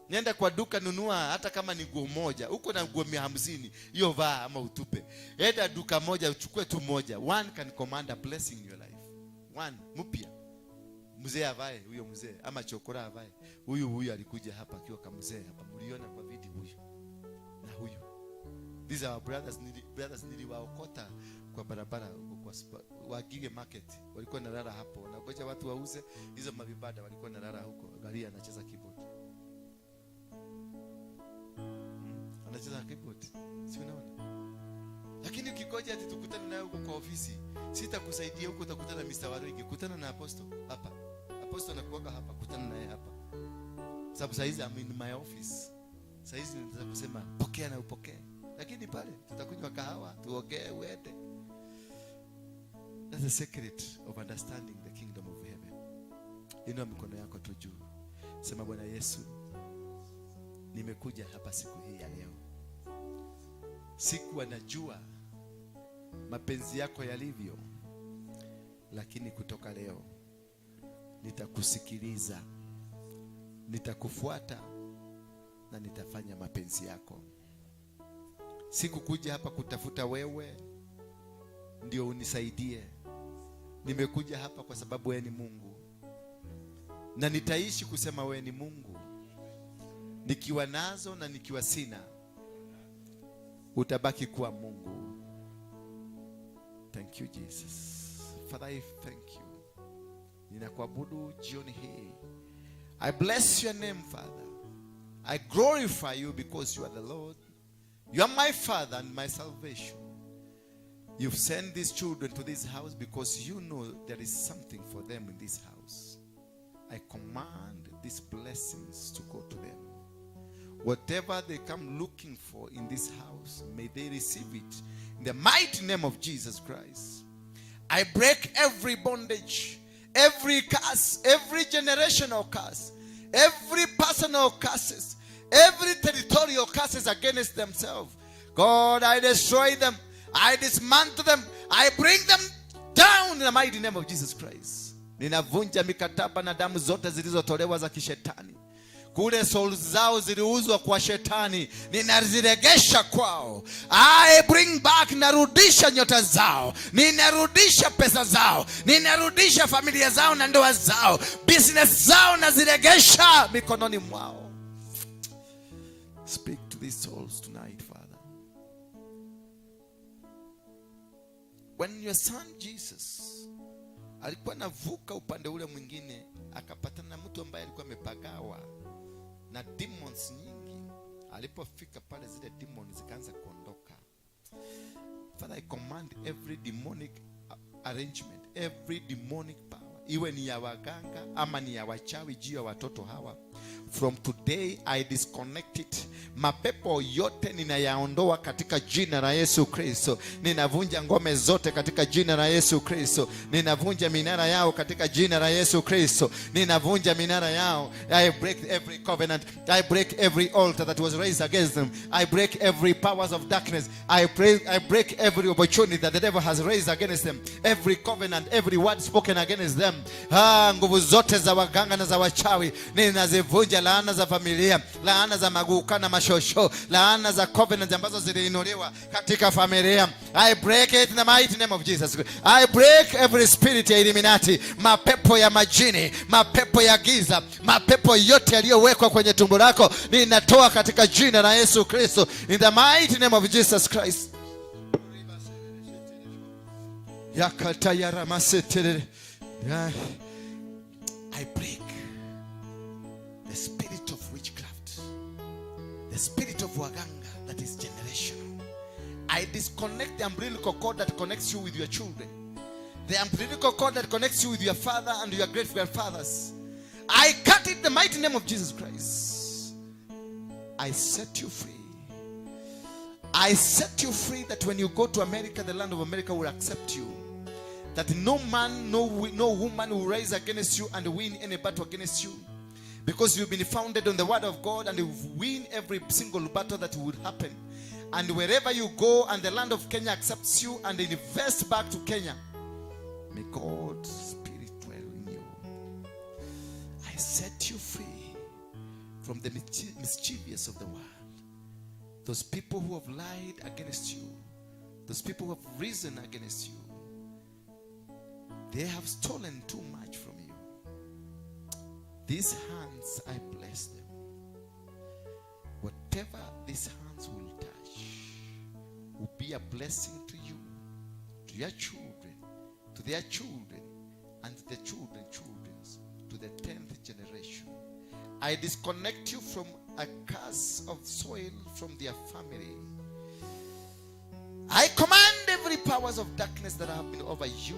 Nenda kwa duka nunua hata kama ni nguo moja. Uko na nguo 150, hiyo vaa ama utupe. Enda duka moja uchukue tu moja. One can command a blessing in your life. One mpya. Mzee avae huyo mzee ama chokora avae. Huyu huyu alikuja hapa akiwa kama mzee hapa. Mliona kwa video huyu. Na huyu. These are our brothers, brothers niliwaokota kwa barabara huko kwa Wangige market. Walikuwa nalala hapo. Wanangoja watu wauze hizo mavibanda, walikuwa nalala huko. Angalia anacheza keyboard. Anacheza keyboard. Si unaona? Lakini ukingoja ati tukutane naye huko kwa ofisi, sitakusaidia huko, utakutana na Mr. Waruigi, kutana na Apostle hapa. Apostle anakuwaka hapa, kutana naye hapa. Sababu saizi I'm in my office. Saizi naweza kusema pokea na upokee. Lakini pale tutakunywa kahawa, tuongee, uende. That's the secret of understanding the kingdom of heaven. Inua mikono yako tu juu. Sema, Bwana Yesu, nimekuja hapa siku hii ya leo. Sikuwa najua mapenzi yako yalivyo, lakini kutoka leo nitakusikiliza, nitakufuata na nitafanya mapenzi yako. Sikukuja hapa kutafuta wewe ndio unisaidie. Nimekuja hapa kwa sababu wewe ni Mungu, na nitaishi kusema wewe ni Mungu, nikiwa nazo na nikiwa sina, utabaki kuwa Mungu. Thank you, Jesus. Father, I thank you. Ninakuabudu jioni hii. I bless your name, Father. I glorify you because you are the Lord. You are my Father and my salvation. You've sent these children to this house because you know there is something for them in this house. I command these blessings to go to them. Whatever they come looking for in this house, may they receive it in the mighty name of Jesus Christ. I break every bondage, every curse, every generational curse, every personal curses, every territorial curses against themselves. God, I destroy them. I dismantle them. I bring them down in the mighty name of Jesus Christ. Ninavunja mikataba na damu zote zilizotolewa za kishetani kule souls zao ziliuzwa kwa shetani, ninaziregesha kwao. I bring back, narudisha nyota zao, ninarudisha pesa zao, ninarudisha familia zao na ndoa zao, business zao naziregesha mikononi mwao. Speak to these souls tonight, Father. When your son Jesus alikuwa anavuka upande ule mwingine, akapatana na mtu ambaye alikuwa amepagawa na demons nyingi. Alipofika pale, zile demons zikaanza kuondoka. Father, I command every demonic arrangement, every demonic power, iwe ni ya waganga ama ni ya wachawi juu ya watoto hawa. From today I disconnect it. Mapepo yote ninayaondoa katika jina la Yesu Kristo. Ninavunja ngome zote katika jina la Yesu Kristo. Ninavunja minara yao katika jina la Yesu Kristo. Ninavunja minara yao. I break every covenant. I break every altar that was raised against them. I break every powers of darkness. I break every opportunity that the devil has raised against them. Every covenant, every word spoken against them. Ah, nguvu zote za waganga na za wachawi ninazivunja. Laana za familia, laana za maguka na mashosho, laana za covenant ambazo ziliinuliwa katika familia. I break it in the mighty name of Jesus. I break every spirit ya Illuminati, mapepo ya majini, mapepo ya giza, mapepo yote yaliyowekwa kwenye tumbo lako ninatoa katika jina la Yesu Kristo, in the mighty name of Jesus Christ. Yakatayaramasetere. I break the spirit of witchcraft, the spirit of waganga that is generational. I disconnect the umbilical cord that connects you with your children, the umbilical cord that connects you with your father and your great grandfathers. I cut it in the mighty name of Jesus Christ. I set you free. I set you free that when you go to America, the land of America will accept you. That no man, no woman will rise against you and win any battle against you. Because you've been founded on the word of God and you win every single battle that will happen. And wherever you go and the land of Kenya accepts you and invest back to Kenya, may God's spirit dwell in you. I set you free from the mischievous of the world. Those people who have lied against you, those people who have risen against you, they have stolen too much from you. These hands, I bless them. Whatever these hands will touch will be a blessing to you, to your children, to their children, and to the children, children's, to the 10th generation. I disconnect you from a curse of soil from their family. I command every powers of darkness that have been over you,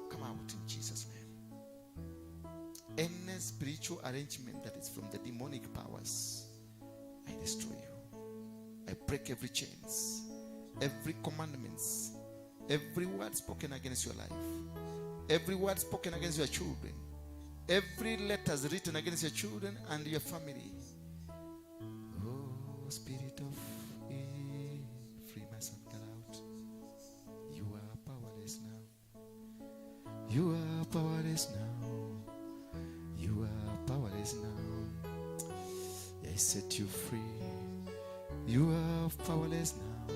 come out in Jesus' name. Any spiritual arrangement that is from the demonic powers, I destroy you. I break every chains, every commandments, every word spoken against your life, every word spoken against your children, every letters written against your children and your family. Oh, spirit of Freemason, get out. You are powerless now. You are powerless now. You are powerless now. I set you free. You are powerless now.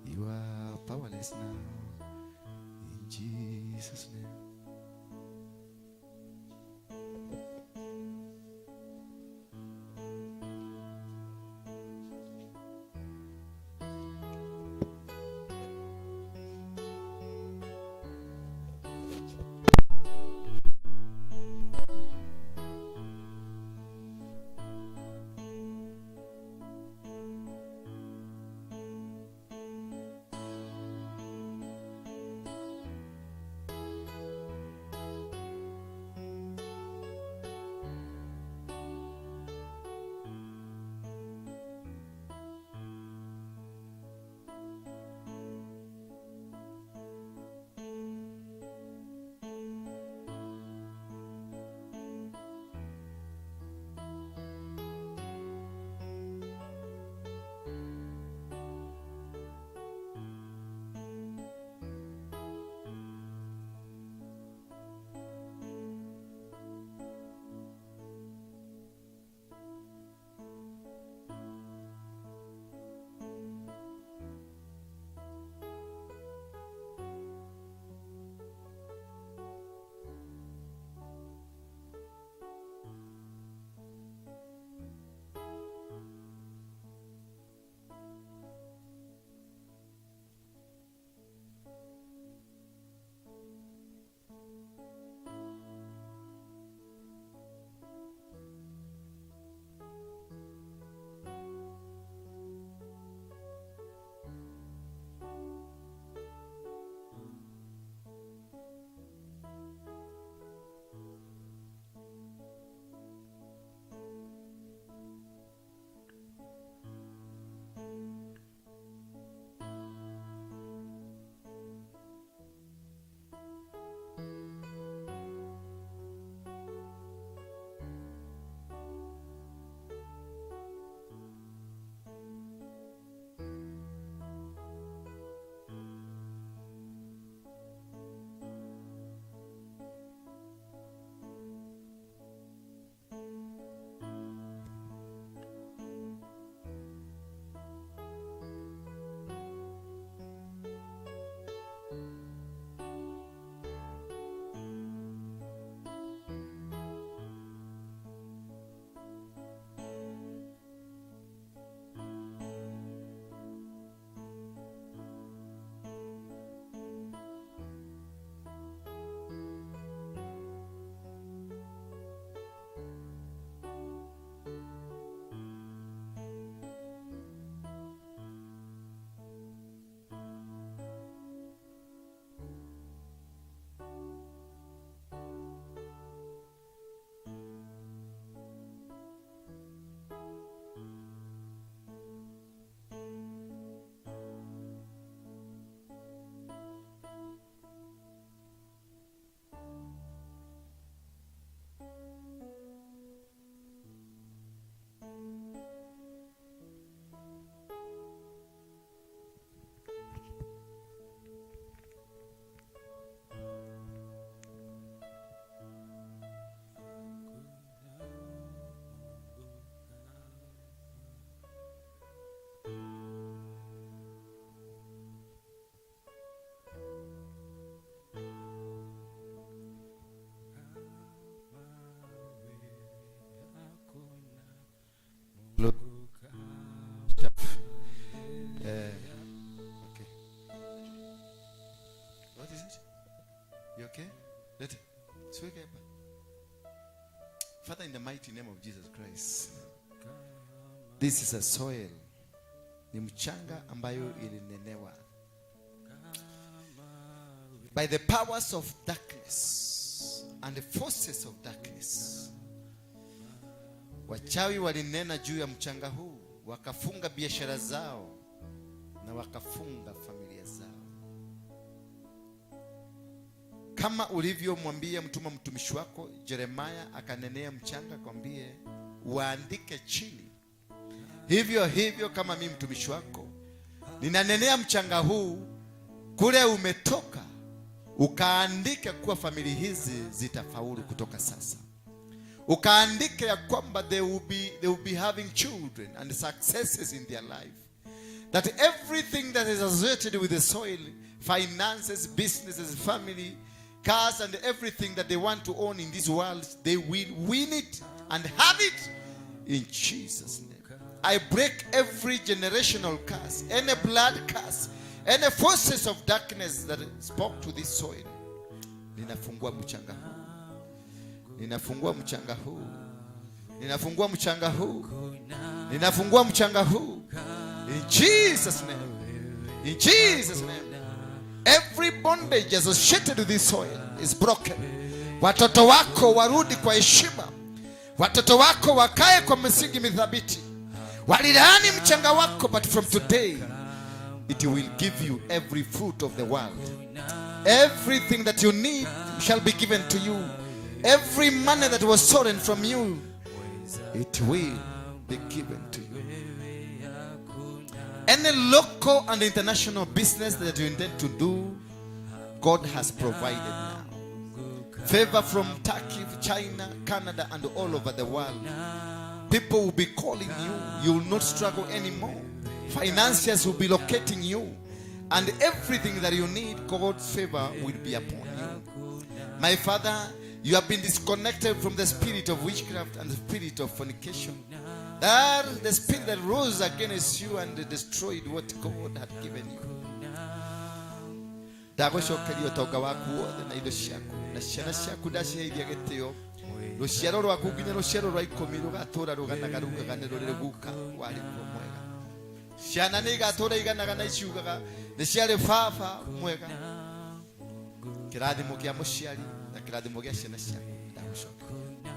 You are powerless now. In Jesus' name. Okay? Lete. Siweke hapa. Father, in the mighty name of Jesus Christ. This is a soil. Ni mchanga ambayo ilinenewa by the powers of darkness and the forces of darkness. Wachawi walinena juu ya mchanga huu, wakafunga biashara zao na wakafunga familia zao. Kama ulivyomwambia mtuma mtumishi wako Jeremaya, akanenea mchanga, akwambie waandike chini. Hivyo hivyo kama mimi mtumishi wako ninanenea mchanga huu, kule umetoka ukaandike kuwa familia hizi zitafaulu kutoka sasa, ukaandike ya kwamba they will be having children and successes in their life, that everything that is associated with the soil, finances, businesses, family, cars and everything that they want to own in this world, they will win it and have it in Jesus' name. I break every generational curse, any blood curse, any forces of darkness that spoke to this soil. Ninafungua mchanga huu, ninafungua mchanga huu, ninafungua mchanga huu, ninafungua mchanga huu in Jesus' name, in Jesus' name. Every bondage associated with this soil is broken. Watoto wako warudi kwa heshima, watoto wako wakae kwa misingi mithabiti. Walilaani mchanga wako, but from today it will give you every fruit of the world. Everything that you need shall be given to you. Every money that was stolen from you, it will be given to you. Any local and international business that you intend to do, God has provided now. Favor from Turkey, China, Canada, and all over the world. People will be calling you. You will not struggle anymore. Financiers will be locating you. And everything that you need, God's favor will be upon you. My father, you have been disconnected from the spirit of witchcraft and the spirit of fornication. That the spirit that rose against you and destroyed what God had given you. Ndagũcokeria ũtonga waku wothe na indo ciaku na ciana ciaku, ndaciheithia gĩtĩo, rũciaro rwaku nginya rũciaro rwa 10 rũgatũra rũganaga rugaga nĩ rũrĩ guka warĩ kuo mwega. Ciana nĩ igatũra iganaga na iciugaga nĩ ciarĩ baba mwega. Kĩrathimo kĩa mũciari na kĩrathimo gĩa ciana ciaku, ndagũcokeria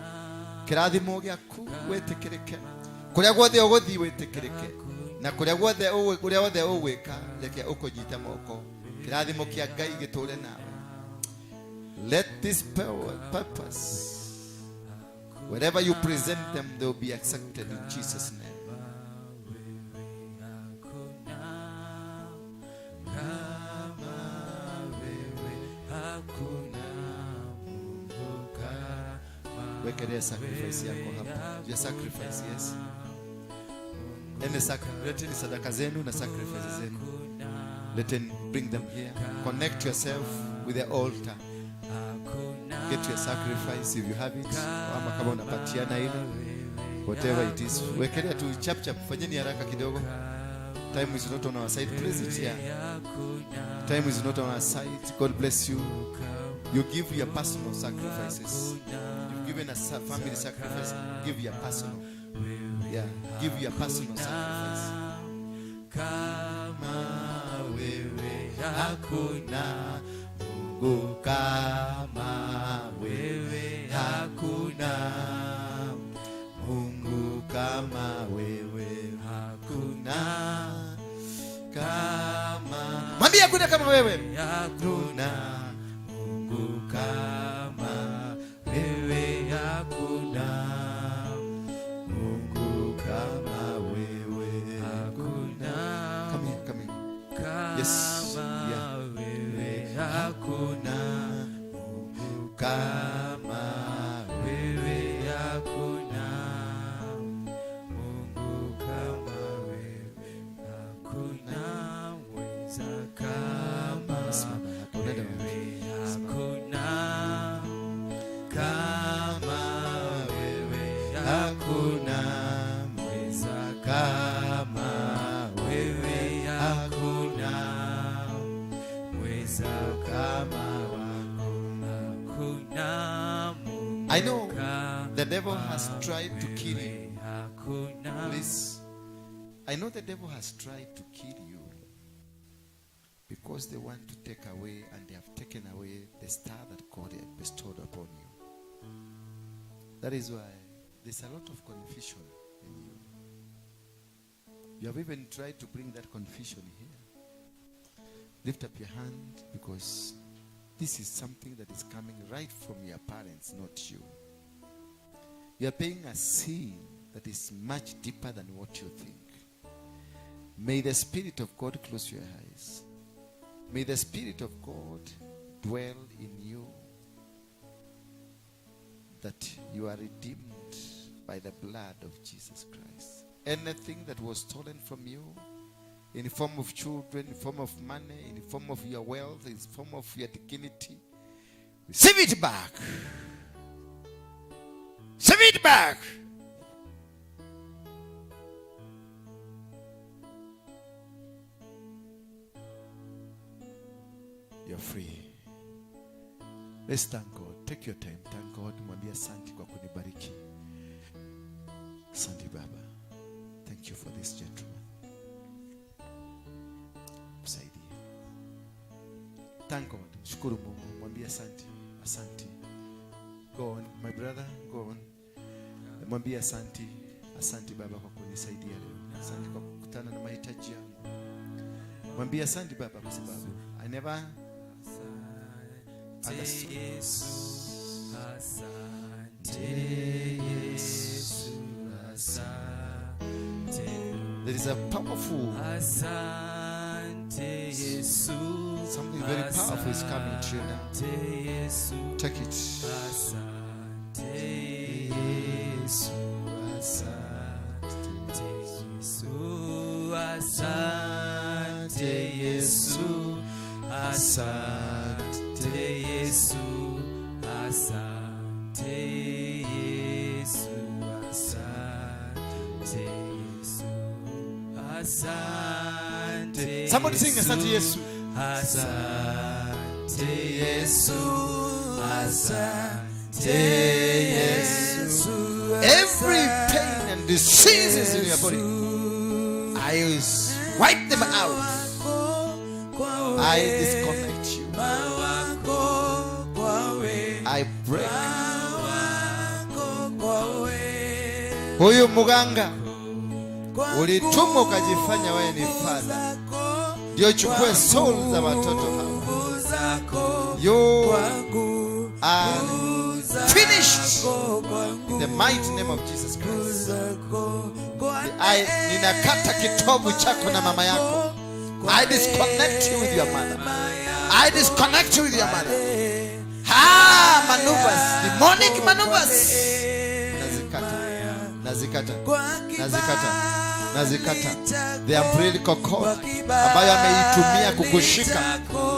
kĩrathimo gĩaku, wĩtĩkĩrĩke kũrĩa guothe ũgũthiĩ, wĩtĩkĩrĩke na kũrĩa guothe kũrĩa wothe ũgwĩka, reke ũkũnyita moko. Kĩrathimo kĩa Ngai gĩtũre nawe. Let this power, purpose, wherever you present them, they will be accepted in Jesus' name. Kama wewe hakuna Mungu kama Wekelea sacrifice yako hapa, your sacrifice, yes. Any leteni sadaka zenu na sacrifice zenu, leteni, bring them here. Connect yourself with the altar. Get your sacrifice if you have it, ama kama unapatiana ile, whatever it is, wekelea tu chap chap. Fanyeni haraka kidogo, time is not on our side. Place it here. Time is not on our side. God bless you. You give your personal sacrifices. You've given a family sacrifice, give your personal. Yeah, give your personal sacrifice. Kama wewe Hakuna Mungu kama wewe, hakuna Mungu kama wewe, hakuna kama, mwambie hakuna kama wewe. Hakuna Mungu kama wewe, hakuna Mungu kama wewe. Hakuna. Come here, come here. Yes, Kama yeah. wewe hakuna. Mungu kama wewe, hakuna Mungu kama wewe, hakuna mweza kama Simama hapo, unaenda wapi? wewe, hakuna kama wewe, hakuna mweza kama wewe, hakuna mweza kama wako. I know the devil has tried to kill you. Hakuna Please. I know the devil has tried to kill you because they want to take away, and they have taken away the star that God had bestowed upon you. That is why there's a lot of confusion in you. You have even tried to bring that confusion here. Lift up your hand, because this is something that is coming right from your parents, not you. You are paying a sin that is much deeper than what you think. May the Spirit of God close your eyes. May the Spirit of God dwell in you, that you are redeemed by the blood of Jesus Christ. Anything that was stolen from you, in the form of children, in the form of money, in the form of your wealth, in the form of your dignity, receive it back. Receive it back. You're free. Let's thank God. Take your time. Thank God. Mwambie asante kwa kunibariki. Asante Baba. Thank you for this gentleman. Msaidie. Thank God. Shukuru Mungu. Mwambie asante. Asante. Go on, my brother. Go on. Mwambie asante. Asante Baba kwa kunisaidia leo. Asante kwa kukutana na mahitaji yangu. Mwambie asante Baba kwa sababu I never Asante Yesu, asante Yesu, asante. There is a powerful Asante Yesu, something very powerful is coming to you now. Asante Yesu, Take it. Asante Yesu, asante Yesu, asante Yesu, asante Yesu, asante Yesu, asante Yesu, asante. Somebody sing Asante Yesu. Asante Yesu, asante Yesu. Every pain and diseases in your body, I wipe them out. I disconnect you. I break. Huyu muganga ulitumwa ukajifanya wewe ni father, ndio chukue soul za watoto hawa. You are finished in the mighty name of Jesus Christ. Ninakata kitovu chako na mama yako. I disconnect you with your mother. I disconnect you with your mother. Ha, maneuvers, demonic maneuvers. Nazikata, nazikata, nazikata, nazikata. The umbilical cord ambayo ameitumia kukushika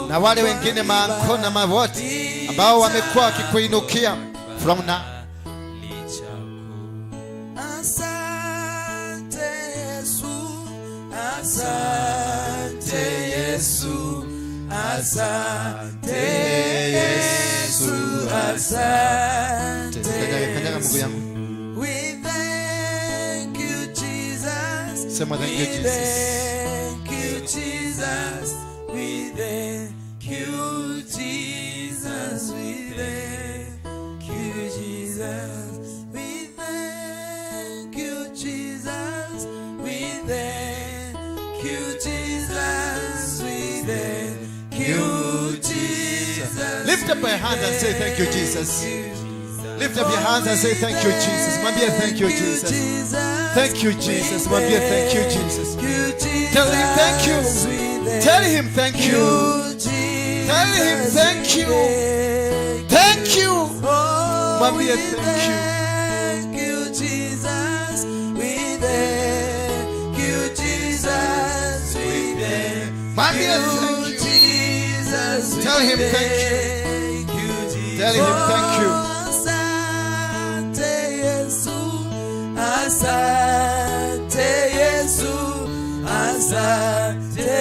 na wale wengine maanko na mawote ambao wamekuwa wakikuinukia from now. Asante Yesu, asante Yesu, asante Yesu, asante. Kanyaga, kanyaga mguu yangu. We thank you, Jesus. Sema thank you, We Jesus. thank you, Jesus. We thank you, Jesus. We thank you, Jesus. We thank you, Jesus. We thank you, Jesus. We thank you, Jesus. Lift up your hands and say thank you, Jesus. Lift up your hands and say thank you, Jesus. Mwambie thank you, Jesus. Thank you, Jesus. Mwambie thank you, Jesus. Tell him thank you. Tell him thank you. Tell him thank you. Thank you. Mwambie thank you. Thank you, Jesus. We thank you, Jesus. We thank Mwambie you, thank you. Jesus. We Tell him thank you. thank you, Jesus. Tell him thank you. Asante Yesu. Asante Yesu. Asante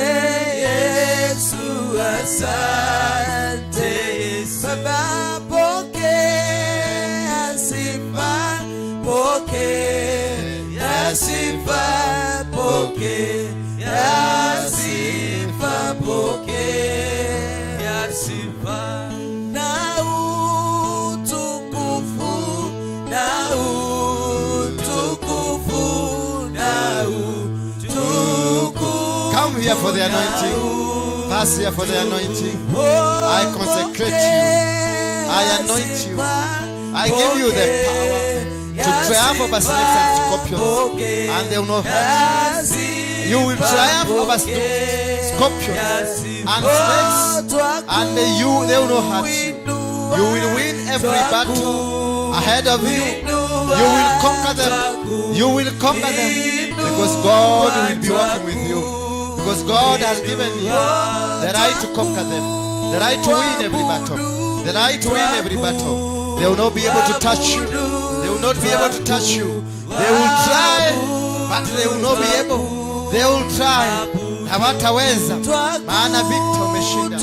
Yesu. Asante Yesu. Baba, pokea Pokea sifa na utukufu, na utukufu, na utukufu. Come here for the anointing. Pass here for the anointing. I consecrate you. I anoint you. I give you the power to triumph over snakes and scorpions, and they will not hurt you. You will triumph over scorpions and snakes, and they will not hurt you. You will win every battle ahead of you. You will conquer them. You will conquer them because God will be working with you. Because God has given you the right to conquer them, the right to win every battle, the right to win every battle. They will not be able to touch you. They will not be able to touch you. They will try, but they will not be able. They will try. Hawataweza, maana vita umeshinda.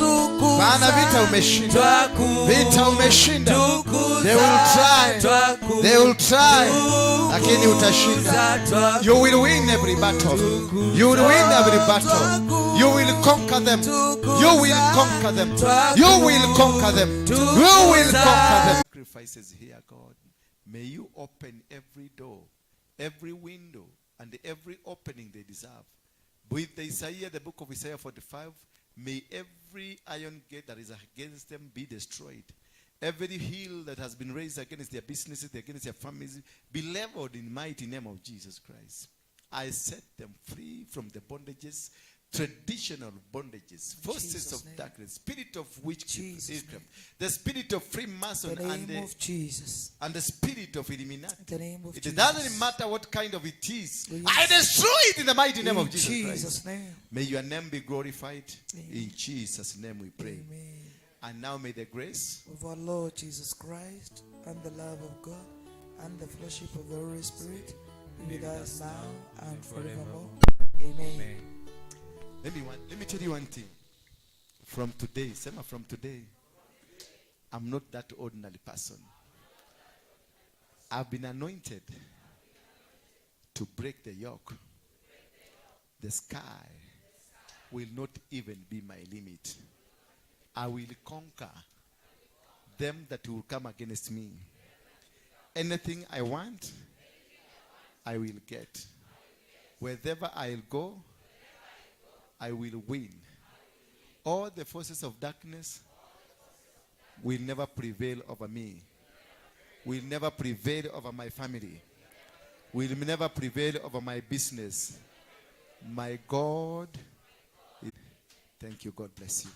Maana vita umeshinda. Vita umeshinda. They will try. They will try, lakini utashinda. You will win every battle. You will win every battle. You will conquer them. You will conquer them. You will conquer them. You will conquer them. Sacrifices here, God. May you open every door, every window, and every opening they deserve. With the Isaiah, the book of Isaiah 45, may every iron gate that is against them be destroyed. Every hill that has been raised against their businesses, against their families, be leveled in mighty name of Jesus Christ. I set them free from the bondages, traditional bondages, forces Jesus' of name. Darkness, spirit of witchcraft, Jesus' name. the spirit of Freemason, The and name the, of Jesus. and the spirit of Illuminati. The name of It Jesus. doesn't matter what kind of it is. Yes. I destroy it in the mighty name In of Jesus Christ. Jesus' name. May your name be glorified. Amen. In Jesus' name we pray. Amen. And now may the grace Of our Lord Jesus Christ and the love of God and the fellowship of the Holy Spirit be with us now and forevermore. Amen. Let me tell you one thing. From today, Sema, from today, I'm not that ordinary person. I've been anointed to break the yoke. The sky will not even be my limit. I will conquer them that will come against me. Anything I want, I will get. Wherever I'll go, I will win. All the forces of darkness will never prevail over me, will never prevail over my family, will never prevail over my business. My God. Thank you. God bless you.